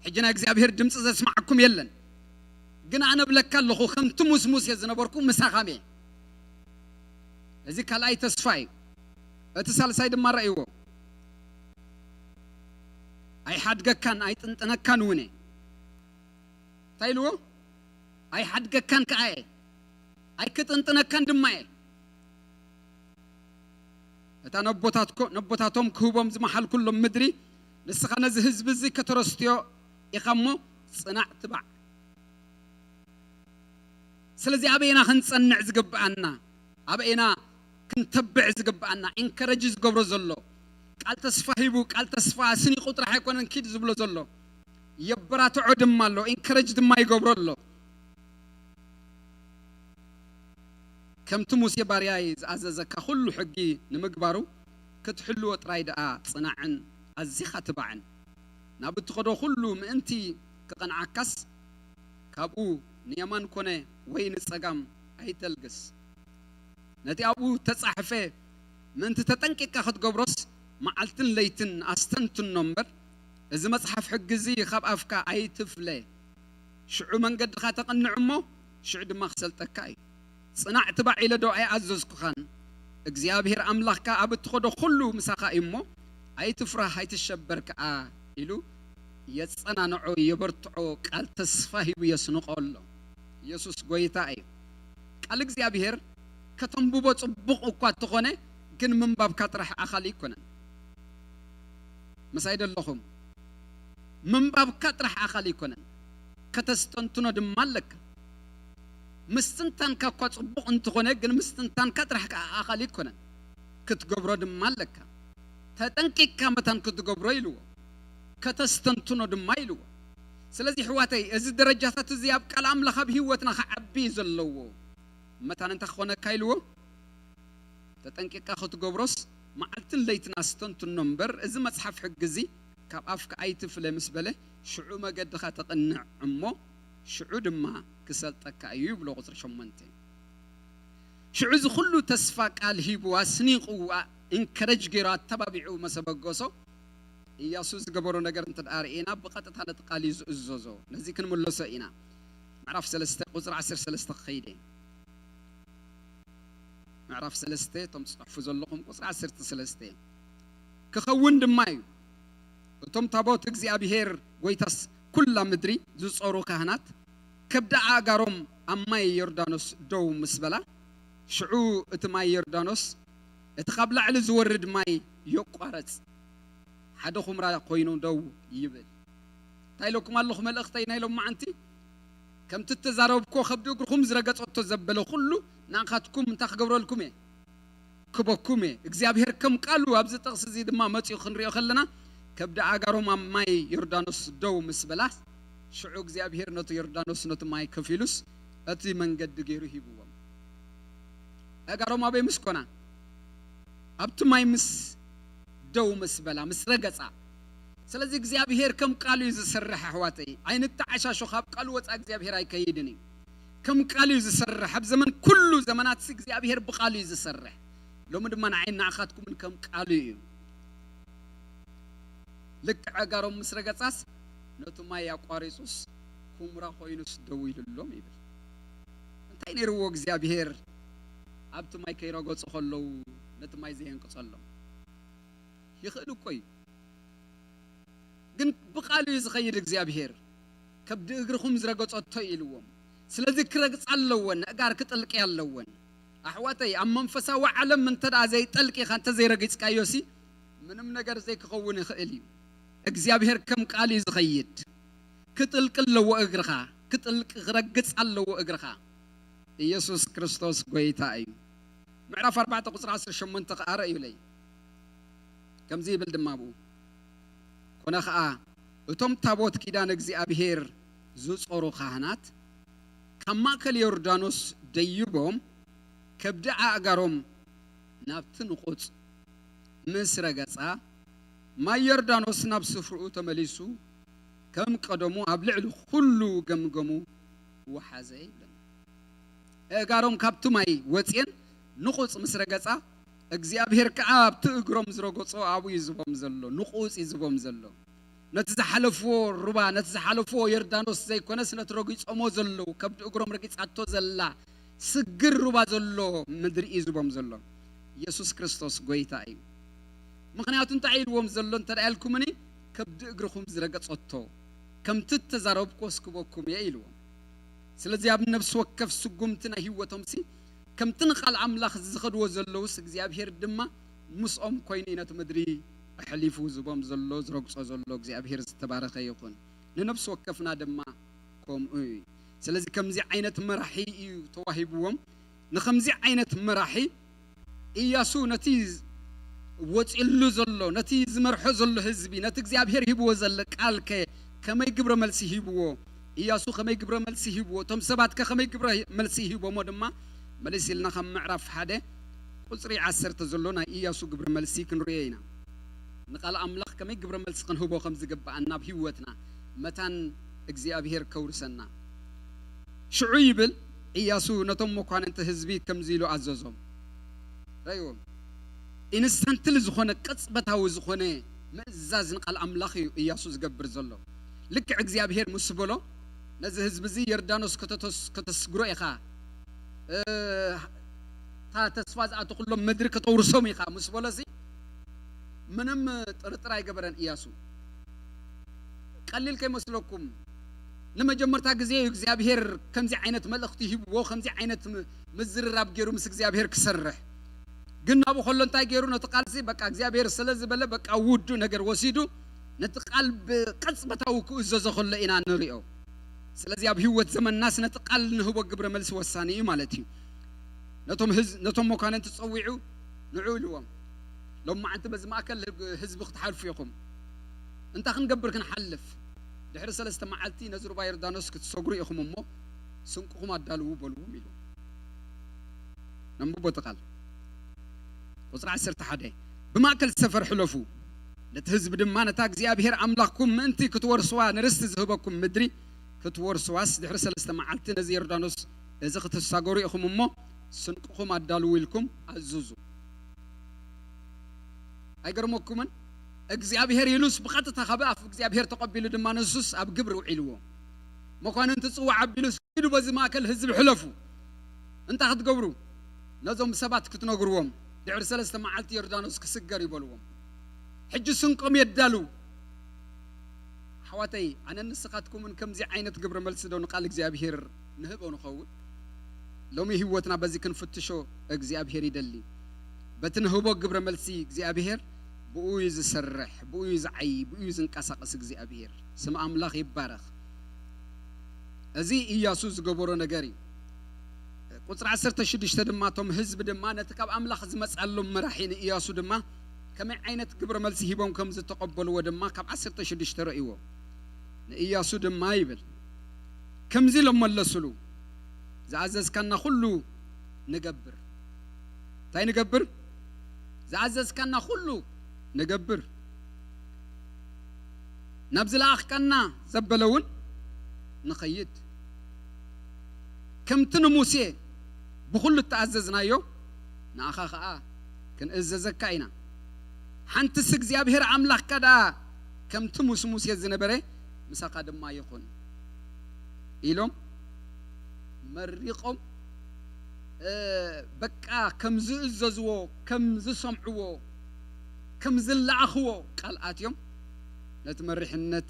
ሕጂ ናይ እግዚኣብሔር ድምፂ ዘስማዓኩም የለን። ግን ኣነ እብለካ ኣለኹ፣ ከምቲ ምስ ሙሴ ዝነበርኩ ምሳኻም እየ። እዚ ካልኣይ ተስፋ እዩ። እቲ ሳልሳይ ድማ ረእይዎ። "ኣይሓድገካን ኣይጥንጥነካን እውን እየ።" እንታይ ኢልዎ? "ኣይሓድገካን ከኣ እየ፣ ኣይክጥንጥነካን ድማ እየ። እታ ነቦታትኮ-፣ ነቦታቶም ክህቦም ዝመሓልኩሎም ምድሪ ንስኻ ነዚ ህዝቢ እዚ ከተረስትዮ ኢኻ እሞ ጽናዕ ትባዕ።" ስለዚ ኣበየና ክንጸንዕ ዝግብኣና? ኣበየና ክንተብዕ ዝግብኣና? ኢንከረጅ ዝገብሮ ዘሎ፣ ቃል ተስፋ ሂቡ፣ ቃል ተስፋ ስኒቑ ጥራሕ ኣይኮነን ኪድ ዝብሎ ዘሎ፣ የበራትዖ ድማ ኣሎ፣ ኢንከረጅ ድማ ይገብሮ ኣሎ። "ከምቲ ሙሴ ባርያይ ዝኣዘዘካ ኩሉ ሕጊ ንምግባሩ ክትሕልዎ ጥራይ ደኣ ጽናዕን ኣዚኻ ትባዕን። ናብ እትኸዶ ኩሉ ምእንቲ ክቐንዓካስ፣ ካብኡ ንየማን ኮነ ወይ ንጸጋም ኣይተልግስ። ነቲ ኣብኡ እተጻሕፈ ምእንቲ ተጠንቂቕካ ክትገብሮስ፣ መዓልትን ለይትን ኣስተንትኖ እምበር፣ እዚ መጽሓፍ ሕጊ እዚ ካብ ኣፍካ ኣይትፍለ። ሽዑ መንገድኻ ተቕንዕ እሞ፣ ሽዑ ድማ ክሰልጠካ እዩ። ጽናዕ ትባዕ ኢለ ዶ ኣይኣዘዝኩኻን? እግዚኣብሔር ኣምላኽካ ኣብ እትኸዶ ኩሉ ምሳኻ እዩ እሞ፣ ኣይትፍራህ፣ ኣይትሸበር ከኣ" ኢሉ የጸናንዖ፣ የበርትዖ፣ ቃል ተስፋ ሂቡ የስንቖ ኣሎ። ኢየሱስ ጎይታ እዩ። ቃል እግዚኣብሔር ከተንብቦ ጽቡቕ እኳ እንተኾነ፣ ግን ምንባብካ ጥራሕ ኣኻሊ ኣይኮነን። ምሳይ ደለኹም? ምንባብካ ጥራሕ ኣኻሊ ኣይኮነን፣ ከተስተንትኖ ድማ ኣለካ። ምስትንታንካ እኳ ጽቡቕ እንተኾነ፣ ግን ምስትንታንካ ጥራሕ ከኣ ኣኻሊ ኣይኮነን፣ ክትገብሮ ድማ ኣለካ። ተጠንቂቕካ መታን ክትገብሮ ኢልዎ፣ ከተስተንትኖ ድማ ኢልዎ። ስለዚ ኣሕዋተይ፣ እዚ ደረጃታት እዚ ኣብ ቃል ኣምላኽ ኣብ ህይወትና ክዓቢ እዩ ዘለዎ። መታን እንታይ ክኾነካ ኢልዎ? ተጠንቂቕካ ክትገብሮስ መዓልትን ለይትን ኣስተንትኖ እምበር፣ እዚ መጽሓፍ ሕጊ እዚ ካብ ኣፍካ ኣይትፍለ ምስ በለ፣ ሽዑ መገድኻ ተቕንዕ እሞ፣ ሽዑ ድማ ክሰልጠካ እዩ ይብሎ ቁጽሪ ሸሞንተ። ሽዑ እዚ ኩሉ ተስፋ ቃል ሂቡ፣ ኣስኒቑ፣ አ-፣ ኢንከረጅ ገይሩ፣ ኣተባቢዑ መሰ በገሶ፣ ኢያሱ ዝገበሮ ነገር እንተ ደኣ ርኢና፣ ብቐጥታ ነቲ ቃል እዩ ዝእዘዞ። ነዚ ክንምለሶ ኢና። ምዕራፍ ሰለስተ ቁጽሪ ዓሰርተ ሰለስተ ክኸይድ እየ። ምዕራፍ ሰለስተ፣ እቶም ትጽሕፉ ዘለኹም ቁጽሪ ዓሰርተ ሰለስተ። ክኸውን ድማ እዩ፣ እቶም ታቦት እግዚኣብሄር ጐይታስ ኩላ ምድሪ ዝጾሩ ካህናት ከብዲ ኣእጋሮም ኣብ ማይ ዮርዳኖስ ደው ምስ በላ፣ ሽዑ እቲ ማይ ዮርዳኖስ፣ እቲ ካብ ላዕሊ ዝወርድ ማይ የቋረጽ፣ ሓደ ኹምራ ኮይኑ ደው ይብል። እንታይ ኢለኩም ኣለኹ? መልእኽተይ ናይ ሎማዓንቲ፣ ከምቲ እተዛረብኩዎ፣ ከብዲ እግርኹም ዝረገጸቶ ዘበለ ኩሉ ንኣኻትኩም እንታይ ክገብረልኩም እየ? ክበኩም እየ። እግዚኣብሄር ከም ቃሉ ኣብዚ ጥቕሲ እዚ ድማ መጺኡ ክንሪኦ ከለና፣ ከብዲ ኣእጋሮም ኣብ ማይ ዮርዳኖስ ደው ምስ በላ፣ ሽዑ እግዚኣብሄር ነቲ ዮርዳኖስ ነቲ ማይ ከፊሉስ፣ እቲ መንገዲ ገይሩ ሂብዎም። ኣእጋሮም ኣበይ ምስ ኮና? ኣብቲ ማይ ምስ ደው ምስ በላ፣ ምስ ረገጻ፣ ስለዚ እግዚኣብሔር ከም ቃሉ እዩ ዝሰርሕ ኣሕዋተይ። ኣይንተዓሻሹ፣ ካብ ቃሉ ወፃ እግዚኣብሔር ኣይከይድን እዩ። ከም ቃሉ እዩ ዝሰርሕ። ኣብ ዘመን ኩሉ ዘመናት እግዚኣብሔር ብቃሉ እዩ ዝሰርሕ። ሎሚ ድማ ንዓይ ንዓኻትኩምን ከም ቃሉ እዩ። ልክዕ ኣእጋሮም ምስ ረገጻስ ነቲ ማይ ኣቋሪጹስ ኩምራ ኮይኑስ ደው ኢሉሎም ይብል። እንታይ ነይርዎ እግዚኣብሔር ኣብቲ ማይ ከይረገጹ ከለዉ ነቲ ማይ ዘየንቅጸሎም? ይኽእል እኮ እዩ። ግን ብቃሉ እዩ ዝኸይድ እግዚኣብሔር። ከብዲ እግርኹም ዝረገጸቶ ኢልዎም። ስለዚ ክረግጻ ኣለወን፣ ኣእጋር ክጥልቂ ኣለወን። ኣሕዋተይ፣ ኣብ መንፈሳዊ ዓለም እንተ ደኣ ዘይጠልቂኻ፣ እንተ ዘይረጊጽካዮ ሲ ምንም ነገር ዘይክኸውን ይኽእል እዩ። እግዚኣብሔር ከም ቃል እዩ ዝኸይድ። ክጥልቂ ኣለዎ እግርኻ፣ ክጥልቂ ክረግጽ ኣለዎ እግርኻ። ኢየሱስ ክርስቶስ ጎይታ እዩ። ምዕራፍ ኣርባዕተ ቁጽሪ ዓሰርተ ሸሞንተ ከኣ ረእዩለይ። ከምዚ ይብል ድማ ብኡ፣ ኮነ ኸኣ እቶም ታቦት ኪዳን እግዚኣብሔር ዝጾሩ ካህናት ካብ ማእከል ዮርዳኖስ ደይቦም ከብዲ ኣእጋሮም ናብቲ ንቑጽ ምስ ረገጻ፣ ማይ ዮርዳኖስ ናብ ስፍርኡ ተመሊሱ ከም ቀደሙ ኣብ ልዕሊ ኩሉ ገምገሙ ወሓዘ ይብለና። ኣእጋሮም ካብቲ ማይ ወጽየን ንቑጽ ምስ ረገጻ፣ እግዚኣብሔር ከኣ ኣብቲ እግሮም ዝረገጾ ኣብኡ እዩ ዝቦም ዘሎ፣ ንቑጽ እዩ ዝቦም ዘሎ። ነቲ ዝሓለፍዎ ሩባ፣ ነቲ ዝሓለፍዎ ዮርዳኖስ ዘይኮነስ፣ ነቲ ረጊጾሞ ዘለዉ፣ ከብዲ እግሮም ረጊጻቶ ዘላ ስግር ሩባ ዘሎ ምድሪ እዩ ዝቦም ዘሎ። ኢየሱስ ክርስቶስ ጎይታ እዩ። ምኽንያቱ እንታይ ኢልዎም ዘሎ እንተ ደኣ ኢልኩምኒ፣ ከብዲ እግርኹም ዝረገጸቶ፣ ከምቲ እተዛረብኩዎስ ክበኩም እየ ኢልዎም። ስለዚ ኣብ ነፍሲ ወከፍ ስጉምቲ ናይ ህይወቶምሲ፣ ከምቲ ንቓል ኣምላኽ ዝኸድዎ ዘለውስ፣ እግዚኣብሔር ድማ ምስኦም ኮይኑ እዩ ነቲ ምድሪ ኣሕሊፉ ዝቦም ዘሎ፣ ዝረግጾ ዘሎ። እግዚኣብሔር ዝተባረኸ ይኹን። ንነፍሲ ወከፍና ድማ ከምኡ እዩ። ስለዚ ከምዚ ዓይነት መራሒ እዩ ተዋሂብዎም። ንከምዚ ዓይነት መራሒ ኢያሱ ነቲ ወጺሉ ዘሎ፣ ነቲ ዝመርሖ ዘሎ ህዝቢ፣ ነቲ እግዚኣብሔር ሂብዎ ዘሎ ቃል ከ ከመይ ግብረ መልሲ ሂብዎ? ኢያሱ ከመይ ግብረ መልሲ ሂብዎ? እቶም ሰባት ከ ከመይ ግብረ መልሲ ሂቦሞ ድማ መሊስ ኢልና ካብ ምዕራፍ ሓደ ቁጽሪ ዓሰርተ ዘሎ ናይ ኢያሱ ግብረ መልሲ ክንርእዮ ኢና። ንቃል ኣምላኽ ከመይ ግብረ መልሲ ክንህቦ ከም ዝግብኣና ኣብ ህይወትና መታን እግዚኣብሔር ከውርሰና። ሽዑ ይብል፣ ኢያሱ ነቶም መኳንንቲ ህዝቢ ከምዚ ኢሉ ኣዘዞም። ረእይዎም። ኢንስታንትሊ ዝኾነ፣ ቅጽበታዊ ዝኾነ ምእዛዝ ንቃል ኣምላኽ እዩ ኢያሱ ዝገብር ዘሎ። ልክዕ እግዚኣብሔር ምስ በሎ፣ ነዚ ህዝቢ እዚ ዮርዳኖስ ከተተስ-፣ ከተስግሮ ኢኻ፣ እ፣ እታ ተስፋ ዝኣተኹሎም ምድሪ ከተውርሶም ኢኻ ምስ በሎሲ፣ ምንም ጥርጥር ኣይገበረን ኢያሱ። ቀሊል ከይመስለኩም፣ ንመጀመርታ ግዜ እዩ እግዚኣብሔር ከምዚ ዓይነት መልእኽቲ ሂብዎ፣ ከምዚ ዓይነት ም-፣ ምዝርራብ ገይሩ ምስ እግዚኣብሔር ክሰርሕ። ግን ናብኡ ከሎ እንታይ ገይሩ? ነቲ ቃልሲ በቃ እግዚኣብሔር ስለ ዝበለ፣ በቃ ውዱ ነገር ወሲዱ ነቲ ቃል ብቅጽበታዊ ክእዘዞ ከሎ ኢና ንሪኦ። ስለዚ ኣብ ህይወት ዘመንናስ ነቲ ቃል ንህቦ ግብረ መልሲ ወሳኒ እዩ ማለት እዩ። ነቶም ህዝ-፣ ነቶም መኳንንቲ ጸዊዑ ንዑ ኢልዎም። ሎም መዓልቲ በዚ ማእከል ህዝቢ ክትሓልፉ ኢኹም። እንታይ ክንገብር ክንሓልፍ? ድሕሪ ሰለስተ መዓልቲ ነዚ ሩባ ዮርዳኖስ ክትሰግሩ ኢኹም እሞ ስንቅኹም ኣዳልዉ በልዎም ኢሉ። ነንብቦ እቲ ቃል። ቁጽሪ ዓሰርተ ሓደ፣ ብማእከል ሰፈር ሕለፉ። ነቲ ህዝቢ ድማ፣ ነታ እግዚኣብሔር ኣምላኽኩም ምእንቲ ክትወርስዋ ንርስቲ ዝህበኩም ምድሪ ክትወርስዋስ፣ ድሕሪ ሰለስተ መዓልቲ ነዚ ዮርዳኖስ እዚ ክትሳገሩ ኢኹም እሞ፣ ስንቅኹም ኣዳልዉ ኢልኩም ኣዝዙ። ኣይገርመኩምን? እግዚኣብሔር ኢሉስ ብቐጥታ ካብ ኣፍ እግዚኣብሔር ተቐቢሉ ድማ ንሱስ ኣብ ግብሪ ውዒልዎ። መኳንንቲ ጽዋዕ ኣቢሉስ፣ ኪዱ በዚ ማእከል ህዝቢ ሕለፉ። እንታይ ክትገብሩ? ነዞም ሰባት ክትነግርዎም፣ ድሕሪ ሰለስተ መዓልቲ ዮርዳኖስ ክስገር እዩ በልዎም። ሕጂ ስንቆም የዳልዉ። ኣሕዋተይ፣ ኣነን ንስኻትኩምን ከምዚ ዓይነት ግብረ መልሲ ዶ ንቃል እግዚኣብሔር ንህቦ ንኸውን? ሎሚ ህይወትና በዚ ክንፍትሾ እግዚኣብሔር ይደሊ። በቲ ንህቦ ግብረ መልሲ እግዚኣብሔር ብኡ እዩ ዝሰርሕ፣ ብኡ እዩ ዝዓዪ፣ ብኡ እዩ ዝንቀሳቐስ እግዚኣብሔር። ስም ኣምላኽ ይባረኽ። እዚ ኢያሱ ዝገበሮ ነገር እዩ። ቁጽሪ ዓሰርተ ሽዱሽተ ድማ፣ እቶም ህዝቢ ድማ ነቲ ካብ ኣምላኽ ዝመጽኣሎም መራሒ ንኢያሱ ድማ ከመይ ዓይነት ግብረ መልሲ ሂቦም ከም ዝተቐበልዎ ድማ ካብ ዓሰርተ ሽዱሽተ ረእይዎ። ንኢያሱ ድማ ይብል፣ ከምዚ ኢሎም መለሱሉ፣ ዝኣዘዝካና ኩሉ ንገብር። እንታይ ንገብር? ዝኣዘዝካና ኩሉ ንገብር። ናብ ዝለኣኽካና ዘበለ እውን ንኸይድ። ከምቲ ንሙሴ ብኹሉ እተኣዘዝናዮ፣ ንኣኻ ኸኣ ክንእዘዘካ ኢና። ሓንትስ እግዚኣብሔር ኣምላኽካ ደኣ ከምቲ ምስ ሙሴ ዝነበረ ምሳኻ ድማ ይኹን ኢሎም መሪቖም፣ እ፣ በቃ ከም ዝእዘዝዎ፣ ከም ዝሰምዕዎ፣ ከም ዝለኣኽዎ ቃል ኣትዮም ነቲ መሪሕነት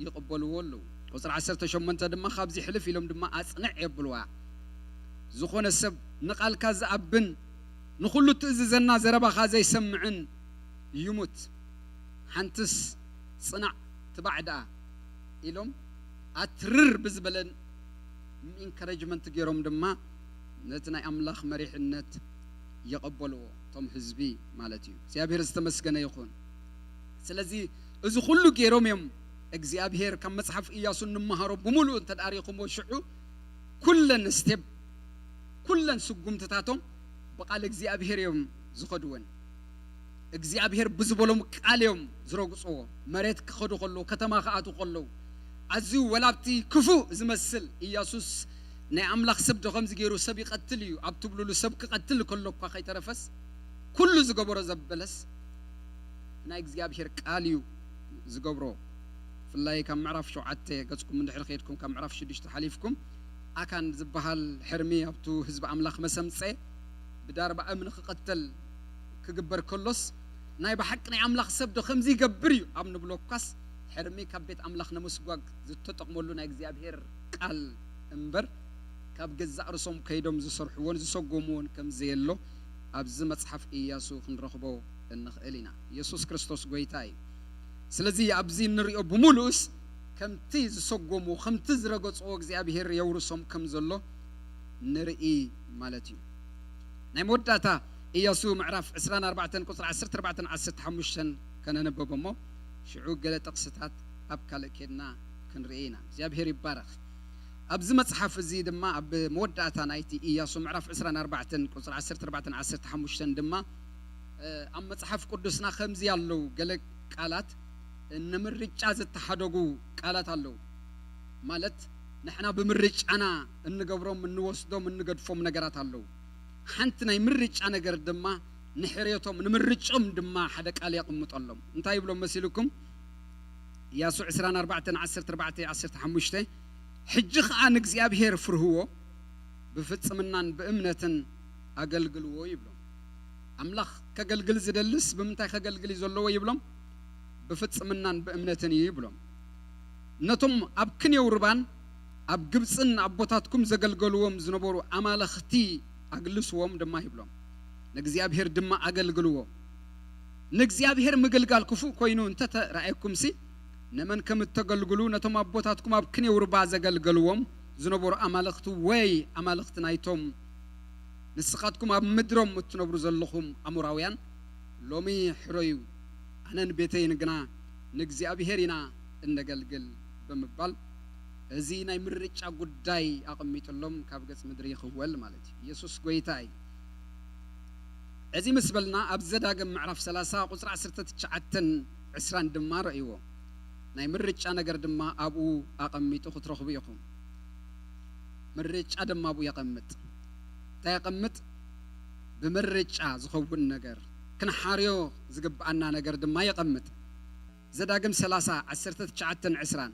ይቕበልዎ ኣለዉ። ቁጽሪ ዓሰርተ ሸሞንተ ድማ፣ ካብዚ ሕልፍ ኢሎም ድማ ኣጽንዕ የብልዋ። ዝኾነ ሰብ ንቓልካ ዝኣብን ንኹሉ እትእዝዘና ዘረባኻ ዘይሰምዕን ይሙት። ሓንትስ ጽናዕ ትባዕ ደኣ ኢሎም ኣትርር ብዝበለን ኢንካሬጅመንት ገይሮም ድማ ነቲ ናይ ኣምላኽ መሪሕነት ይቐበልዎ፣ እቶም ህዝቢ ማለት እዩ። እግዚኣብሔር ዝተመስገነ ይኹን። ስለዚ እዚ ኩሉ ገይሮም እዮም እግዚኣብሔር ካብ መጽሓፍ ኢያሱ እንመሃሮ ብምሉኡ እንተ ደኣ ርኢኹምዎ ሽዑ ኩለን ስቴፕ፣ ኩለን ስጉምትታቶም ብቓል እግዚኣብሔር እዮም ዝኸድወን። እግዚኣብሔር ብዝበሎም ቃል እዮም ዝረግጽዎ። መሬት ክኸዱ ከለዉ፣ ከተማ ክኣትዉ ከለዉ፣ ኣዝዩ ወላብቲ ክፉእ ዝመስል ኢያሱስ ናይ ኣምላኽ ሰብ ዶ ከምዚ ገይሩ ሰብ ይቐትል እዩ ኣብ ትብሉሉ ሰብ ክቐትል ከሎ እኳ ከይተረፈስ ኩሉ ዝገበሮ ዘበለስ ናይ እግዚኣብሔር ቃል እዩ ዝገብሮ። ብፍላይ ካብ ምዕራፍ ሸውዓተ ገጽኩም እንድሕር ከይድኩም ካብ ምዕራፍ ሽዱሽተ ሓሊፍኩም ኣካን ዝበሃል ሕርሚ ኣብቱ ህዝቢ ኣምላኽ መሰምጸ ብዳርባ እምኒ ክቐተል ክግበር ከሎስ ናይ ብሓቂ ናይ ኣምላኽ ሰብ ዶ ከምዚ ይገብር እዩ ኣብ ንብሎ እኳስ ሕርሚ ካብ ቤት ኣምላኽ ንምስጓግ ዝተጠቕመሉ ናይ እግዚኣብሔር ቃል እምበር ካብ ገዛእ ርእሶም ከይዶም ዝሰርሕዎን ዝሰጎምዎን ከም ዘየሎ ኣብዚ መጽሓፍ ኢያሱ ክንረኽቦ እንኽእል ኢና። ኢየሱስ ክርስቶስ ጎይታ እዩ። ስለዚ ኣብዚ እንሪኦ ብምሉእስ ከምቲ ዝሰጎምዎ፣ ከምቲ ዝረገጽዎ እግዚኣብሔር የውርሶም ከም ዘሎ ንርኢ ማለት እዩ። ናይ መወዳእታ ኢያሱ ምዕራፍ ዕስራን ኣርባዕተን ቁጽሪ ዓሰርተ ኣርባዕተን ዓሰርተ ሓሙሽተን ከነንብብ እሞ ሽዑ ገለ ጥቕስታት ኣብ ካልእ ኬድና ክንርኢ ኢና። እግዚኣብሔር ይባረኽ። ኣብዚ መጽሓፍ እዚ ድማ ኣብ መወዳእታ ናይቲ ኢያሱ ምዕራፍ ዕስራን ኣርባዕተን ቁጽሪ ዓሰርተ ኣርባዕተን ዓሰርተ ሓሙሽተን ድማ፣ እ፣ ኣብ መጽሓፍ ቅዱስና ከምዚ ኣለዉ ገለ ቃላት ንምርጫ ዝተሓደጉ ቃላት ኣለዉ። ማለት ንሕና ብምርጫና እንገብሮም፣ እንወስዶም፣ እንገድፎም ነገራት ኣለዉ። ሓንቲ ናይ ምርጫ ነገር ድማ ንሕርየቶም፣ ንምርጭኦም ድማ ሓደ ቃል የቕምጠሎም። እንታይ ይብሎም መሲልኩም? ኢያሱ ዕስራን ኣርባዕተን ዓሰርተ ኣርባዕተ ዓሰርተ ሓሙሽተ፣ ሕጂ ኸኣ ንእግዚኣብሔር ፍርህዎ፣ ብፍጽምናን ብእምነትን ኣገልግልዎ ይብሎም። ኣምላኽ ከገልግል ዝደልስ ብምንታይ ከገልግል እዩ ዘለዎ ይብሎም? ብፍጽምናን ብእምነትን እዩ ይብሎም። ነቶም ኣብ ክንየው ርባን ኣብ ግብጽን ኣቦታትኩም ዘገልገልዎም ዝነበሩ ኣማልኽቲ ኣግልስዎም ድማ ይብሎም። ንእግዚኣብሔር ድማ ኣገልግልዎ። ንእግዚኣብሔር ምግልጋል ክፉእ ኮይኑ እንተተራእየኩምሲ፣ ንመን ከም እተገልግሉ ነቶም ኣቦታትኩም ኣብ ክንየው ርባ ዘገልገልዎም ዝነበሩ ኣማልኽቲ ወይ ኣማልኽቲ ናይቶም ንስኻትኩም ኣብ ምድሮም እትነብሩ ዘለኹም ኣሞራውያን ሎሚ ሕረዩ፣ ኣነን ቤተይን ግና ንእግዚኣብሔር ኢና እነገልግል ብምባል፣ እዚ ናይ ምርጫ ጉዳይ ኣቐሚጥሎም ካብ ገጽ ምድሪ ይኽወል ማለት እዩ። ኢየሱስ ጎይታ እዩ። እዚ ምስ በልና፣ ኣብ ዘዳግም ምዕራፍ ሰላሳ ቁጽሪ ዓሰርተ ትሽዓተን ዕስራን ድማ ረእይዎ። ናይ ምርጫ ነገር ድማ ኣብኡ ኣቐሚጡ ክትረኽቡ ኢኹም። ምርጫ ድማ ኣብኡ የቐምጥ። እንታይ የቐምጥ? ብምርጫ ዝኸውን ነገር፣ ክንሓርዮ ዝግብኣና ነገር ድማ የቐምጥ። ዘዳግም ሰላሳ ዓሰርተ ትሽዓተን ዕስራን፣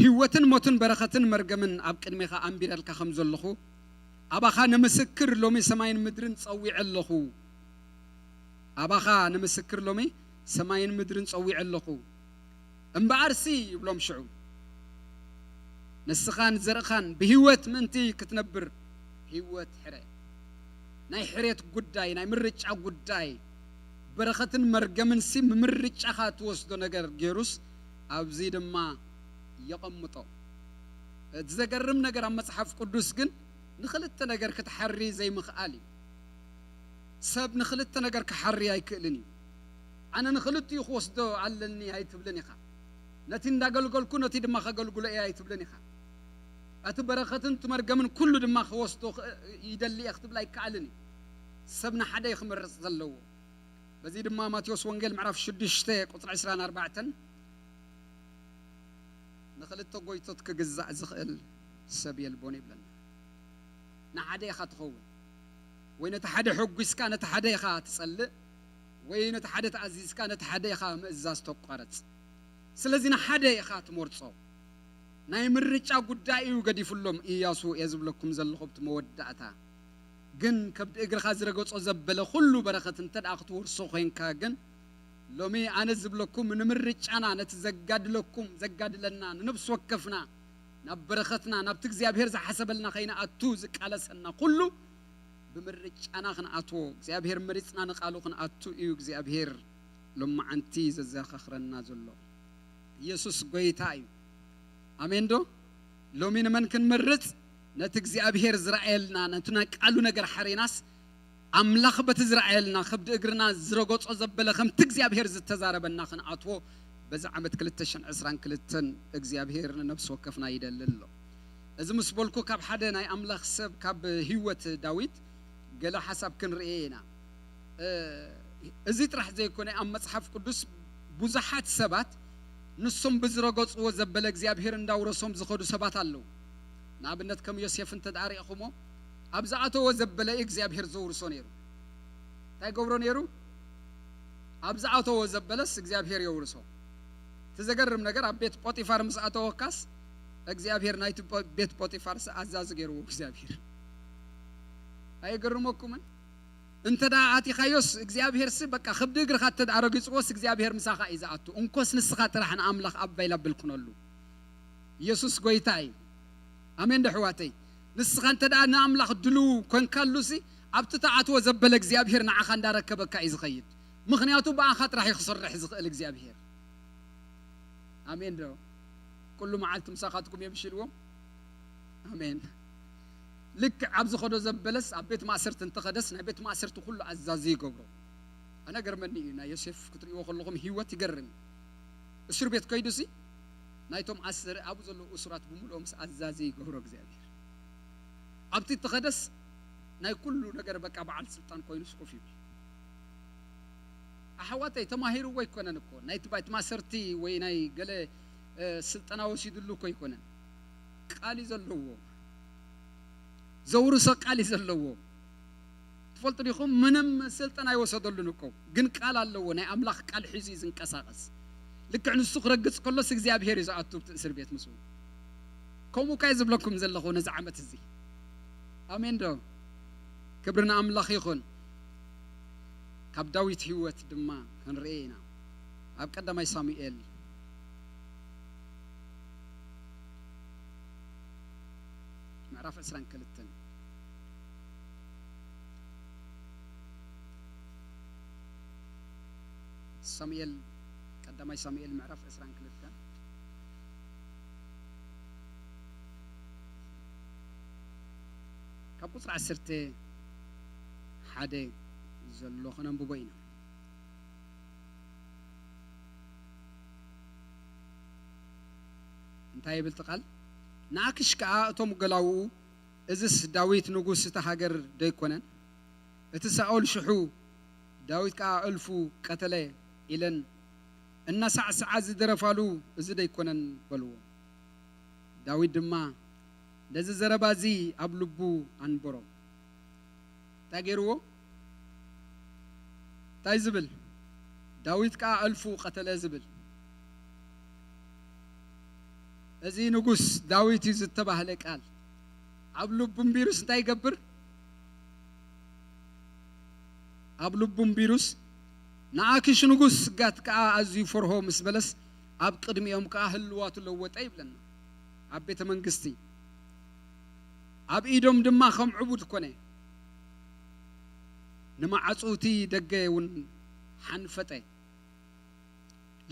ህይወትን ሞትን በረኸትን መርገምን ኣብ ቅድሜኻ ኣንቢረልካ ከም ዘለኹ፣ ኣባኻ ንምስክር ሎሚ ሰማይን ምድርን ጸዊዐ ኣለኹ። ኣባኻ ንምስክር ሎሚ ሰማይን ምድርን ጸዊዐ ኣለኹ። እምበኣርሲ ይብሎም ሽዑ፣ ንስኻን ዘርእኻን ብህይወት ምእንቲ ክትነብር ህይወት ሕረ። ናይ ሕርየት ጉዳይ፣ ናይ ምርጫ ጉዳይ፣ በረኸትን መርገምን ሲ ምርጫኻ ትወስዶ ነገር ገይሩስ፣ ኣብዚ ድማ የቐምጦ። እቲ ዘገርም ነገር ኣብ መጽሓፍ ቅዱስ ግን ንኽልተ ነገር ክትሓሪ ዘይምኽኣል እዩ። ሰብ ንኽልተ ነገር ክሓሪ ኣይክእልን እዩ። ኣነ ንኽልቲኡ ክወስዶ ኣለኒ ኣይትብልን ኢኻ። ነቲ እንዳገልገልኩ ነቲ ድማ ከገልግሎ እየ ኣይትብልን ኢኻ። እቲ በረኸትን እቲ መርገምን ኩሉ ድማ ክወስዶ ኽ-፣ ይደሊ እየ ክትብል ኣይከኣልን እዩ። ሰብ ንሓደ እዩ ክመርጽ ዘለዎ። በዚ ድማ ማቴዎስ ወንጌል ምዕራፍ ሽዱሽተ ቁጽሪ ዕስራን ኣርባዕተን፣ ክልተ ጎይቶት ክግዛእ ዝኽእል ሰብ የልቦን ይብለና። ንሓደ ኢኻ ትኸውን፣ ወይ ነቲ ሓደ ሕጒስካ ነቲ ሓደ ኢኻ ትጸልእ፣ ወይ ነቲ ሓደ ተኣዚዝካ ነቲ ሓደ ኢኻ ምእዛዝ ተቋረጽ። ስለዚ ንሓደ ኢኻ ትመርጾ። ናይ ምርጫ ጉዳይ እዩ ገዲፍሎም ኢያሱ እየ ዝብለኩም ዘለኹ ኣብቲ መወዳእታ። ግን ከብዲ እግርኻ ዝረገጾ ዘበለ ኩሉ በረኸት እንተ ደኣ ክትወርሶ ኮይንካ ግን፣ ሎሚ ኣነ ዝብለኩም ንምርጫና፣ ነቲ ዘጋድለኩም፣ ዘጋድለና፣ ንነፍሲ ወከፍና ናብ በረኸትና፣ ናብቲ እግዚኣብሔር ዝሓሰበልና ከይንኣቱ ዝቃለሰና ኩሉ ብምርጫና ክንኣትዎ፣ እግዚኣብሔር መሪጽና ንቃሉ ክንኣቱ እዩ እግዚኣብሔር ሎማዓንቲ ዘዘኻኽረና ዘሎ። ኢየሱስ ጎይታ እዩ። ኣሜን ዶ? ሎሚ ንመን ክንመርጽ? ነቲ እግዚኣብሔር ዝረኣየልና፣ ነቲ ናይ ቃሉ ነገር ሓሬናስ፣ ኣምላኽ በቲ ዝረኣየልና፣ ከብዲ እግርና ዝረገጾ ዘበለ፣ ከምቲ እግዚኣብሔር ዝተዛረበና ክንኣትዎ፣ በዚ ዓመት ክልተ ሽሕን ዕስራን ክልተን እግዚኣብሔር ንነፍሲ ወከፍና ይደሊ ኣሎ። እዚ ምስ በልኩ፣ ካብ ሓደ ናይ ኣምላኽ ሰብ፣ ካብ ህይወት ዳዊት ገለ ሓሳብ ክንርኢ ኢና። እ፣ እዚ ጥራሕ ዘይኮነ፣ ኣብ መጽሓፍ ቅዱስ ብዙሓት ሰባት ንሶም ብዝረገጽዎ ዘበለ እግዚኣብሔር እንዳውረሶም ዝኸዱ ሰባት ኣለዉ። ንኣብነት ከም ዮሴፍ እንተ ደኣ ርኢኹሞ፣ ኣብ ዝኣተዎ ዘበለ እዩ እግዚኣብሔር ዘውርሶ ነይሩ። እንታይ ገብሮ ነይሩ? ኣብ ዝኣተዎ ዘበለስ እግዚኣብሔር የውርሶ። እቲ ዘገርም ነገር፣ ኣብ ቤት ጶጢፋር ምስ ኣተወካስ እግዚኣብሔር ናይቲ ጶ-፣ ቤት ጶጢፋርስ ኣዛዚ ገይርዎ እግዚኣብሔር። ኣየገርመኩምን? እንተ ደኣ ኣቲኻዮስ እግዚኣብሔርሲ በቃ ከብዲ እግርኻ እንተ ደኣ ረጊጽዎስ እግዚኣብሔር ምሳኻ እዩ ዝኣቱ። እንኮስ ንስኻ ጥራሕ ንኣምላኽ ኣቫይላብል ኩነሉ። ኢየሱስ ጎይታ እዩ። ኣሜን ዶ ኣሕዋተይ? ንስኻ እንተ ደኣ ንኣምላኽ ድልው ኮንካሉሲ፣ ኣብቲ ትኣትዎ ዘበለ እግዚኣብሔር ንዓኻ እንዳረከበካ እዩ ዝኸይድ። ምኽንያቱ ብኣኻ ጥራሕ እዩ ክሰርሕ ዝኽእል እግዚኣብሔር። ኣሜን ዶ? ኩሉ መዓልቲ ምሳኻትኩም የምሽልዎም። ኣሜን። ልክዕ ኣብ ዝኸዶ ዘበለስ፣ ኣብ ቤት ማእሰርቲ እንተኸደስ፣ ናይ ቤት ማእሰርቲ ኩሉ ኣዛዚ ይገብሮ። ኣነ ገርመኒ እዩ፣ ናይ ዮሴፍ ክትርእይዎ ከለኹም ህይወት ይገርም እዩ። እስር ቤት ከይዱሲ፣ ናይቶም ኣሰር-፣ ኣብኡ ዘለዉ እሱራት ብምልኦም ምስ ኣዛዚ ይገብሮ እግዚኣብሔር። ኣብቲ እተኸደስ፣ ናይ ኩሉ ነገር በቃ በዓል ስልጣን ኮይኑስ ኮፍ ይብል። ኣሕዋተይ፣ ተማሂርዎ ኣይኮነን እኮ፣ ናይቲ ቤት ማእሰርቲ ወይ ናይ ገለ፣ እ፣ ስልጠና ወሲድሉ እኮ ኣይኮነን። ቃል እዩ ዘለዎ። ዘውርሶ ቃል እዩ ዘለዎ። ትፈልጡ ዲኹም? ምንም ስልጠና ኣይወሰደሉን እኮ፣ ግን ቃል ኣለዎ። ናይ ኣምላኽ ቃል ሒዙ እዩ ዝንቀሳቐስ። ልክዕ ንሱ ክረግጽ ከሎስ እግዚኣብሔር እዩ ዝኣቱ ኣብቲ እስር ቤት ምስኡ። ከምኡ ካይ ዝብለኩም ዘለኹ ነዚ ዓመት እዚ። ኣሜን ዶ? ክብሪ ንኣምላኽ ይኹን። ካብ ዳዊት ህይወት ድማ ክንርኢ ኢና። ኣብ ቀዳማይ ሳሙኤል ምዕራፍ ዕስራን ክልተን። ሳሙኤል፣ ቀዳማይ ሳሙኤል ምዕራፍ ዕስራን ክልተን፣ ካብ ቁጽሪ ዓሰርተ ሓደ ዘሎ ከነንብቦ ኢና። እንታይ ይብል እቲ ቃል? ንኣክሽ ከኣ እቶም ገላውኡ፣ "እዝስ ዳዊት ንጉስ እታ ሃገር ዶ ኣይኮነን? እቲ ሳኦል ሽሑ፣ ዳዊት ከኣ እልፉ ቀተለ" ኢለን እናሳዕስዓ ዝደረፋሉ እዚ ዶ ኣይኮነን? በልዎ። ዳዊት ድማ ነዚ ዘረባ እዚ ኣብ ልቡ ኣንበሮ። እንታይ ገይርዎ? እንታይ ዝብል? ዳዊት ከኣ እልፉ ቀተለ ዝብል። እዚ ንጉስ ዳዊት እዩ ዝተባህለ ቃል ኣብ ልቡ እምቢሩስ እንታይ ይገብር? ኣብ ልቡ እምቢሩስ፣ ንኣኪሽ ንጉስ ጋት ከኣ ኣዝዩ ፈርሆ ምስ በለስ፣ ኣብ ቅድሚኦም ከኣ ህልዋቱ ለወጠ ይብለና። ኣብ ቤተ መንግስቲ፣ ኣብ ኢዶም ድማ ከም ዕቡድ ኮነ። ንመዓጹ እቲ ደገ እውን ሓንፈጠ።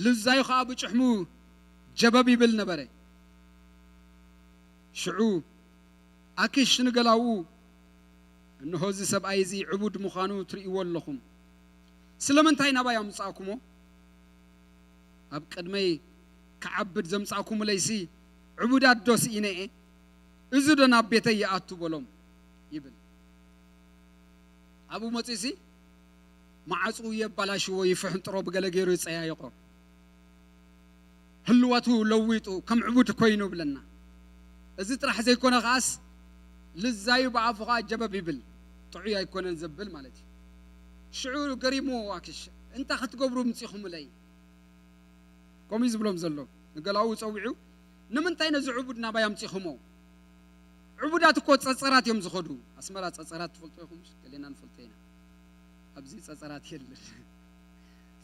ልዛዩ ኸኣ ብጭሕሙ ጀበብ ይብል ነበረ። ሽዑ ኣኪሽ ንገላውኡ፣ "እንሆ፣ እዚ ሰብኣይ እዚ ዕቡድ ምዃኑ ትርእይዎ ኣለኹም። ስለምንታይ ናባይ ኣምጻእኩሞ? ኣብ ቅድመይ ክዓብድ ዘምጻእኩምለይሲ ዕቡዳት ዶ ስኢነ እየ? እዚ ዶ ናብ ቤተይ ይኣቱ?" በሎም ይብል። ኣብኡ መጺኡሲ መዓጹ የባላሽዎ፣ ይፍሕንጥሮ፣ ብገለ ገይሩ ይጸያየቖ። ህልዋቱ ለዊጡ ከም ዕቡድ ኮይኑ ብለና። እዚ ጥራሕ ዘይኮነ ከኣስ ልዛዩ ብኣፉ ከኣ ጀበብ ይብል፣ ጥዑይ ኣይኮነን ዘብል ማለት እዩ። ሽዑ ገሪምዎ ኣኪሽ፣ እንታይ ክትገብሩ ምጺኹምለይ? ከምኡ እዩ ዝብሎም ዘሎ። ንገላኡ ጸዊዑ፣ ንምንታይ ነዚ ዕቡድ ናባይ ኣምጺኹሞ? ዕቡዳት እኮ ጸጸራት እዮም ዝኸዱ። ኣስመራ ጸጸራት ትፈልጡ ኢኹም፣ ገሌና ንፈልጦ ኢና። ኣብዚ ጸጸራት የለን።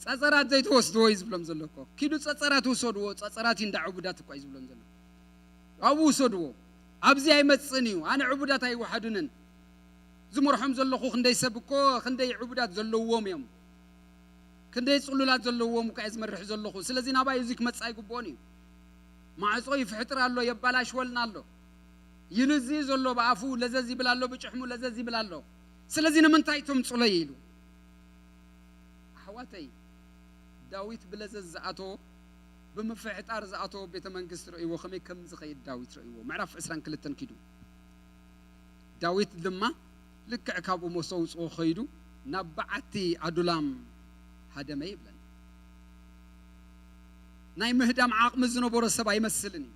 ጸጸራት ዘይትወስድዎ እዩ ዝብሎም ዘሎ እኮ። ኪዱ ጸጸራት ውሰድዎ፣ ጸጸራት እዩ እንዳ ዕቡዳት እኳ እዩ ዝብሎም ዘሎ። ኣብኡ ውሰድዎ። ኣብዚ ኣይመጽእን እዩ። ኣነ ዕቡዳት ኣይወሓዱንን። ዝመርሖም ዘለኹ ክንደይ ሰብ እኮ፣ ክንደይ ዕቡዳት ዘለዎም እዮም። ክንደይ ጽሉላት ዘለዎም እኳ እየ ዝመርሕ ዘለኹ። ስለዚ ናባይ እዚ ክመጽእ ኣይግብኦን እዩ። ማዕጾ ይፍሕጥር ኣሎ፣ የባላሽወልና ኣሎ። ይልዚ ዘሎ ብኣፉ ለዘዝ ይብል ኣሎ፣ ብጭሕሙ ለዘዝ ይብል ኣሎ። ስለዚ ንምንታይ ትምጹለይ ኢሉ። ኣሕዋተይ፣ ዳዊት ብለዘዝ ዝኣተዎ፣ ብምፍሕጣር ዝኣተዎ ቤተ መንግስቲ ረእይዎ፣ ከመይ ከም ዝኸይድ ዳዊት ረእይዎ። ምዕራፍ ዕስራን ክልተን ኪዱ። ዳዊት ድማ ልክዕ ካብኡ መሰውፅኦ ኸይዱ ናብ በዓቲ ኣዱላም ሃደመ ይብለና። ናይ ምህዳም ዓቕሚ ዝነበሮ ሰብ ኣይመስልን እዩ።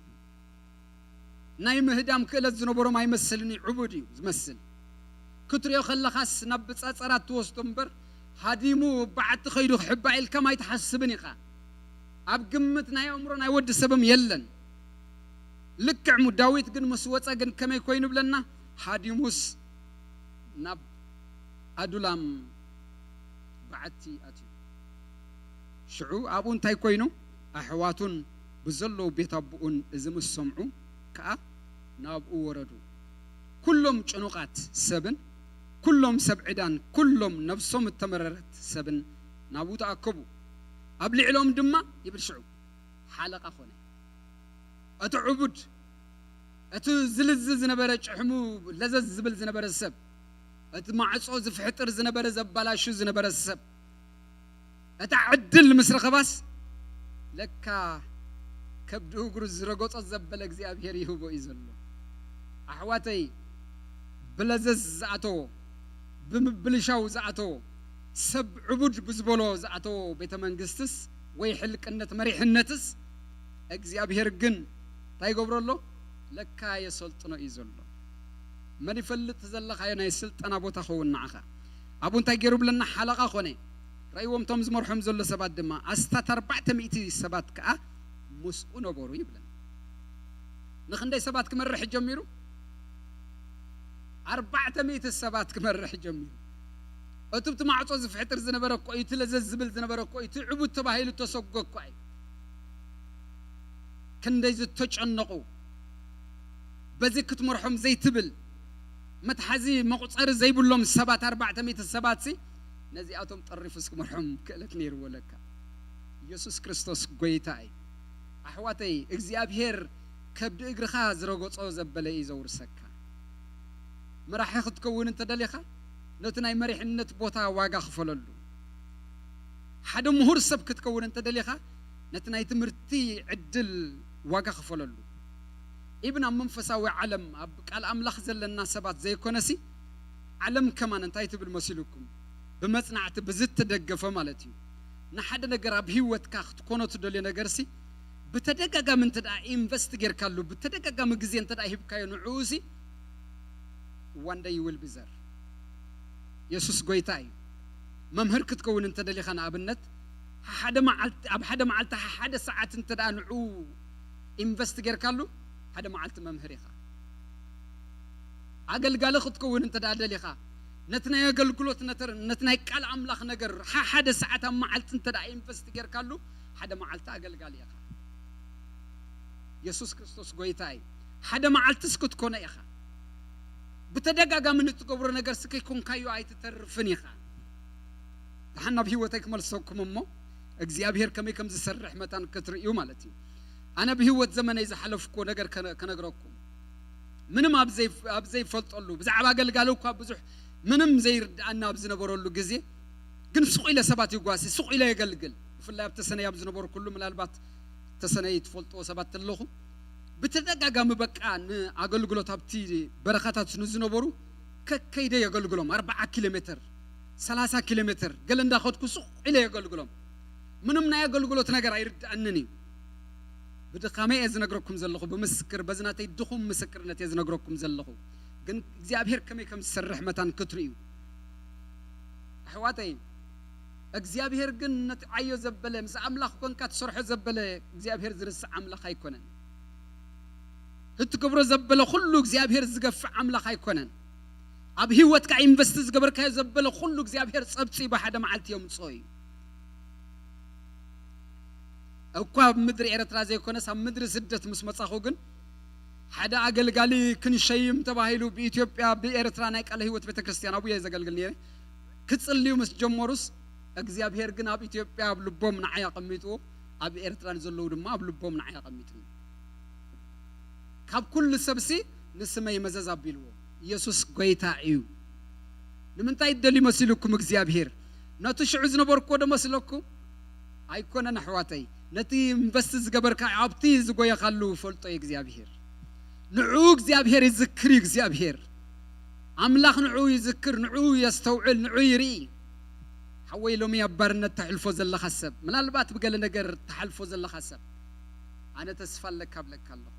ናይ ምህዳም ክእለት ዝነበሮም ኣይመስልን እዩ። ዕቡድ እዩ ዝመስል። ክትሪኦ ከለኻስ ናብ ጸጸራት ትወስዶ እምበር፣ ሃዲሙ በዓቲ ኸይዱ ክሕባእ ኢልካ ኣይትሓስብን ኢኻ። ኣብ ግምት ናይ ኣእምሮ ናይ ወዲ ሰብም የለን። ልክዕ ሙ-፣ ዳዊት ግን ምስ ወጸ ግን ከመይ ኮይኑ ብለና? ሃዲሙስ ናብ ኣዱላም በዓቲ ኣትዩ። ሽዑ ኣብኡ እንታይ ኮይኑ? ኣሕዋቱን ብዘለዉ ቤት ኣቦኡን እዚ ምስ ሰምዑ ከኣ ናብኡ ወረዱ። ኩሎም ጭኑቓት ሰብን ኩሎም ሰብ ዕዳን ኩሎም ነፍሶም እተመረረት ሰብን ናብኡ ተኣከቡ። ኣብ ልዕሎም ድማ ይብል ሽዑ ሓለቓ ኾነ። እቲ ዕቡድ፣ እቲ ዝልዚ ዝነበረ ጭሕሙ ለዘዝ ዝብል ዝነበረ ሰብ፣ እቲ ማዕጾ ዝፍሕጥር ዝነበረ፣ ዘባላሹ ዝነበረ ሰብ፣ እታ ዕድል ምስ ረኸባስ ለካ ከብዲ እግሩ ዝረገጾ ዘበለ እግዚኣብሔር ይህቦ እዩ ዘሎ። ኣሕዋተይ፣ ብለዘዝ ዝኣተዎ፣ ብምብልሻው ዝኣተዎ፣ ሰብ ዕቡድ ብዝበሎ ዝኣተዎ ቤተ መንግስትስ ወይ ሕልቅነት መሪሕነትስ እግዚኣብሔር ግን እንታይ ይገብሮ ኣሎ? ለካ የሰልጥኖ እዩ ዘሎ። መን ይፈልጥ ዘለኻዮ ናይ ስልጠና ቦታ ኸውን ንዓኻ። ኣብኡ እንታይ ገይሩ ብለና? ሓለቓ ኾነ። ረእይዎም እቶም ዝመርሖም ዘሎ ሰባት ድማ ኣስታት ኣርባዕተ ሚእቲ ሰባት ከኣ ምስኡ ነበሩ ይብለና። ንኽንደይ ሰባት ክመርሕ ጀሚሩ? ኣርባዕተ ሚእቲ ሰባት ክመርሕ ጀሚሩ። እቱ ብቲ ማዕጾ ዝፍሕጥር ዝነበረ እኮ እዩ፣ እቲ ለዘዝ ዝብል ዝነበረ እኮ እዩ፣ እቲ ዕቡድ ተባሂሉ ተሰጎ እኮ እዩ። ክንደይ ዝተጨነቑ፣ በዚ ክትመርሖም ዘይትብል፣ መትሓዚ መቑጸሪ ዘይብሎም ሰባት፣ ኣርባዕተ ሚእቲ ሰባትሲ ነዚኣቶም ጠሪፉስ ክመርሖም ክእለት ነይርዎ ለካ። ኢየሱስ ክርስቶስ ጐይታ እዩ። ኣሕዋተይ፣ እግዚኣብሔር ከብዲ እግርኻ ዝረገጾ ዘበለ እዩ ዘውርሰካ። መራሒ ክትከውን እንተደሊኻ፣ ነቲ ናይ መሪሕነት ቦታ ዋጋ ክፈለሉ። ሓደ ምሁር ሰብ ክትከውን እንተደሊኻ፣ ነቲ ናይ ትምህርቲ ዕድል ዋጋ ክፈለሉ። ኢብን ኣብ መንፈሳዊ ዓለም፣ ኣብ ቃል ኣምላኽ ዘለና ሰባት ዘይኮነሲ፣ ዓለም ከማን እንታይ ትብል መሲሉኩም? ብመጽናዕቲ ብዝተደገፈ ማለት እዩ። ንሓደ ነገር ኣብ ህይወትካ ክትኮኖ ትደልዮ ነገርሲ፣ ብተደጋጋሚ እንተ ደኣ ኢንቨስት ጌርካሉ፣ ብተደጋጋሚ ግዜ እንተ ደኣ ሂብካዮ ንዕኡሲ፣ one day you will be there። የሱስ ጐይታ እዩ። መምህር ክትከውን እንተ ደሊኻ፣ ንኣብነት፣ ሓደ መዓልቲ፣ ኣብ ሓደ መዓልቲ ሓደ ሰዓት እንተ ደኣ ንዕኡ ኢንቨስት ጌርካሉ፣ ሓደ መዓልቲ መምህር ኢኻ። ኣገልጋሊ ክትከውን እንተ ደኣ ደሊኻ፣ ነቲ ናይ ኣገልግሎት ነተር-፣ ነቲ ናይ ቃል ኣምላኽ ነገር ሓ-፣ ሓደ ሰዓት ኣብ መዓልቲ እንተ ደኣ ኢንቨስት ጌርካሉ፣ ሓደ መዓልቲ ኣገልጋሊ ኢኻ። የሱስ ክርስቶስ ጐይታ እዩ። ሓደ መዓልትስ ክትኮኖ ኢኻ። ብተደጋጋሚ ንትገብሮ ነገርሲ ከይኮንካዮ ኣይትተርፍን ኢኻ። ደሓን ናብ ህይወተይ ክመልሰኩም እሞ፣ እግዚኣብሔር ከመይ ከም ዝሰርሕ መታን ክትርእዩ ማለት እዩ። ኣነ ብህይወት ዘመነይ ዝሓለፍኩዎ ነገር ከነ-፣ ከነግረኩም። ምንም ኣብ ዘይ-፣ ኣብ ዘይፈልጠሉ፣ ብዛዕባ ኣገልጋሊ እኳ ብዙሕ ምንም ዘይርድኣና ኣብ ዝነበረሉ ግዜ፣ ግን ሱቕ ኢለ ሰባት ይጓሲ፣ ሱቕ ኢለ የገልግል። ብፍላይ ኣብ ተሰነይ ኣብ ዝነበርኩሉ፣ ምናልባት ተሰነይ ትፈልጥዎ ሰባት ኣለኹም። ብተደጋጋሚ በቃ ንኣገልግሎት ኣብቲ በረኻታት ንዝነበሩ ከከይደ የገልግሎም። ኣርብዓ ኪሎ ሜትር፣ ሰላሳ ኪሎ ሜትር ገለ እንዳኸድኩ ሱቕ ኢለ የገልግሎም። ምንም ናይ ኣገልግሎት ነገር ኣይርድኣንን እዩ። ብድኻመይ እየ ዝነግረኩም ዘለኹ፣ ብምስክር፣ በዚ ናተይ ድኹም ምስክርነት እየ ዝነግረኩም ዘለኹ። ግን እግዚኣብሔር ከመይ ከም ዝሰርሕ መታን ክትርእዩ። ኣሕዋተይ፣ እግዚኣብሔር ግን ነቲ ዓዮ ዘበለ፣ ምስ ኣምላኽ ኮንካ ትሰርሖ ዘበለ እግዚኣብሔር ዝርስዕ ኣምላኽ ኣይኮነን። እትገብሮ ዘበለ ኩሉ እግዚኣብሔር ዝገፍዕ ኣምላኽ ኣይኮነን። ኣብ ህይወትካ ኢንቨስት ዝገበርካዮ ዘበለ ኩሉ እግዚኣብሔር ጸብጺቡ ሓደ መዓልቲ የምጽኦ እዩ። እኳ ኣብ ምድሪ ኤርትራ ዘይኮነስ ኣብ ምድሪ ስደት ምስ መጻኹ ግን ሓደ ኣገልጋሊ ክንሸይም ተባሂሉ ብኢትዮጵያ ብኤርትራ ናይ ቃለ ህይወት ቤተክርስትያን ኣብየ ዘገልግል ነይረ ክጽልዩ ምስ ጀመሩስ እግዚኣብሔር ግን ኣብ ኢትዮጵያ ኣብ ልቦም ንዓይ ኣቐሚጥዎ ኣብ ኤርትራ ንዘለዉ ድማ ኣብ ልቦም ንዓይ ኣቐሚጡ ካብ ኩሉ ሰብሲ ንስመይ መዘዝ ኣቢልዎ ኢየሱስ ጎይታ እዩ ንምንታይ ደልዩ መሲሉኩም እግዚኣብሔር ነቲ ሽዑ ዝነበርኩዎ ዶ መስለኩም ኣይኮነን ኣሕዋተይ ነቲ ኢንቨስት ዝገበርካ ኣብቲ ዝጎየኻሉ ፈልጦ እዩ እግዚኣብሔር ንዑ እግዚኣብሔር ይዝክር እዩ እግዚኣብሔር ኣምላኽ ንዑ ይዝክር ንዑ የስተውዕል ንዑ ይርኢ ሓወይ ሎሚ ኣብ ባርነት ተሕልፎ ዘለኻ ሰብ ምናልባት ብገለ ነገር ተሓልፎ ዘለኻ ሰብ ኣነ ተስፋ ኣለካ ብለካ ኣለኹ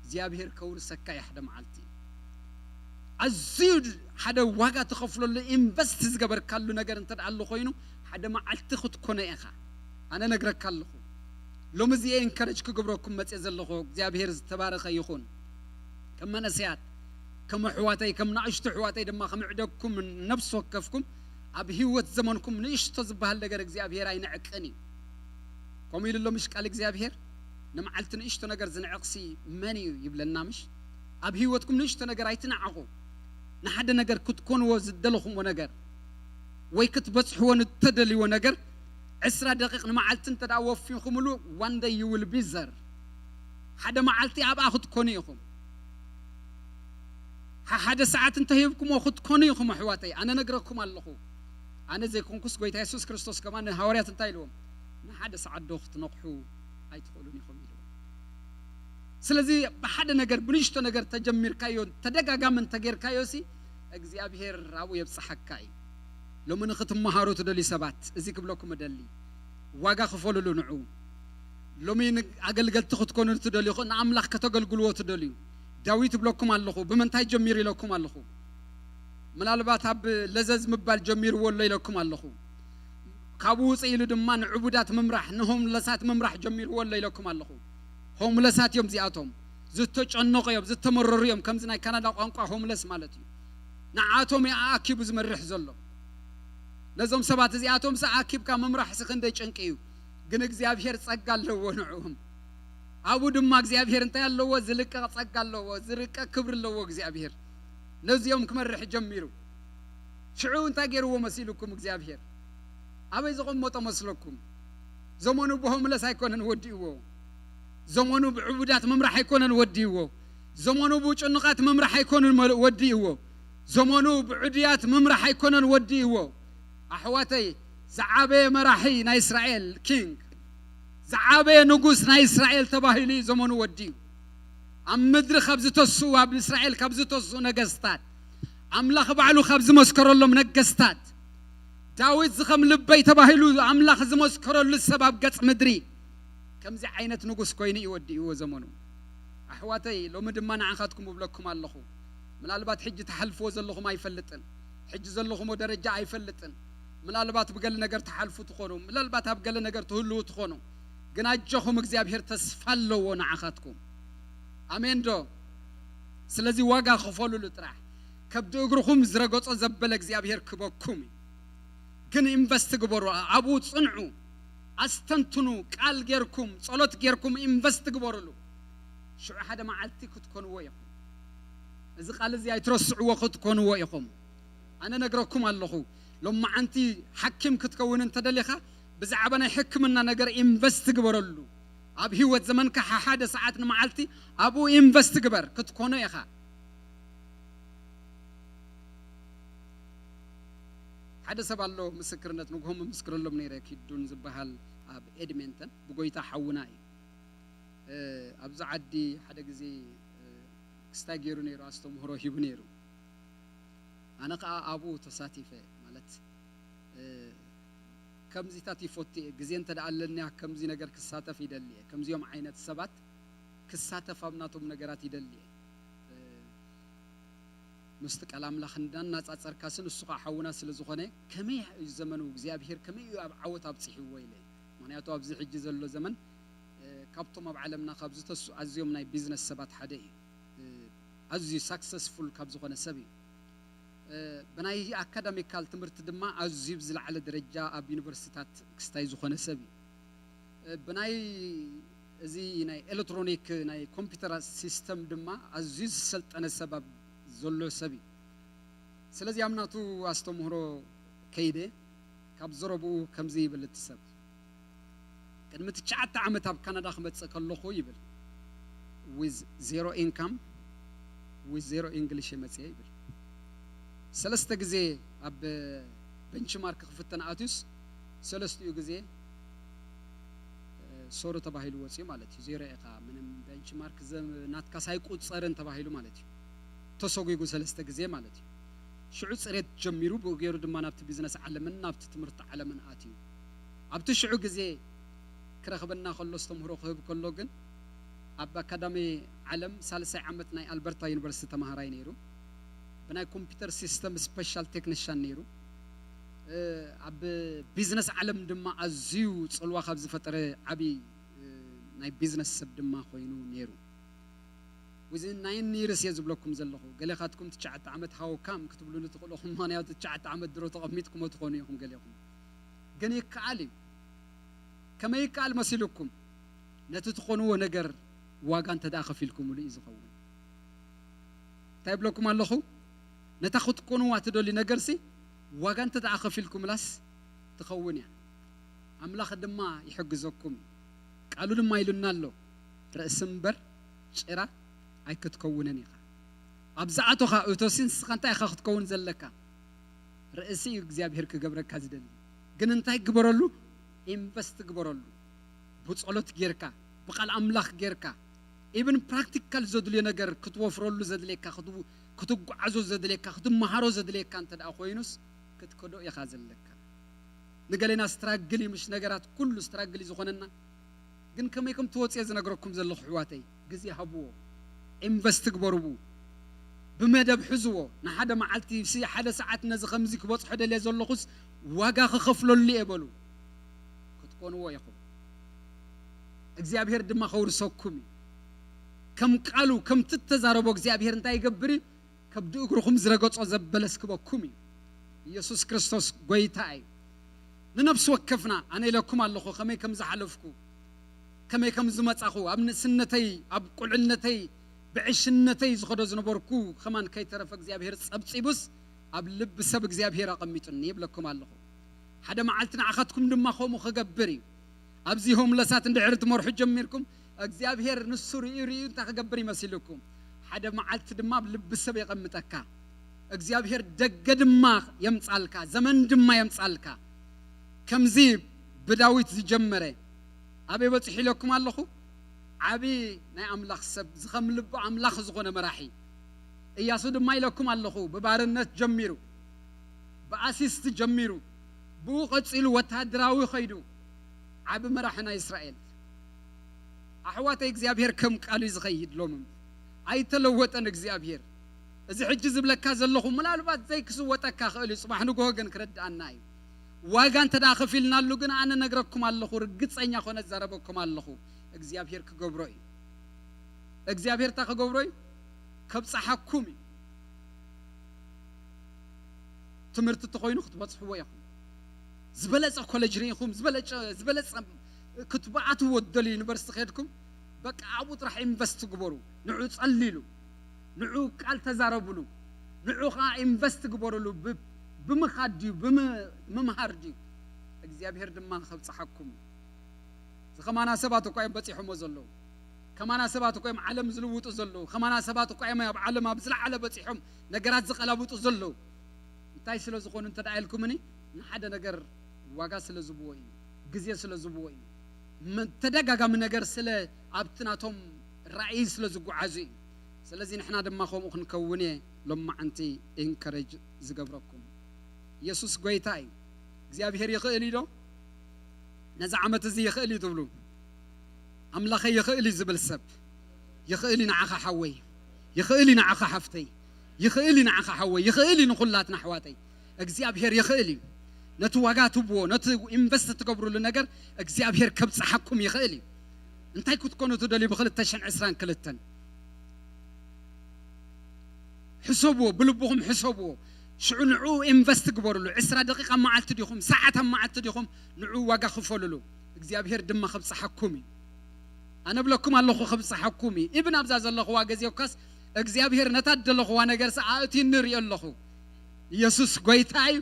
እግዚኣብሔር ከውርሰካ እዩ ሓደ መዓልቲ ኣዝዩ ሓደ ዋጋ ትኸፍለሉ ኢንቨስት ዝገበርካሉ ነገር እንተ ኣሎ ኮይኑ ሓደ መዓልቲ ክትኮነ ኢኻ ኣነ ነግረካ ኣለኹ ሎሚ እዚኤ ኢንከረጅ ክግብረኩም መፅእ ዘለኹ እግዚኣብሔር ዝተባረኸ ይኹን ከም መነስያት ከም ኣሕዋተይ ከም ንእሽቱ ኣሕዋተይ ድማ ከም ዕደግኩም ነብሲ ወከፍኩም ኣብ ህይወት ዘመንኩም ንእሽቶ ዝበሃል ነገር እግዚኣብሔር ኣይንዕቅን እዩ ከምኡ ኢሉ ኣሎ ምሽ ቃል እግዚኣብሔር ንመዓልቲ ንእሽቶ ነገር ዝንዕቕሲ መን እዩ ይብለና ምሽ ኣብ ህይወትኩም ንእሽቶ ነገር ኣይትንዓቑ ንሓደ ነገር ክትኮንዎ ዝደለኹምዎ ነገር ወይ ክትበፅሕዎ ንተደልይዎ ነገር ዕስራ ደቂቕ ንመዓልቲ እንተ ደኣ ወፊኹምሉ one day you will be there ሓደ መዓልቲ ኣብኣ ክትኮኑ ኢኹም ሓደ ሰዓት እንተሂብኩሞ ክትኮኑ ኢኹም ኣሕዋተይ ኣነ ነግረኩም ኣለኹ ኣነ ዘይኮንኩስ ጎይታ የሱስ ክርስቶስ ከማ ንሃዋርያት እንታይ ኢልዎም ንሓደ ሰዓት ዶ ክትነቕሑ ኣይትኽእሉን ኢኹም ኢልዎም ስለዚ ብሓደ ነገር ብንሽቶ ነገር ተጀሚርካዮ ተደጋጋሚ እንተጌርካዮ ሲ እግዚኣብሔር ኣብኡ የብፅሓካ እዩ ሎሚ ንክትመሃሩ ትደልዩ ሰባት እዚ ክብለኩም እደሊ ዋጋ ክፈሉሉ ንዑ ሎሚ ኣገልገልቲ ክትኮኑ ትደልዩ ንኣምላኽ ከተገልግልዎ ትደልዩ ዳዊት እብለኩም ኣለኹ ብምንታይ ጀሚሩ ኢለኩም ኣለኹ ምናልባት ኣብ ለዘዝ ምባል ጀሚርዎ ኣሎ ኢለኩም ኣለኹ ካብኡ ውፅእ ኢሉ ድማ ንዕቡዳት ምምራሕ ንሆምለሳት ምምራሕ ጀሚርዎ ኣሎ ኢለኩም ኣለኹ ሆምለሳት እዮም እዚኣቶም ዝተጨነቑ እዮም ዝተመረሩ እዮም ከምዚ ናይ ካናዳ ቋንቋ ሆምለስ ማለት እዩ ንዓቶም ኣኪቡ ዝመርሕ ዘሎ ነዞም ሰባት እዚኣቶም ኣኪብካ ምምራሕ ስክንደይ ጭንቂ እዩ ግን እግዚኣብሔር ጸጋ ኣለዎ ንዕኦም ኣብኡ ድማ እግዚኣብሔር እንታይ ኣለዎ ዝልቀቕ ጸጋ ኣለዎ ዝርቀቕ ክብሪ ኣለዎ እግዚኣብሔር ነዚኦም ክመርሕ ጀሚሩ ሽዑ እንታይ ገይርዎ መሲልኩም እግዚኣብሔር ኣበይ ዘቐመጦ መስለኩም ዘመኑ ብሆምለስ ኣይኮነን ወዲእዎ ዘመኑ ብዕቡዳት ምምራሕ ኣይኮነን ወዲእዎ ዘመኑ ብጭኑቓት ምምራሕ ኣይኮነን ወዲእዎ ዘመኑ ብዕዱያት ምምራሕ ኣይኮነን ወዲእዎ ኣሕዋተይ ዝዓበየ መራሒ ናይ እስራኤል ኪንግ ዝዓበየ ንጉስ ናይ እስራኤል ተባሂሉ እዩ ዘመኑ ወዲኡ ኣብ ምድሪ ካብ ዝተስኡ ኣብ እስራኤል ካብ ዝተስኡ ነገስታት ኣምላኽ ባዕሉ ካብ ዝመስከረሎም ነገስታት ዳዊት ዝኸም ልበይ ተባሂሉ ኣምላኽ ዝመስከረሉ ሰብ ኣብ ገጽ ምድሪ ከምዚ ዓይነት ንጉስ ኮይኑ እዩ ወዲእዎ ዘመኑ ኣሕዋተይ ሎሚ ድማ ንዓኻትኩም እብለኩም ኣለኹ ምናልባት ሕጂ ትሓልፍዎ ዘለኹም ኣይፈልጥን ሕጂ ዘለኹሞ ደረጃ ኣይፈልጥን ምናልባት ብገለ ነገር ትሓልፉ ትኾኑ ምናልባት ኣብ ገለ ነገር ትህልዉ ትኾኑ ግን ኣጆኹም እግዚኣብሔር ተስፋ ኣለዎ ንዓኻትኩም ኣሜን ዶ ስለዚ ዋጋ ክፈሉሉ ጥራሕ ከብዲ እግርኹም ዝረገጾ ዘበለ እግዚኣብሔር ክበኩም እዩ ግን ኢንቨስት ግበሩ ኣብኡ ጽንዑ ኣስተንትኑ ቃል ጌርኩም ጸሎት ጌርኩም ኢንቨስት ግበሩሉ ሽዑ ሓደ መዓልቲ ክትኮንዎ ኢኹም እዚ ቃል እዚ ኣይትረስዕዎ ክትኮንዎ ኢኹም ኣነ ነግረኩም ኣለኹ ሎማዓንቲ ሓኪም ክትከውን እንተደሊኻ ብዛዕባ ናይ ሕክምና ነገር ኢንቨስት ግበረሉ ኣብ ህይወት ዘመንካ ሓሓደ ሰዓት ንመዓልቲ ኣብኡ ኢንቨስት ግበር ክትኮኖ ኢኻ ሓደ ሰብ ኣሎ ምስክርነት ንግሆ ምምስክረሎም ነይረ ኪዱን ዝበሃል ኣብ ኤድሜንተን ብጎይታ ሓውና እዩ ኣብዚ ዓዲ ሓደ ግዜ ክስታይ ገይሩ ነይሩ ኣስተምህሮ ሂቡ ነይሩ ኣነ ከዓ ኣብኡ ተሳቲፈ ማለት ከምዚታት ይፈቱ እየ ግዜ እንተ ኣለኒ ከምዚ ነገር ክሳተፍ ይደሊ እየ ከምዚኦም ዓይነት ሰባት ክሳተፍ ኣብ ናቶም ነገራት ይደሊ እየ። እ፣ ምስቲ ቃል ኣምላኽ እንዳናጻጸርካስ ንሱ ኸዓ ሓውና ስለ ዝኾነ፣ ከመይ እዩ ዘመኑ እግዚኣብሄር፣ ከመይ እዩ ኣብ ዓወት ኣብጺሕዎ ኢለ። ምኽንያቱ ኣብዚ ሕጂ ዘሎ ዘመን፣ እ፣ ካብቶም ኣብ ዓለምና ካብ ዝተሱ ኣዝዮም ናይ ቢዝነስ ሰባት ሓደ እዩ። እ፣ ኣዝዩ ሳክሰስፉል ካብ ዝኾነ ሰብ እዩ። እ፣ ብናይ ኣካዳሚካል ትምህርቲ ድማ ኣዝዩ ብዝለዓለ ደረጃ ኣብ ዩኒቨርሲቲታት ክስታይ ዝኾነ ሰብ እዩ። እ፣ ብናይ እዚ ናይ ኤሌክትሮኒክ ናይ ኮምፒውተር ሲስተም ድማ ኣዝዩ ዝሰልጠነ ሰብ ኣብ ዘሎ ሰብ እዩ። ስለዚ ኣብ ናቱ ኣስተምህሮ ከይደ ካብ ዘረብኡ ከምዚ ይብል እቲ ሰብ፣ ቅድሚ ትሽዓተ ዓመት ኣብ ካናዳ ክመጽእ ከለኹ ይብል፣ with zero income, with zero English እየ መጽየ ይብል። ሰለስተ ግዜ ኣብ ቤንችማርክ ክፍተን ኣትዩስ ሰለስቲኡ ግዜ፣ እ፣ ሶሪ ተባሂሉ ወጽዩ ማለት እዩ። ዜሮ ኢኻ፣ ምንም ቤንችማርክ ዘ-፣ ናትካስ ኣይቁጸርን ተባሂሉ ማለት እዩ። ተሰጒጉ ሰለስተ ግዜ ማለት እዩ። ሽዑ ጽሬት ጀሚሩ፣ ብኡ ገይሩ ድማ ናብቲ ቢዝነስ ዓለምን ናብቲ ትምህርቲ ዓለምን ኣትዩ። ኣብቲ ሽዑ ግዜ ክረኽበና ከሎ፣ ኣስተምህሮ ክህብ ከሎ ግን፣ ኣብ ኣካዳሚ ዓለም ሳልሳይ ዓመት ናይ ኣልበርታ ዩኒቨርሲቲ ተማሃራይ ነይሩ። ብናይ ኮምፒውተር ሲስተም ስፔሻል ቴክኒሻን ነይሩ። እ፣ ኣብ ቢዝነስ ዓለም ድማ ኣዝዩ ጽልዋ ካብ ዝፈጠረ ዓቢ፣ እ፣ ናይ ቢዝነስ ሰብ ድማ ኮይኑ ነይሩ። Within nine years እየ ዝብለኩም ዘለኹ። ገሌኻትኩም ትሽዓተ ዓመት፣ how come ክትብሉኒ ትኽእሉ ኢኹም። ምኽንያቱ ትሽዓተ ዓመት ድሮ ተቐሚጥኩሞ ትኾኑ ኢኹም ገሌኹም። ግን ይከኣል እዩ። ከመይ ይከኣል መሲሉኩም? ነቲ ትኾንዎ ነገር ዋጋ እንተ ደኣ ከፊልኩምሉ እዩ ዝኸውን። እንታይ እብለኩም ኣለኹ? ነታ ክትኮንዋ ትደልዩ ነገርሲ ዋጋ እንተ ደኣ ከፊልኩምላስ ትኸውን እያ። ኣምላኽ ድማ ይሕግዘኩም እዩ። ቃሉ ድማ ኢሉና ኣሎ፣ "ርእሲ እምበር ጭራ ኣይክትከውንን ኢኻ።" ኣብ ዝኣቶኻ እቶሲ ንስኻ እንታይ ኢኻ ክትከውን ዘለካ? ርእሲ እዩ እግዚኣብሄር ክገብረካ ዝደሊ። ግን እንታይ ግበረሉ? ኢንቨስት ግበረሉ። ብጸሎት ጌርካ፣ ብቃል ኣምላኽ ጌርካ፣ ኢብን ፕራክቲካል ዘድልዮ ነገር ክትወፍረሉ ዘድልየካ፣ ክትው-፣ ክትጓዓዞ ዘድልየካ፣ ክትመሃሮ ዘድልየካ እንተ ደኣ ኮይኑስ፣ ክትከዶ ኢኻ ዘለካ። ንገሌና ስትራግል እዩ፣ ምሽ ነገራት ኩሉ ስትራግል እዩ ዝኾነና። ግን ከመይ ከም ትወጽኦ ዝነግረኩም ዘለኹ ኣሕዋተይ፣ ግዜ ሃብዎ፣ ኢንቨስት ግበርቡ፣ ብመደብ ሕዝዎ። ንሓደ መዓልቲ ሲ ሓደ ሰዓት ነዚ ከምዚ ክበጽሖ ደልየ ዘለኹስ ዋጋ ክኸፍለሉ እየ በሉ። ክትኮንዎ ኢኹም። እግዚኣብሄር ድማ ከውርሰኩም እዩ። ከም ቃሉ፣ ከምቲ እተዛረቦ እግዚኣብሄር እንታይ ይገብር እዩ? ከብዲ እግርኹም ዝረገጾ ዘበለስ ክበኩም እዩ። ኢየሱስ ክርስቶስ ጐይታ እዩ። ንነፍሲ ወከፍና ኣነ ኢለኩም ኣለኹ፣ ከመይ ከም ዝሓለፍኩ፣ ከመይ ከም ዝመጻኹ፣ ኣብ ንእስነተይ፣ ኣብ ቁልዕነተይ፣ ብዕሽነተይ ዝኸዶ ዝነበርኩ ከማን ከይተረፈ እግዚኣብሄር ጸብጺቡስ ኣብ ልቢ ሰብ እግዚኣብሄር ኣቐሚጡኒ ይብለኩም ኣለኹ። ሓደ መዓልቲ ንዓኻትኩም ድማ ከምኡ ክገብር እዩ። ኣብዚ ሆምለሳት እንድሕር ትመርሑ ጀሚርኩም፣ እግዚኣብሄር ንሱ ርእዩ ርእዩ እንታይ ክገብር ይመሲልኩም? ሓደ መዓልቲ ድማ ኣብ ልቢ ሰብ የቐምጠካ። እግዚኣብሄር ደገ ድማ የምጻልካ፣ ዘመን ድማ የምጻልካ። ከምዚ ብዳዊት ዝጀመረ ኣበይ በጺሑ ኢለኩም ኣለኹ? ዓቢ ናይ ኣምላኽ ሰብ፣ ዝኸም ልቢ ኣምላኽ ዝኾነ መራሒ። እያሱ ድማ ኢለኩም ኣለኹ፣ ብባርነት ጀሚሩ፣ ብኣሲስት ጀሚሩ፣ ብኡ ቀጺሉ ወተሃደራዊ ኸይዱ፣ ዓቢ መራሒ ናይ እስራኤል። ኣሕዋተይ፣ እግዚኣብሄር ከም ቃሉ እዩ ዝኸይድ። ሎሚ ኣይተለወጠን እግዚኣብሄር። እዚ ሕጂ ዝብለካ ዘለኹ ምናልባት ዘይክስወጠካ ክእል እዩ፣ ጽባሕ ንግሆ ግን ክረድኣና እዩ። ዋጋ እንተ ደኣ ከፊልናሉ ግን ኣነ ነግረኩም ኣለኹ፣ ርግጸኛ ኮነ እዛረበኩም ኣለኹ፣ እግዚኣብሄር ክገብሮ እዩ። እግዚኣብሄር እንታይ ክገብሮ እዩ? ከብጽሓኩም እዩ። ትምህርቲ እንተኾይኑ ክትበጽሕዎ ኢኹም። ዝበለጸ ኮሌጅ ርኢኹም፣ ዝበለጨ-፣ ዝበለጸ ክትበኣትዎ እትደልዩ ዩኒቨርሲቲ ከድኩም፣ በቃ ኣብኡ ጥራሕ ኢንቨስት ግበሩ። ንዑ ጸልይሉ፣ ንዑ ቃል ተዛረብሉ፣ ንዑ ኸዓ ኢንቨስት ግበሩሉ። ብ-፣ ብምኻድ ድዩ? ብም-፣ ምምሃር ድዩ? እግዚኣብሄር ድማ ከብጽሓኩም እዩ። እዚ ከማና ሰባት እኳ እዮም በጺሖሞ ዘለዉ። ከማና ሰባት እኮ እዮም ዓለም ዝልውጡ ዘለዉ። ከማና ሰባት እኮ እዮም ኣብ ዓለም ኣብ ዝለዓለ በጺሖም ነገራት ዝቐላውጡ ዘለዉ። እንታይ ስለ ዝኾኑ እንተ ደኣ ኢልኩምኒ፣ ንሓደ ነገር ዋጋ ስለ ዝብዎ እዩ፣ ግዜ ስለ ዝብዎ እዩ፣ መ-፣ ተደጋጋሚ ነገር ስለ ኣብቲ ናቶም ራእይ ስለ ዝጓዓዙ እዩ። ስለዚ ንሕና ድማ ከምኡ ክንከውን እየ ሎማዓንቲ ኢንከሬጅ ዝገብረኩም። ኢየሱስ ጐይታ እዩ። እግዚኣብሄር ይኽእል እዩ ዶ? ነዚ ዓመት እዚ ይኽእል እዩ ትብሉ? ኣምላኸይ ይኽእል እዩ ዝብል ሰብ፣ ይኽእል እዩ ንዓኻ ሓወይ፣ ይኽእል እዩ ንዓኻ ሓፍተይ፣ ይኽእል እዩ ንዓኻ ሓወይ፣ ይኽእል እዩ ንኹላትና ኣሕዋተይ። እግዚኣብሔር ይኽእል እዩ። ነቲ ዋጋ ትብዎ፣ ነቲ ኢንቨስት ትገብሩሉ ነገር እግዚኣብሔር ከብጽሓኩም ይኽእል እዩ። እንታይ ክትኮኑ ትደልዩ ብክልተ ሽሕን ዕስራን ክልተን? ሕሰብዎ፣ ብልብኹም ሕሰብዎ። ሽዑ ንዕኡ ኢንቨስት ግበሩሉ። ዕስራ ደቂቃ ኣብ መዓልቲ ዲኹም፣ ሰዓት ኣብ መዓልቲ ዲኹም፣ ንዕኡ ዋጋ ክፈልሉ። እግዚኣብሔር ድማ ከብጽሓኩም እዩ። ኣነ ብለኩም ኣለኹ፣ ከብጽሓኩም እዩ። ኢብን ኣብዛ ዘለኽዋ ግዜ እኳስ እግዚኣብሔር ነታ ደለኽዋ ነገርስ ኣእትዩኒ እሪኦ ኣለኹ። ኢየሱስ ጎይታ እዩ፣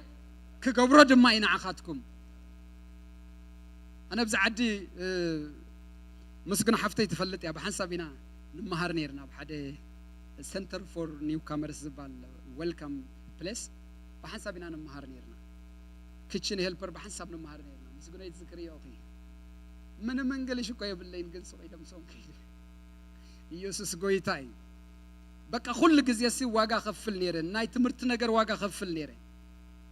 ክገብሮ ድማ እዩ ንዓኻትኩም። ኣነ ኣብዚ ዓዲ፣ እ፣ ምስግና ሓፍተይ ትፈልጥ እያ፣ ብሓንሳብ ኢና ንመሃር ነይርና ኣብ ሓደ ሰንተር ፎር ኒው ካመርስ ዝበሃል ዌልካም ፕሌስ ብሓንሳብ ኢና ንመሃር ነይርና። ኪችን ሄልፐር ብሓንሳብ ንመሃር ነይርና። ምስግኖ ይትዝክር እዮ። ምንም እንግሊሽ እኮ የብለይን፣ ግን ሱቕ ኢሎም ሶም ከይዱ። ኢየሱስ ጎይታ እዩ። በቃ ኩሉ ግዜ ሲ ዋጋ ከፍል ነይረ፣ ናይ ትምህርቲ ነገር ዋጋ ከፍል ነይረ።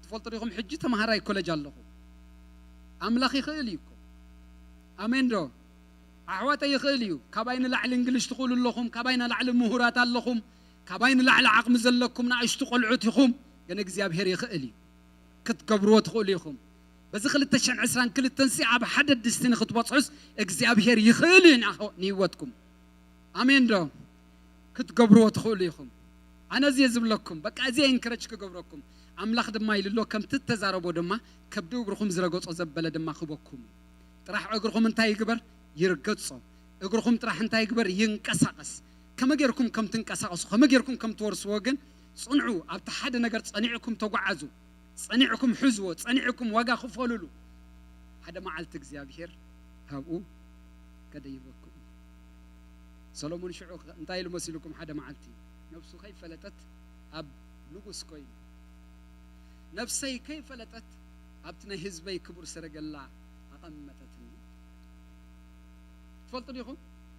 ትፈልጡ ዲኹም፣ ሕጂ ተምሃራይ ኮለጅ ኣለኹ። ኣምላኽ ይኽእል እዩ እኮ። ኣሜን ዶ? ኣሕዋተይ፣ ይኽእል እዩ። ካባይ ንላዕሊ እንግሊሽ ትኽእሉ ኣለኹም፣ ካባይ ንላዕሊ ምሁራት ኣለኹም፣ ካባይ ንላዕሊ ዓቕሚ ዘለኩም ንኣሽቱ ቆልዑት ኢኹም፣ ግን እግዚኣብሔር ይኽእል እዩ። ክትገብርዎ ትኽእሉ ኢኹም። በዚ ክልተ ሽሕን ዕስራን ክልተን ሲ ኣብ ሓደ ድስቲ ንክትበጽሑስ እግዚኣብሔር ይኽእል እዩ ንኣኹ-፣ ንህይወትኩም። ኣሜን ዶ? ክትገብርዎ ትኽእሉ ኢኹም። ኣነ እዚ እየ ዝብለኩም፣ በቃ እዚ እየ ኢንከረጅ ክገብረኩም። ኣምላኽ ድማ ኢሉ ኣሎ፣ ከምቲ እተዛረቦ ድማ ከብዲ እግርኹም ዝረገጾ ዘበለ ድማ ክበኩም። ጥራሕ እግርኹም እንታይ ይግበር? ይርገጾ። እግርኹም ጥራሕ እንታይ ይግበር? ይንቀሳቐስ። ከመ ጌርኩም ከም ትንቀሳቐሱ፣ ከመ ጌርኩም ከም ትወርስዎ ግን ጽንዑ። ኣብቲ ሓደ ነገር ጸኒዕኩም ተጓዓዙ። ጸኒዕኩም ሕዝዎ፣ ጸኒዕኩም ዋጋ ክፈሉሉ። ሓደ መዓልቲ እግዚኣብሔር ካብኡ ከደይበኩም። ሰሎሞን ሽዑ እንታይ ኢሉ መሲልኩም? ሓደ መዓልቲ ነብሱ ከይፈለጠት ኣብ ንጉስ ኮይኑ፣ "ነብሰይ ከይፈለጠት ኣብቲ ናይ ህዝበይ ክቡር ሰረገላ ኣቐመጠትኒ።" ትፈልጡ ዲኹም?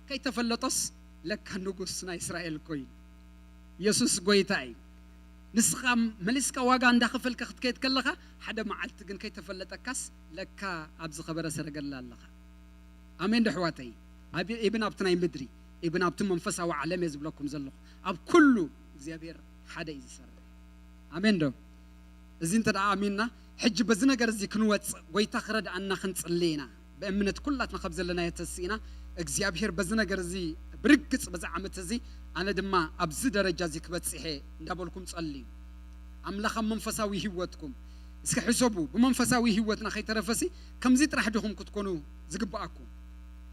ከይተፈለጦስ ለካ ንጉስ ናይ እስራኤል ኮይኑ። ኢየሱስ ጎይታ እዩ። ንስኻ መሊስካ ዋጋ እንዳኸፈልካ ክትከይድ ከለኻ፣ ሓደ መዓልቲ ግን ከይተፈለጠካስ ለካ ኣብ ዝኸበረ ሰረገላ ኣለኻ። ኣሜን ዶ ኣሕዋተይ? ኣብ፣ ኢብን ኣብቲ ናይ ምድሪ፣ ኢብን ኣብቲ መንፈሳዊ ዓለም እየ ዝብለኩም ዘለኹ። ኣብ ኩሉ እግዚኣብሔር ሓደ እዩ ዝሰርሕ። ኣሜን ዶ? እዚ እንተ ደኣ ኣሚንና፣ ሕጂ በዚ ነገር እዚ ክንወጽእ ጎይታ ክረድኣና ክንጽሊ ኢና። ብእምነት ኩላትና ካብ ዘለናዮ ተስኢና፣ እግዚኣብሔር በዚ ነገር እዚ ብርግጽ በዚ ዓመት እዚ ኣነ ድማ ኣብዚ ደረጃ እዚ ክበጽሕ እየ እንዳበልኩም ጸልዩ። ኣምላኽ ኣብ መንፈሳዊ ህይወትኩም እስኪ ሕሰቡ። ብመንፈሳዊ ህይወትና ከይተረፈሲ ከምዚ ጥራሕ ዲኹም ክትኮኑ ዝግብኣኩም?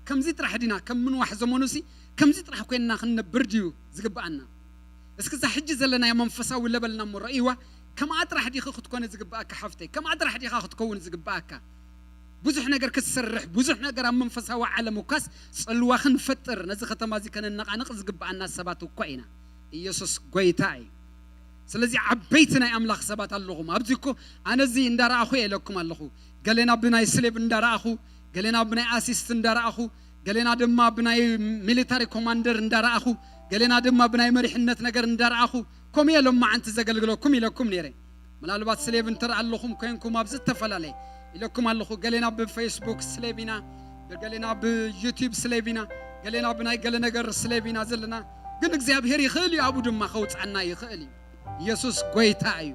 ከምዚ ጥራሕ ዲና ከም ምንዋሕ ዘመኑሲ ከምዚ ጥራሕ ኮይንና ክንነብር ድዩ ዝግብኣና? እስኪ እዛ ሕጂ ዘለናዮ መንፈሳዊ ለበልና እሞ ረእይዋ። ከምኣ ጥራሕ ዲኺ ክትኮኒ ዝግብኣካ ሓፍተይ? ከምኣ ጥራሕ ዲኻ ክትከውን ዝግብኣካ? ብዙሕ ነገር ክትሰርሕ፣ ብዙሕ ነገር ኣብ መንፈሳዊ ዓለም እኳስ ጽልዋ ክንፈጥር፣ ነዚ ከተማ እዚ ከነነቓንቕ ዝግብኣና ሰባት እኳ ኢና። ኢየሱስ ጎይታ እዩ። ስለዚ ዓበይቲ ናይ ኣምላኽ ሰባት ኣለኹም። ኣብዚ እኮ ኣነ እዚ እንዳረኣኹ እየ ኢለኩም ኣለኹ። ገሌና ብናይ ስሌቭ እንዳረኣኹ፣ ገሌና ብናይ ኣሲስት እንዳረኣኹ፣ ገሌና ድማ ብናይ ሚሊታሪ ኮማንደር እንዳረኣኹ፣ ገሌና ድማ ብናይ መሪሕነት ነገር እንዳረኣኹ፣ ከምኡ እየ ሎማዓንቲ ዘገልግለኩም ኢለኩም ነይረ። ምናልባት ስሌቭ እንተ ደኣ ኣለኹም ኮይንኩም ኣብ ዝተፈላለየ ኢለኩም ኣለኹ። ገሌና ብፌስቡክ ስሌቭ ኢና፣ ገሌና ብዩቲዩብ ስሌቭ ኢና፣ ገሌና ብናይ ገለ ነገር ስሌቭ ኢና ዘለና። ግን እግዚኣብሔር ይኽእል እዩ፣ ኣብኡ ድማ ከውፅኣና ይኽእል እዩ። ኢየሱስ ጎይታ እዩ።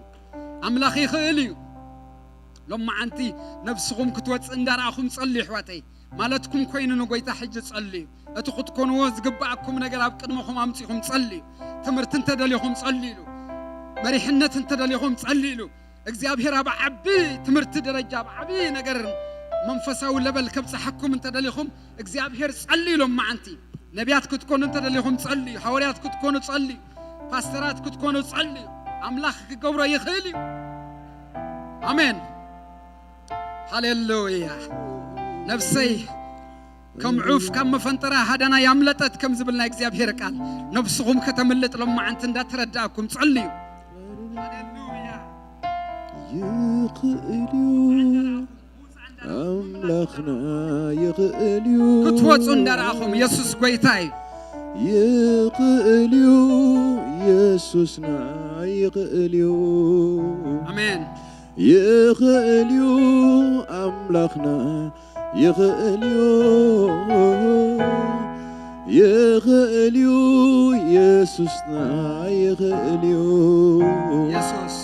ኣምላኽ ይኽእል እዩ። ሎማዓንቲ ነብስኹም ክትወፅእ እንዳረኣኹም ጸልዩ፣ ኣሕዋተይ። ማለትኩም ኮይኑ ንጎይታ ሕጂ ጸልዩ። እቲ ክትኮንዎ ዝግብኣኩም ነገር ኣብ ቅድመኹም ኣምጺኹም ጸልዩ። ትምህርቲ እንተደሊኹም ጸልዩሉ። መሪሕነት እንተደሊኹም ጸልዩሉ። እግዚኣብሔር ኣብ ዓቢ ትምህርቲ ደረጃ፣ ኣብ ዓቢ ነገር መንፈሳዊ ለበል ከብጽሓኩም እንተደሊኹም፣ እግዚኣብሔር ጸልዩ ሎማዓንቲ። ነቢያት ክትኮኑ እንተደሊኹም ጸልዩ። ሃዋርያት ክትኮኑ ጸልዩ። ፓስተራት ክትኮኑ ጸልዩ። ኣምላኽ ክገብሮ ይኽእል እዩ። ኣሜን። ሃሌሉያ። ነፍሰይ ከም ዑፍ ካብ መፈንጠራ ሃዳና ያምለጠት ከም ዝብል ናይ እግዚኣብሔር ቃል፣ ነፍስኹም ከተምልጥ ሎማዓንቲ እንዳተረዳእኩም ጸልዩ። ሃሌሉያ። ይኽእል እዩ፣ ኣምላኽና ይኽእል እዩ። ክትወፁ እንዳረኣኹም፣ የሱስ ጎይታ እዩ። ይኽእል እዩ፣ የሱስና ይኽእል እዩ። ኣሜን። ይኽእል እዩ፣ ኣምላኽና ይኽእል እዩ። ይኽእል እዩ፣ ኢየሱስና ይኽእል እዩ። የሱስ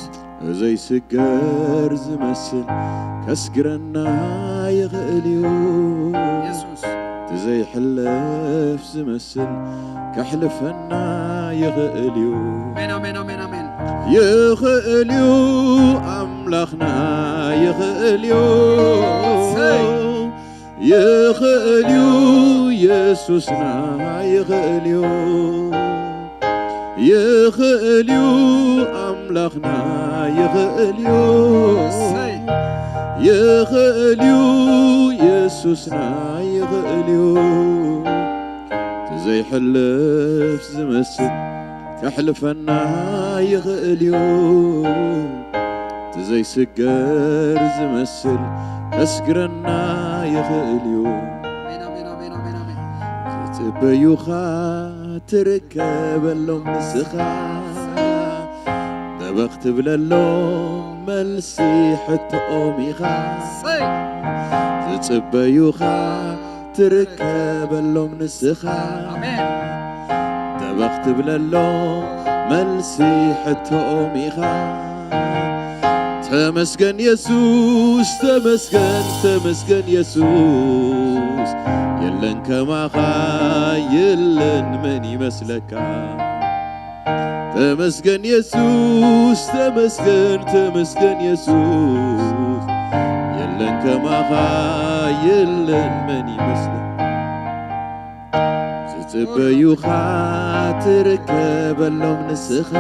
ዘይስገር ዝመስል ከስግረና ይኽእል እዩ። የሱስ እቲ ዘይሕለፍ ዝመስል ከሕልፈና ይኽእል እዩ። ኣሜን ኣሜን ኣሜን ኣሜን። ይኽእል እዩ ኣምላኽና ይኽእል እዩ። ሰይ። ይኽእል እዩ ኢየሱስና ይኽእል እዩ። ይኽእል እዩ ኣምላኽና ይኽእል እዩ። ሰይ። ይኽእል እዩ ኢየሱስና ይኽእል እዩ። እቲ ዘይሕልፍ ዝመስል ከሕልፈና ይኽእል እዩ። እቲ ዘይስገር ዝመስል ከስግረና ይኽእል እዩ። ኣሜን ኣሜን ኣሜን ኣሜን ኣሜን። ዝጽበዩኻ ትርከበሎም ንስኻ፣ ደበኽ ትብለሎም መልሲ ሕቶኦም ኢኻ። ሰይ። ዝጽበዩኻ ትርከበሎም ንስኻ፣ ኣሜን። ደበኽ ትብለሎም መልሲ ሕቶኦም ኢኻ። ተመስገን የሱስ፣ ተመስገን፣ ተመስገን የሱስ፣ የለን ከማኻ የለን መን ይመስለካ። ተመስገን የሱስ፣ ተመስገን፣ ተመስገን የሱስ፣ የለን ከማኻ የለን መን ይመስለካ። ዝጽበዩኻ ትርከበሎም ንስኻ፣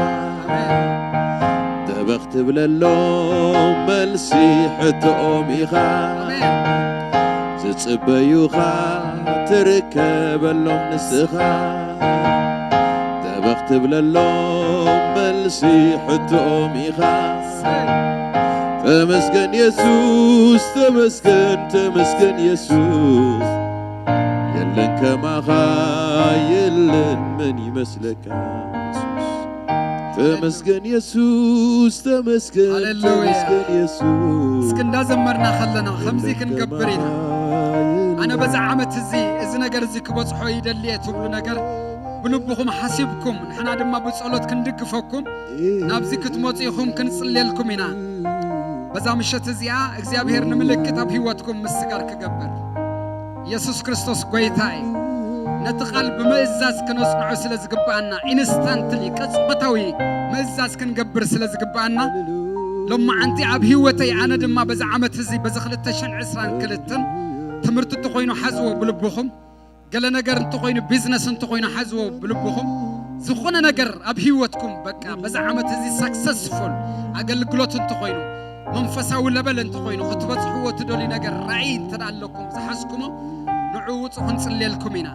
ደበኽ ትብለሎም መልሲ ሕቶኦም ኢኻ። ኣሜን። ዝጽበዩኻ ትርከበሎም ንስኻ፣ ደበኽ ትብለሎም መልሲ ሕቶኦም ኢኻ። ሰይ። ተመስገን የሱስ፣ ተመስገን፣ ተመስገን የሱስ፣ የለን ከማኻ የለን መን ይመስለካ። ተመስገን የሱስ፣ ተመስገን፣ ሃሌሉያ። ተመስገን የሱስ። እስኪ እንዳዘመርና ከለና ከምዚ ክንገብር ኢና። ኣነ በዛ ዓመት ዓመት እዚ እዚ ነገር እዚ ክበጽሖ ይደሊ እየ ትብሉ ነገር ብልብኹም ሓሲብኩም ንሕና ድማ ብጸሎት ክንድግፈኩም ናብዚ ክትመጹ ኢኹም ክንጽልየልኩም ኢና። በዛ ምሸት እዚኣ እግዚኣብሔር ንምልክት ኣብ ህይወትኩም ምስጋር ክገብር ኢየሱስ ክርስቶስ ጎይታ እዩ። ነቲ ቃል ብምእዛዝ ክነጽንዖ ስለ ዝግብኣና ኢንስታንትሊ ቅጽበታዊ ምእዛዝ ክንገብር ስለ ዝግብኣና ሎማዓንቲ ኣብ ህይወተይ ኣነ ድማ በዚ ዓመት እዚ በዚ ክልተ ሽሕን ዕስራን ክልተን ትምህርቲ እንተኾይኑ ሓዝዎ ብልብኹም ገለ ነገር እንተኾይኑ ቢዝነስ እንተኾይኑ ሓዝዎ ብልብኹም ዝኾነ ነገር ኣብ ህይወትኩም በቃ በዚ ዓመት እዚ ሰክሰስፉል ኣገልግሎት እንተኾይኑ መንፈሳዊ ለበል እንተኾይኑ ክትበፅሕዎ ትደልዩ ነገር ራእይ እንተ ኣለኩም ዝሓዝኩሞ ንዑ ውፁ ክንፅልየልኩም ኢና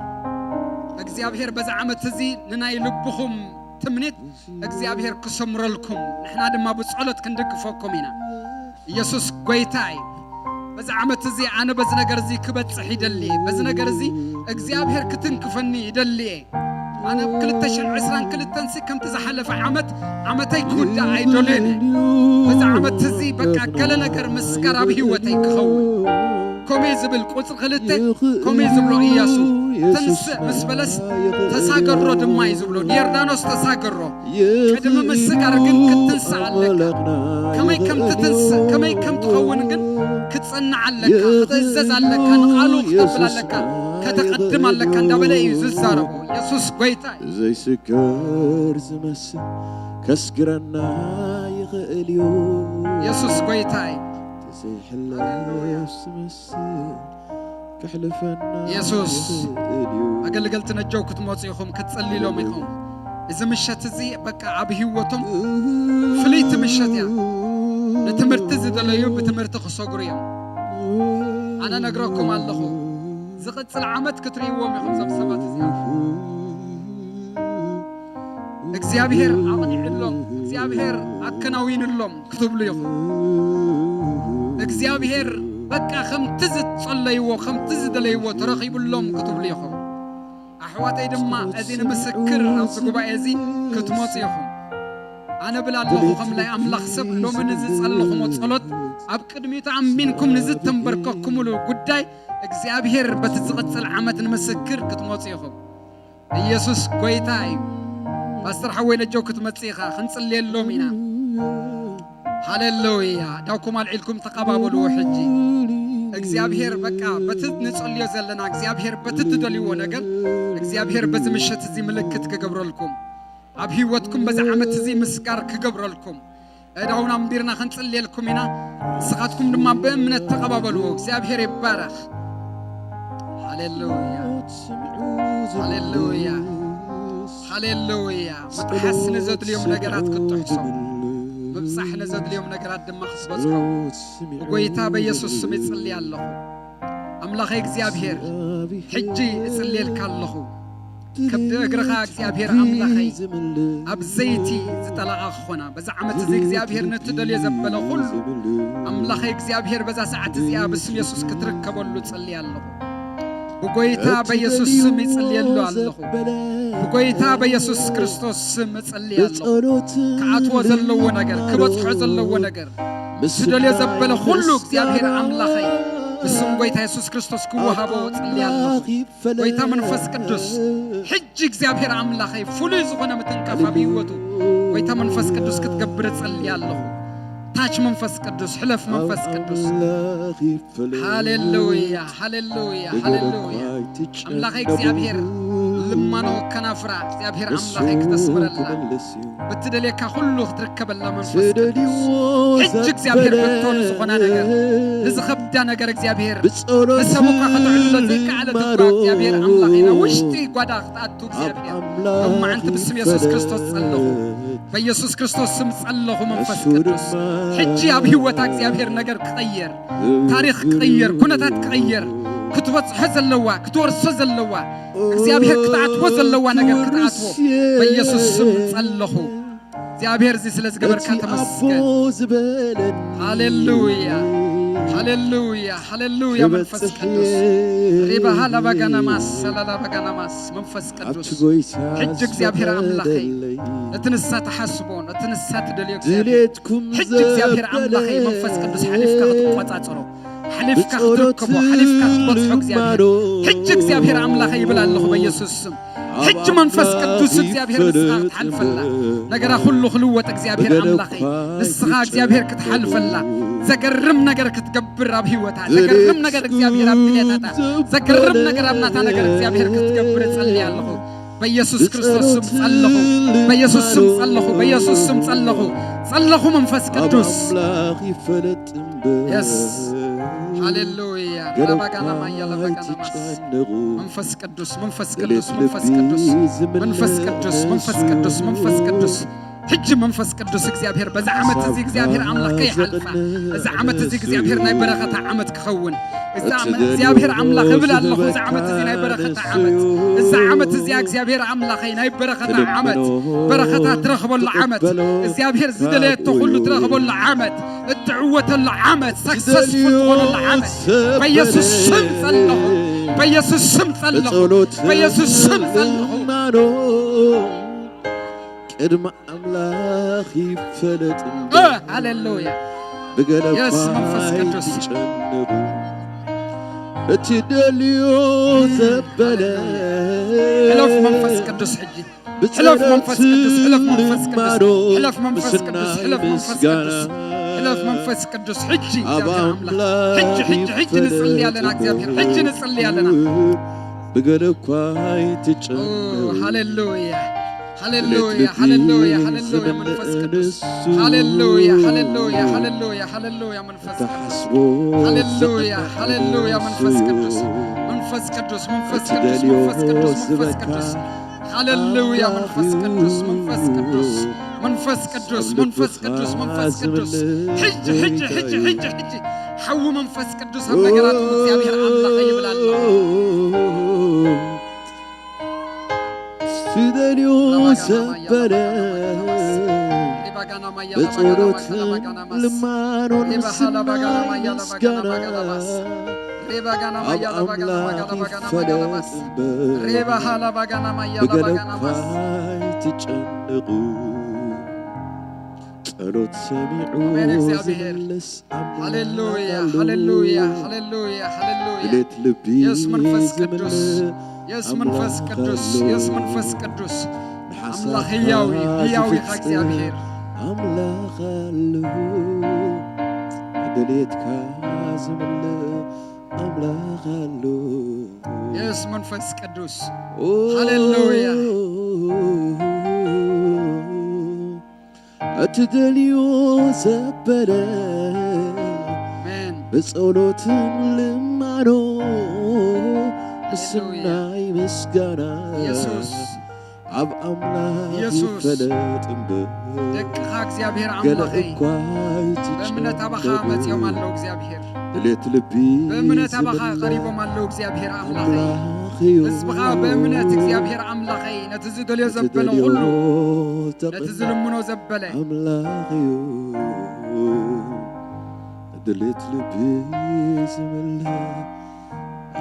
እግዚኣብሔር በዚ ዓመት እዚ ንናይ ልብኹም ትምኒት እግዚኣብሔር ክሰምረልኩም ንሕና ድማ ብፀሎት ክንድግፈኩም ኢና ኢየሱስ ጎይታ እዩ በዚ ዓመት እዚ ኣነ በዚ ነገር እዚ ክበፅሕ ይደሊ በዚ ነገር እዚ እግዚኣብሔር ክትንክፈኒ ይደሊ ኣነ ክልተ ሽሕን ዕስራን ክልተን ሲ ከምቲ ዝሓለፈ ዓመት ዓመተይ ክውዳእ ኣይደልዮን በዚ ዓመት እዚ በቃ ገለ ነገር ምስጋር ኣብ ህይወተይ ክኸውን ከመይ ዝብል ቁፅሪ ክልተ ከመይ ዝብሎ እያሱ ተንስእ ምስ በለስ ተሳገሮ ድማ እዩ ዝብሎ ንዮርዳኖስ ተሳገሮ ቅድሚ ምስጋር ግን ክትንስእ ኣለካ ከመይ ከም ትትንስእ ከመይ ከም ትኸውን ግን ክትጸንዕ ኣለካ ክትእዘዝ ኣለካ ንቓሉ ክተብል ኣለካ ከተቐድም ኣለካ እንዳበለ እዩ ዝዛረቦ የሱስ ጎይታ እዩ ዘይስገር ዝመስል ከስግረና ይኽእል እዩ የሱስ ጎይታ እዩ ዘይሕለፍ ዝመስል ከሕልፈና የሱስ ይኽእል እዩ ኣገልገልቲ ነጀው ክትመፁ ኢኹም ክትፅልሎም ኢኹም እዚ ምሸት እዚ በቃ ኣብ ህይወቶም ፍልይቲ ምሸት እያ ንትምህርቲ ዝደለዩ ብትምህርቲ ክሰግሩ እዮም ኣነ ነግረኩም ኣለኹ ዝቕፅል ዓመት ክትርእይዎም ኢኹም ዞም ሰባት እዚኣ እግዚኣብሔር ኣቕኒዕሎም እግዚኣብሔር ኣከናዊንሎም ክትብሉ ኢኹም እግዚኣብሔር በቃ ከምቲ ዝጸለይዎ ከምቲ ዝደለይዎ ተረኺብሎም ክትብሉ ኢኹም ኣሕዋተይ ድማ እዚ ንምስክር ኣብዚ ጉባኤ እዚ ክትመፁ ኢኹም ኣነ ብላ ኣለኹ ከም ናይ ኣምላኽ ሰብ ሎሚ ንዝጸለኹሞ ጸሎት ኣብ ቅድሚቱ ኣሚንኩም ንዝተንበርከኩምሉ ጉዳይ እግዚኣብሔር በቲ ዝቕጽል ዓመት ንምስክር ክትመፁ ኢኹም ኢየሱስ ጎይታ እዩ። ፓስተር ሓወይ ነጆ ክትመጽእ ኢኻ፣ ክንጽልየሎም ኢና። ሃሌሉያ። ዳውኩም ኣልዒልኩም ተቐባበልዎ ሕጂ። እግዚኣብሔር በቃ በቲ ንጸልዮ ዘለና፣ እግዚኣብሔር በቲ ትደልይዎ ነገር፣ እግዚኣብሔር በዚ ምሸት እዚ ምልክት ክገብረልኩም፣ ኣብ ህይወትኩም በዚ ዓመት እዚ ምስጋር ክገብረልኩም። እዳውን ኣንቢርና ክንጽልየልኩም ኢና። ንስኻትኩም ድማ ብእምነት ተቐባበልዎ። እግዚኣብሔር ይባረኽ። ሃሌሉያ። ሃሌሉያ። ሃሌሉያ። ምጥሓስ ንዘድልዮም ነገራት ክትጥሕሶም፣ ምብጻሕ ንዘድልዮም ነገራት ድማ ክትበጽሖም ብጎይታ በኢየሱስ ስም ይጽሊ ኣለኹ። ኣምላኸይ እግዚኣብሔር፣ ሕጂ እጽልየልካ ኣለኹ። ከብዲ እግርኻ እግዚኣብሔር ኣምላኸይ ኣብ ዘይቲ ዝጠለቓ ክኾና፣ በዛ ዓመት እዚ እግዚኣብሔር ነቲ ደልዮ ዘበለ ኩሉ ኣምላኸይ እግዚኣብሔር በዛ ሰዓት እዚኣ ብስም የሱስ ክትርከበሉ እጽሊ ኣለኹ። ብጎይታ በየሱስ ስም ይጽልየሉ ኣለኹ። ብጎይታ በየሱስ ክርስቶስ ስም እጽሊ ኣለኹ። ክኣትዎ ዘለዎ ነገር፣ ክበጽሖ ዘለዎ ነገር፣ ዝደልዮ ዘበለ ኩሉ እግዚኣብሔር ኣምላኸይ ብስም ጎይታ የሱስ ክርስቶስ ክወሃቦ እጽሊ ኣለኹ። ጎይታ መንፈስ ቅዱስ፣ ሕጂ እግዚኣብሔር ኣምላኸይ ፍሉይ ዝኾነ ምትንካፍ ኣብ ህይወቱ ጎይታ መንፈስ ቅዱስ ክትገብር እጸሊ ኣለኹ። ታች መንፈስ ቅዱስ፣ ሕለፍ መንፈስ ቅዱስ። ሃሌሉያ፣ ሃሌሉያ፣ ሃሌሉያ። ኣምላኸይ እግዚኣብሔር ልማኖ ከናፍራ እግዚኣብሔር ኣምላኸይ ክተስምረላ፣ ብትደልየካ ኩሉ ክትርከበላ መንፈስ ቅዱስ። ሕጂ እግዚኣብሔር በቶን ዝኾና ነገር፣ ንዝኸብዳ ነገር እግዚኣብሔር ብሰብኳ ከተዕልሎ ዘይከኣለት እኳ እግዚኣብሔር ኣምላኸይ ናብ ውሽጢ ጓዳ ክትኣቱ እግዚኣብሔር ሎማዓንቲ ብስም የሱስ ክርስቶስ ጸለኹ። በኢየሱስ ክርስቶስ ስም ጸለኹ መንፈስ ቅዱስ። ሕጂ ኣብ ህይወታ እግዚኣብሔር ነገር ክቐየር፣ ታሪኽ ክቐየር፣ ኩነታት ክቐየር፣ ክትበጽሖ ዘለዋ፣ ክትወርሶ ዘለዋ፣ እግዚኣብሔር ክትኣትዎ ዘለዋ ነገር ክትኣትዎ በኢየሱስ ስም ጸለኹ። እግዚኣብሔር እዚ ስለ ዝገበርካ ተመስገን። ሃሌሉያ፣ ሃሌሉያ፣ ሃሌሉያ። መንፈስ ቅዱስ ሪባሃ ላባጋናማስ ሰላላባጋናማስ መንፈስ ቅዱስ ሕጂ እግዚኣብሔር ኣምላኸይ ነቲ ንሳ ትሓስቦ ነቲ ንሳ ትደልዮ እግዚኣብሔር ሕጂ እግዚኣብሔር ኣምላኸይ መንፈስ ቅዱስ ሓሊፍካ ክትቆጻጸሮ ሓሊፍካ ክትርከቦ ሓሊፍካ ክትበጽሖ እግዚኣብሔር ሕጂ እግዚኣብሔር ኣምላኸይ ይብል ኣለኹ በኢየሱስ ስም። ሕጂ መንፈስ ቅዱስ እግዚኣብሔር ንስኻ ክትሓልፈላ ነገራ ኩሉ ክልወጥ እግዚኣብሔር ኣምላኸይ ንስኻ እግዚኣብሔር ክትሓልፈላ ዘገርም ነገር ክትገብር ኣብ ህይወታ ዘገርም ነገር እግዚኣብሔር ኣብ ድሌታታ ዘገርም ነገር ኣብ ናታ ነገር እግዚኣብሔር ክትገብር እጸልይ ኣለኹ። በኢየሱስ ክርስቶስ ስም ጸለኹ። በኢየሱስ ስም ጸለኹ። በኢየሱስ ስም ጸለኹ። ጸለኹ መንፈስ ቅዱስ። የስ ሃሌሉያ። ራባጋና ማያ ለበጋና ማስ መንፈስ ቅዱስ መንፈስ ቅዱስ መንፈስ ቅዱስ መንፈስ ቅዱስ መንፈስ ቅዱስ መንፈስ ቅዱስ ሕጂ መንፈስ ቅዱስ እግዚኣብሔር በዛ ዓመት እዚ እግዚኣብሔር ኣምላኽ ከይሓልፋ እዛ ዓመት እዚ እግዚኣብሔር ናይ በረኸታ ዓመት ክኸውን እዛ እግዚኣብሔር ኣምላኽ እብል ኣለኹ። እዛ ዓመት እዚ ናይ በረኸታ ዓመት እዛ ዓመት እዚኣ እግዚኣብሔር ኣምላኸይ ናይ በረኸታ ዓመት በረኸታ ትረኽበሉ ዓመት እግዚኣብሔር ዝደለየቶ ኩሉ ትረኽበሉ ዓመት እትዕወተሉ ዓመት ሰክሰስፉል ዝኾነሉ ዓመት በኢየሱስ ስም ጸለኹ። በኢየሱስ ስም ጸለኹ። በኢየሱስ ስም ጸለኹ። ቅድሚ ኣምላኽ ይፈለጥ ሃሌሉያ። ብገለ የስ መንፈስ ቅዱስ እቲ ደልዮ ዘበለ ሕለፍ መንፈስ ቅዱስ ሕጂ ሕለፍ መንፈስ ቅዱስ ሕለፍ መንፈስ ቅዱስ ሕለፍ መንፈስ ቅዱስ ሕለፍ መንፈስ ቅዱስ ሕለፍ መንፈስ ቅዱስ ሕጂ እግዚኣብሔር ኣምላኽ ሕጂ ሕጂ ሕጂ ንጽሊ ኣለና እግዚኣብሔር ሕጂ ንጽሊ ኣለና። ብገለ እኳ ኣይትጨነቁ። ሃሌሉያ ሃሌሉያ ሃሌሉያ ሃሌሉያ መንፈስ ቅዱስ ሃሌሉያ ሃሌሉያ ሃሌሉያ ሃሌሉያ መንፈስ ቅዱስ ሃሌሉያ ሃሌሉያ መንፈስ ቅዱስ መንፈስ ቅዱስ መንፈስ ቅዱስ መንፈስ ቅዱስ መንፈስ ቅዱስ ሃሌሉያ መንፈስ ቅዱስ መንፈስ ቅዱስ መንፈስ ቅዱስ መንፈስ ቅዱስ መንፈስ ቅዱስ ሕጂ ሕጂ ሕጂ ሕጂ ሕጂ ሓዊ መንፈስ ቅዱስ ኣብ ነገራትኩም እግዚኣብሔር ኣምላኸ ይብል ኣሎ። ስደልዮ ዘበለ በጸሎት ልማኖን ምስጋና ኣብ ኣምላኽ ይፈለጥ እምበር ብገለ እኳ ኣይትጨነቑ። ጸሎት ሰሚዑ ኣሜን፣ እግዚኣብሔር። ዝምልስ ኣምላኽ ሃሌሉያ፣ ኣሎ። ሃሌሉያ፣ ሃሌሉያ፣ ሃሌሉያ። ድሌት ልቢ የሱስ መንፈስ ቅዱስ፣ ዝምልእ የሱስ መንፈስ ኣምላኽ ቅዱስ፣ ኣሎ። የሱስ መንፈስ ቅዱስ። ንሓሳብካ ኣምላኽ ህያው እዩ፣ ህያው ኢኻ ዝፍጽም እግዚኣብሔር። ኣምላኽ ኣሎ። ድሌትካ ዝምልእ ኣምላኽ ኣሎ። የሱስ መንፈስ ቅዱስ። ኦ፣ ሃሌሉያ። እትደልዮ ዘበለ ኣሜን። ብጸሎትን ልማኖ ሃሌሉያ። ምስናይ ምስጋና የሱስ። ኣብ ኣምላኽ የሱስ። ይፈለጥ እምበር ደቅኻ እግዚኣብሔር ገለ ኣምላኸይ እኳ በእምነት ኣባኻ ኣይትጨነቁ። መጺኦም ኣለዉ እግዚኣብሔር። ድሌት ልቢ በእምነት ኣባኻ ዝምልእ ቀሪቦም ኣለዉ እግዚኣብሔር ኣምላኸይ። ኣምላኽ እዩ። ህዝብኻ ብእምነት እግዚኣብሔር ኣምላኸይ ነቲ ዝደልዮ ዘበለ እትደልዮ ኩሉ ተቐበል ነቲ ዝልምኖ ዘበለ ኣምላኽ እዩ። ድሌት ልቢ ዝምልእ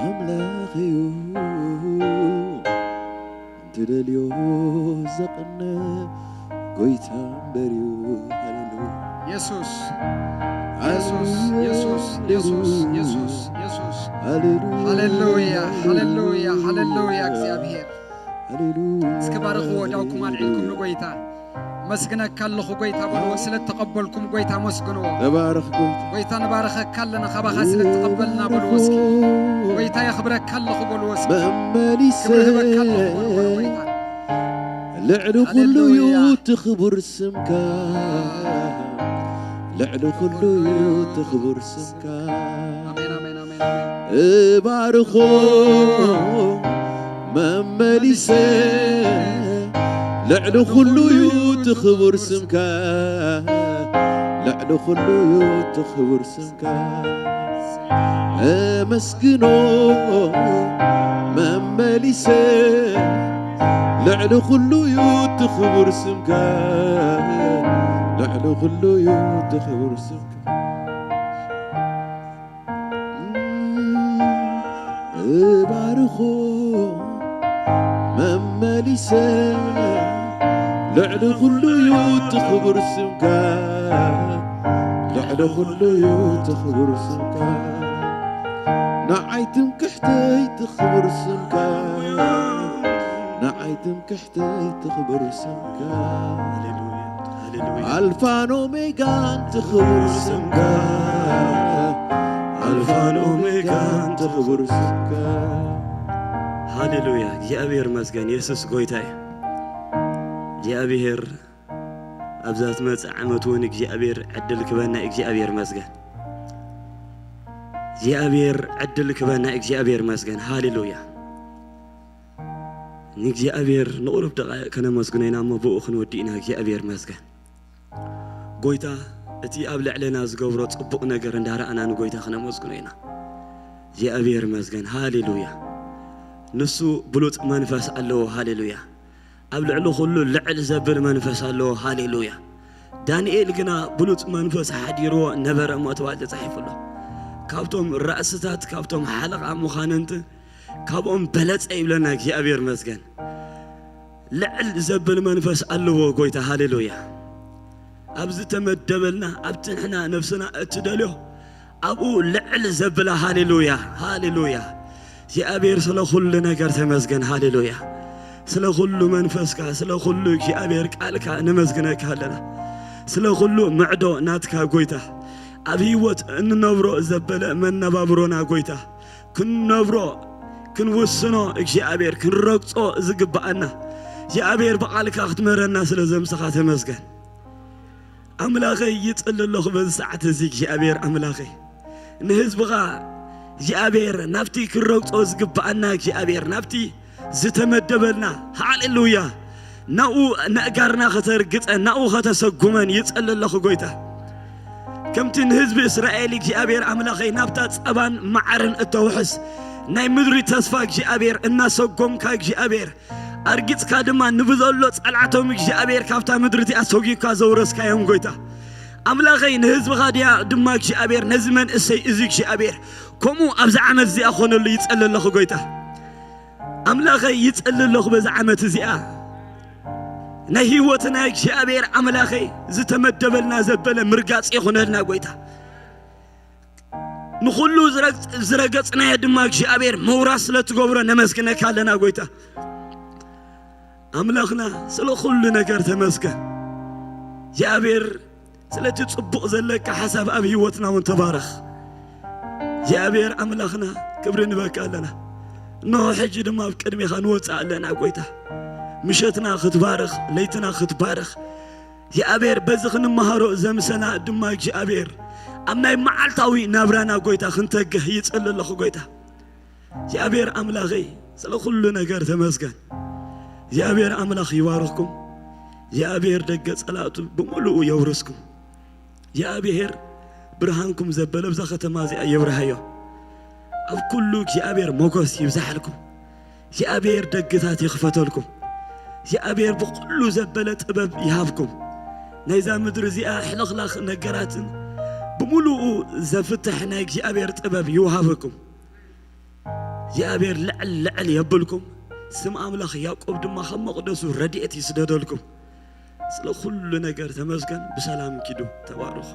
ኣምላኽ እዩ። እንትደልዮ ዘቕንእ ጎይታ እምበር እዩ። ሃሌሉያ። የሱስ የሱስ የሱስ የሱስ የሱስ የሱስ ሃሌሉያ። ሃሌሉያ ሃሌሉያ ሃሌሉያ እግዚኣብሔር ሃሌሉያ። እስኪ ባርኽዎ ዳውኩም ኣልዒልኩም ንጎይታ መስግነካ ኣለኹ ጎይታ በልዎ ስለ እተቐበልኩም ጎይታ መስግንዎ ተባረኽ ጎይታ። ጎይታ ንባረኸካ ኣለና ካባኻ ስለ እተቐበልና በልዎ እስኪ ጎይታ የኽብረካ ኣለኹ በልዎ እስኪ መመሊሰ ክብሪ ህበካ ኣለኹ በልዎ ንጎይታ ልዕሊ ኩሉ እዩ ሃሌሉያ። እቲ ክቡር ስምካ። ልዕሊ ኩሉ እዩ እቲ ክቡር ስምካ። ኣሜን ኣሜን ኣሜን ኣሜን እባርኾ መመሊሰ ልዕሊ ኩሉ እዩ እቲ ክቡር ስምካ። ልዕሊ ኩሉ እዩ እቲ ክቡር ስምካ። እመስግኖ መመሊሰ ልዕሊ ኩሉ እዩ እቲ ክቡር ስምካ። ልዕሊ ኩሉ እዩ እቲ ክቡር ስምካ። እባርኾ መመሊሰ ልዕሊ ኩሉ እዩ እቲ ክቡር ስምካ። ልዕሊ ኩሉ እዩ እቲ ክቡር ስምካ። ንዓይ ትምክሕተይ እቲ ክቡር ስምካ። ንዓይ ትምክሕተይ እቲ ክቡር ስምካ። ኣልፋን ኦሜጋን እቲ ክቡር ስምካ። ኣልፋን ኦሜጋን እቲ ክቡር ስምካ። ሃሌሉያ እግዚኣብሔር መስገን የሱስ ጎይታ እዩ። እግዚኣብሔር ኣብዛ ትመጽእ ዓመት እውን እግዚኣብሔር ዕድል ክበና እግዚኣብሔር መስገን እግዚኣብሔር ዕድል ክበና እግዚኣብሔር መስገን ሃሌሉያ። ንእግዚኣብሔር ንቑሩብ ደቓይቕ ከነመስግኖ ኢና እሞ ብኡ ክንወዲ ኢና እግዚኣብሔር መስገን። ጎይታ እቲ ኣብ ልዕለና ዝገብሮ ጽቡቕ ነገር እንዳረኣና ንጎይታ ክነመስግኖ ኢና። እግዚኣብሔር መስገን ሃሌሉያ። ንሱ ብሉጽ መንፈስ ኣለዎ ሃሌሉያ። ኣብ ልዕሊ ኩሉ ልዕል ዘብል መንፈስ ኣለዎ ሃሌሉያ። ዳንኤል ግና ብሉጽ መንፈስ ሓዲርዎ ነበረ እሞ ተባል ተጻሒፉ ኣሎ። ካብቶም ራእስታት ካብቶም ሓለቓ መዃንንቲ ካብኦም በለጸ ይብለና እግዚኣብሔር መስገን። ልዕል ዘብል መንፈስ ኣለዎ ጎይታ ሃሌሉያ። ኣብ ዝተመደበልና ኣብቲ ንሕና ነፍስና እትደልዮ ኣብኡ ልዕል ዘብላ ሃሌሉያ ሃሌሉያ። እግዚኣብሔር ስለ ኩሉ ነገር ተመስገን ሃሌሉያ። ስለ ኩሉ መንፈስካ ስለ ኩሉ እግዚኣብሔር ቃልካ ነመስግነካ ኣለና። ስለ ኩሉ ምዕዶ ናትካ ጎይታ ኣብ ህይወት እንነብሮ ዘበለ መነባብሮና ጎይታ ክንነብሮ ክንውስኖ እግዚኣብሔር ክንረግጾ ዝግብኣና እግዚኣብሔር ብቓልካ ክትምህረና ስለ ዘምሰኻ ተመስገን። ኣምላኸይ ይጽሊ ኣለኹ በዚ ሰዓት እዚ እግዚኣብሔር ኣምላኸይ ንህዝብኻ እግዚኣብሔር ናብቲ ክንረግጾ ዝግብኣና እግዚኣብሔር ናብቲ ዝተመደበልና ሃሌሉያ ናብኡ ነእጋርና ከተርግጸን ናብኡ ከተሰጉመን ይጸሊ ኣለኹ ጎይታ። ከምቲ ንህዝቢ እስራኤል እግዚኣብሔር ኣምላኸይ ናብታ ጸባን መዓርን እተውሕስ ናይ ምድሪ ተስፋ እግዚኣብሔር እናሰጎምካ እግዚኣብሔር ኣርጊጽካ ድማ ንብዘሎ ጸልዓቶም እግዚኣብሔር ካብታ ምድሪ እቲኣ ሰጒግካ ዘውረስካዮም ጎይታ ኣምላኸይ ንህዝብኻ ድያ ድማ እግዚኣብሔር ነዚ መንእሰይ እዚ እግዚኣብሔር ከምኡ ኣብዚ ዓመት እዚኣ ኾነሉ ይጸሊ ኣለኹ ጎይታ ኣምላኸይ ይጸሊ ኣለኹ በዚ ዓመት እዚኣ ናይ ህይወትና እግዚኣብሔር ኣምላኸይ ዝተመደበልና ዘበለ ምርጋጽ ይኹነልና ጎይታ። ንኹሉ ዝረግጽ-፣ ዝረገጽናዮ ድማ እግዚኣብሔር መውራስ ስለ ትገብሮ ነመስግነካ ኣለና ጎይታ። ኣምላኽና ስለ ኩሉ ነገር ተመስገን። እግዚኣብሔር ስለቲ ጽቡቕ ዘለካ ሓሳብ ኣብ ህይወትና እውን ተባረኽ። እግዚኣብሔር ኣምላኽና ክብሪ ንበካ ኣለና። እንሆ ሕጂ ድማ ኣብ ቅድሜኻ ንወጽእ ኣለና ጎይታ። ምሸትና ክትባርኽ፣ ለይትና ክትባርኽ። እግዚኣብሔር በዚ ክንመሃሮ ዘምሰና ድማ እግዚኣብሔር ኣብ ናይ መዓልታዊ ናብራና ጎይታ ክንተግህ ይጽሊ ኣለኹ ጎይታ። እግዚኣብሔር ኣምላኸይ ስለ ኩሉ ነገር ተመስገን። እግዚኣብሔር ኣምላኽ ይባርኽኩም። እግዚኣብሔር ደገ ጸላእቱ ብምሉኡ የውርስኩም። እግዚኣብሔር ብርሃንኩም ዘበለ ብዛ ከተማ እዚኣ የብርሃዮ። ኣብ ኩሉ እግዚኣብሔር ሞገስ ይብዛሓልኩም። እግዚኣብሔር ደግታት ይኽፈተልኩም። እግዚኣብሔር ብኩሉ ዘበለ ጥበብ ይሃብኩም። ናይዛ ምድሪ እዚኣ ሕልኽላኽ ነገራትን ብምሉኡ ዘፍትሕ ናይ እግዚኣብሔር ጥበብ ይውሃበኩም። እግዚኣብሔር ልዕል ልዕል የብልኩም። ስም ኣምላኽ ያዕቆብ ድማ ካብ መቕደሱ ረድኤት ይስደደልኩም። ስለ ኩሉ ነገር ተመስገን። ብሰላም ኪዱ። ተባረኹ።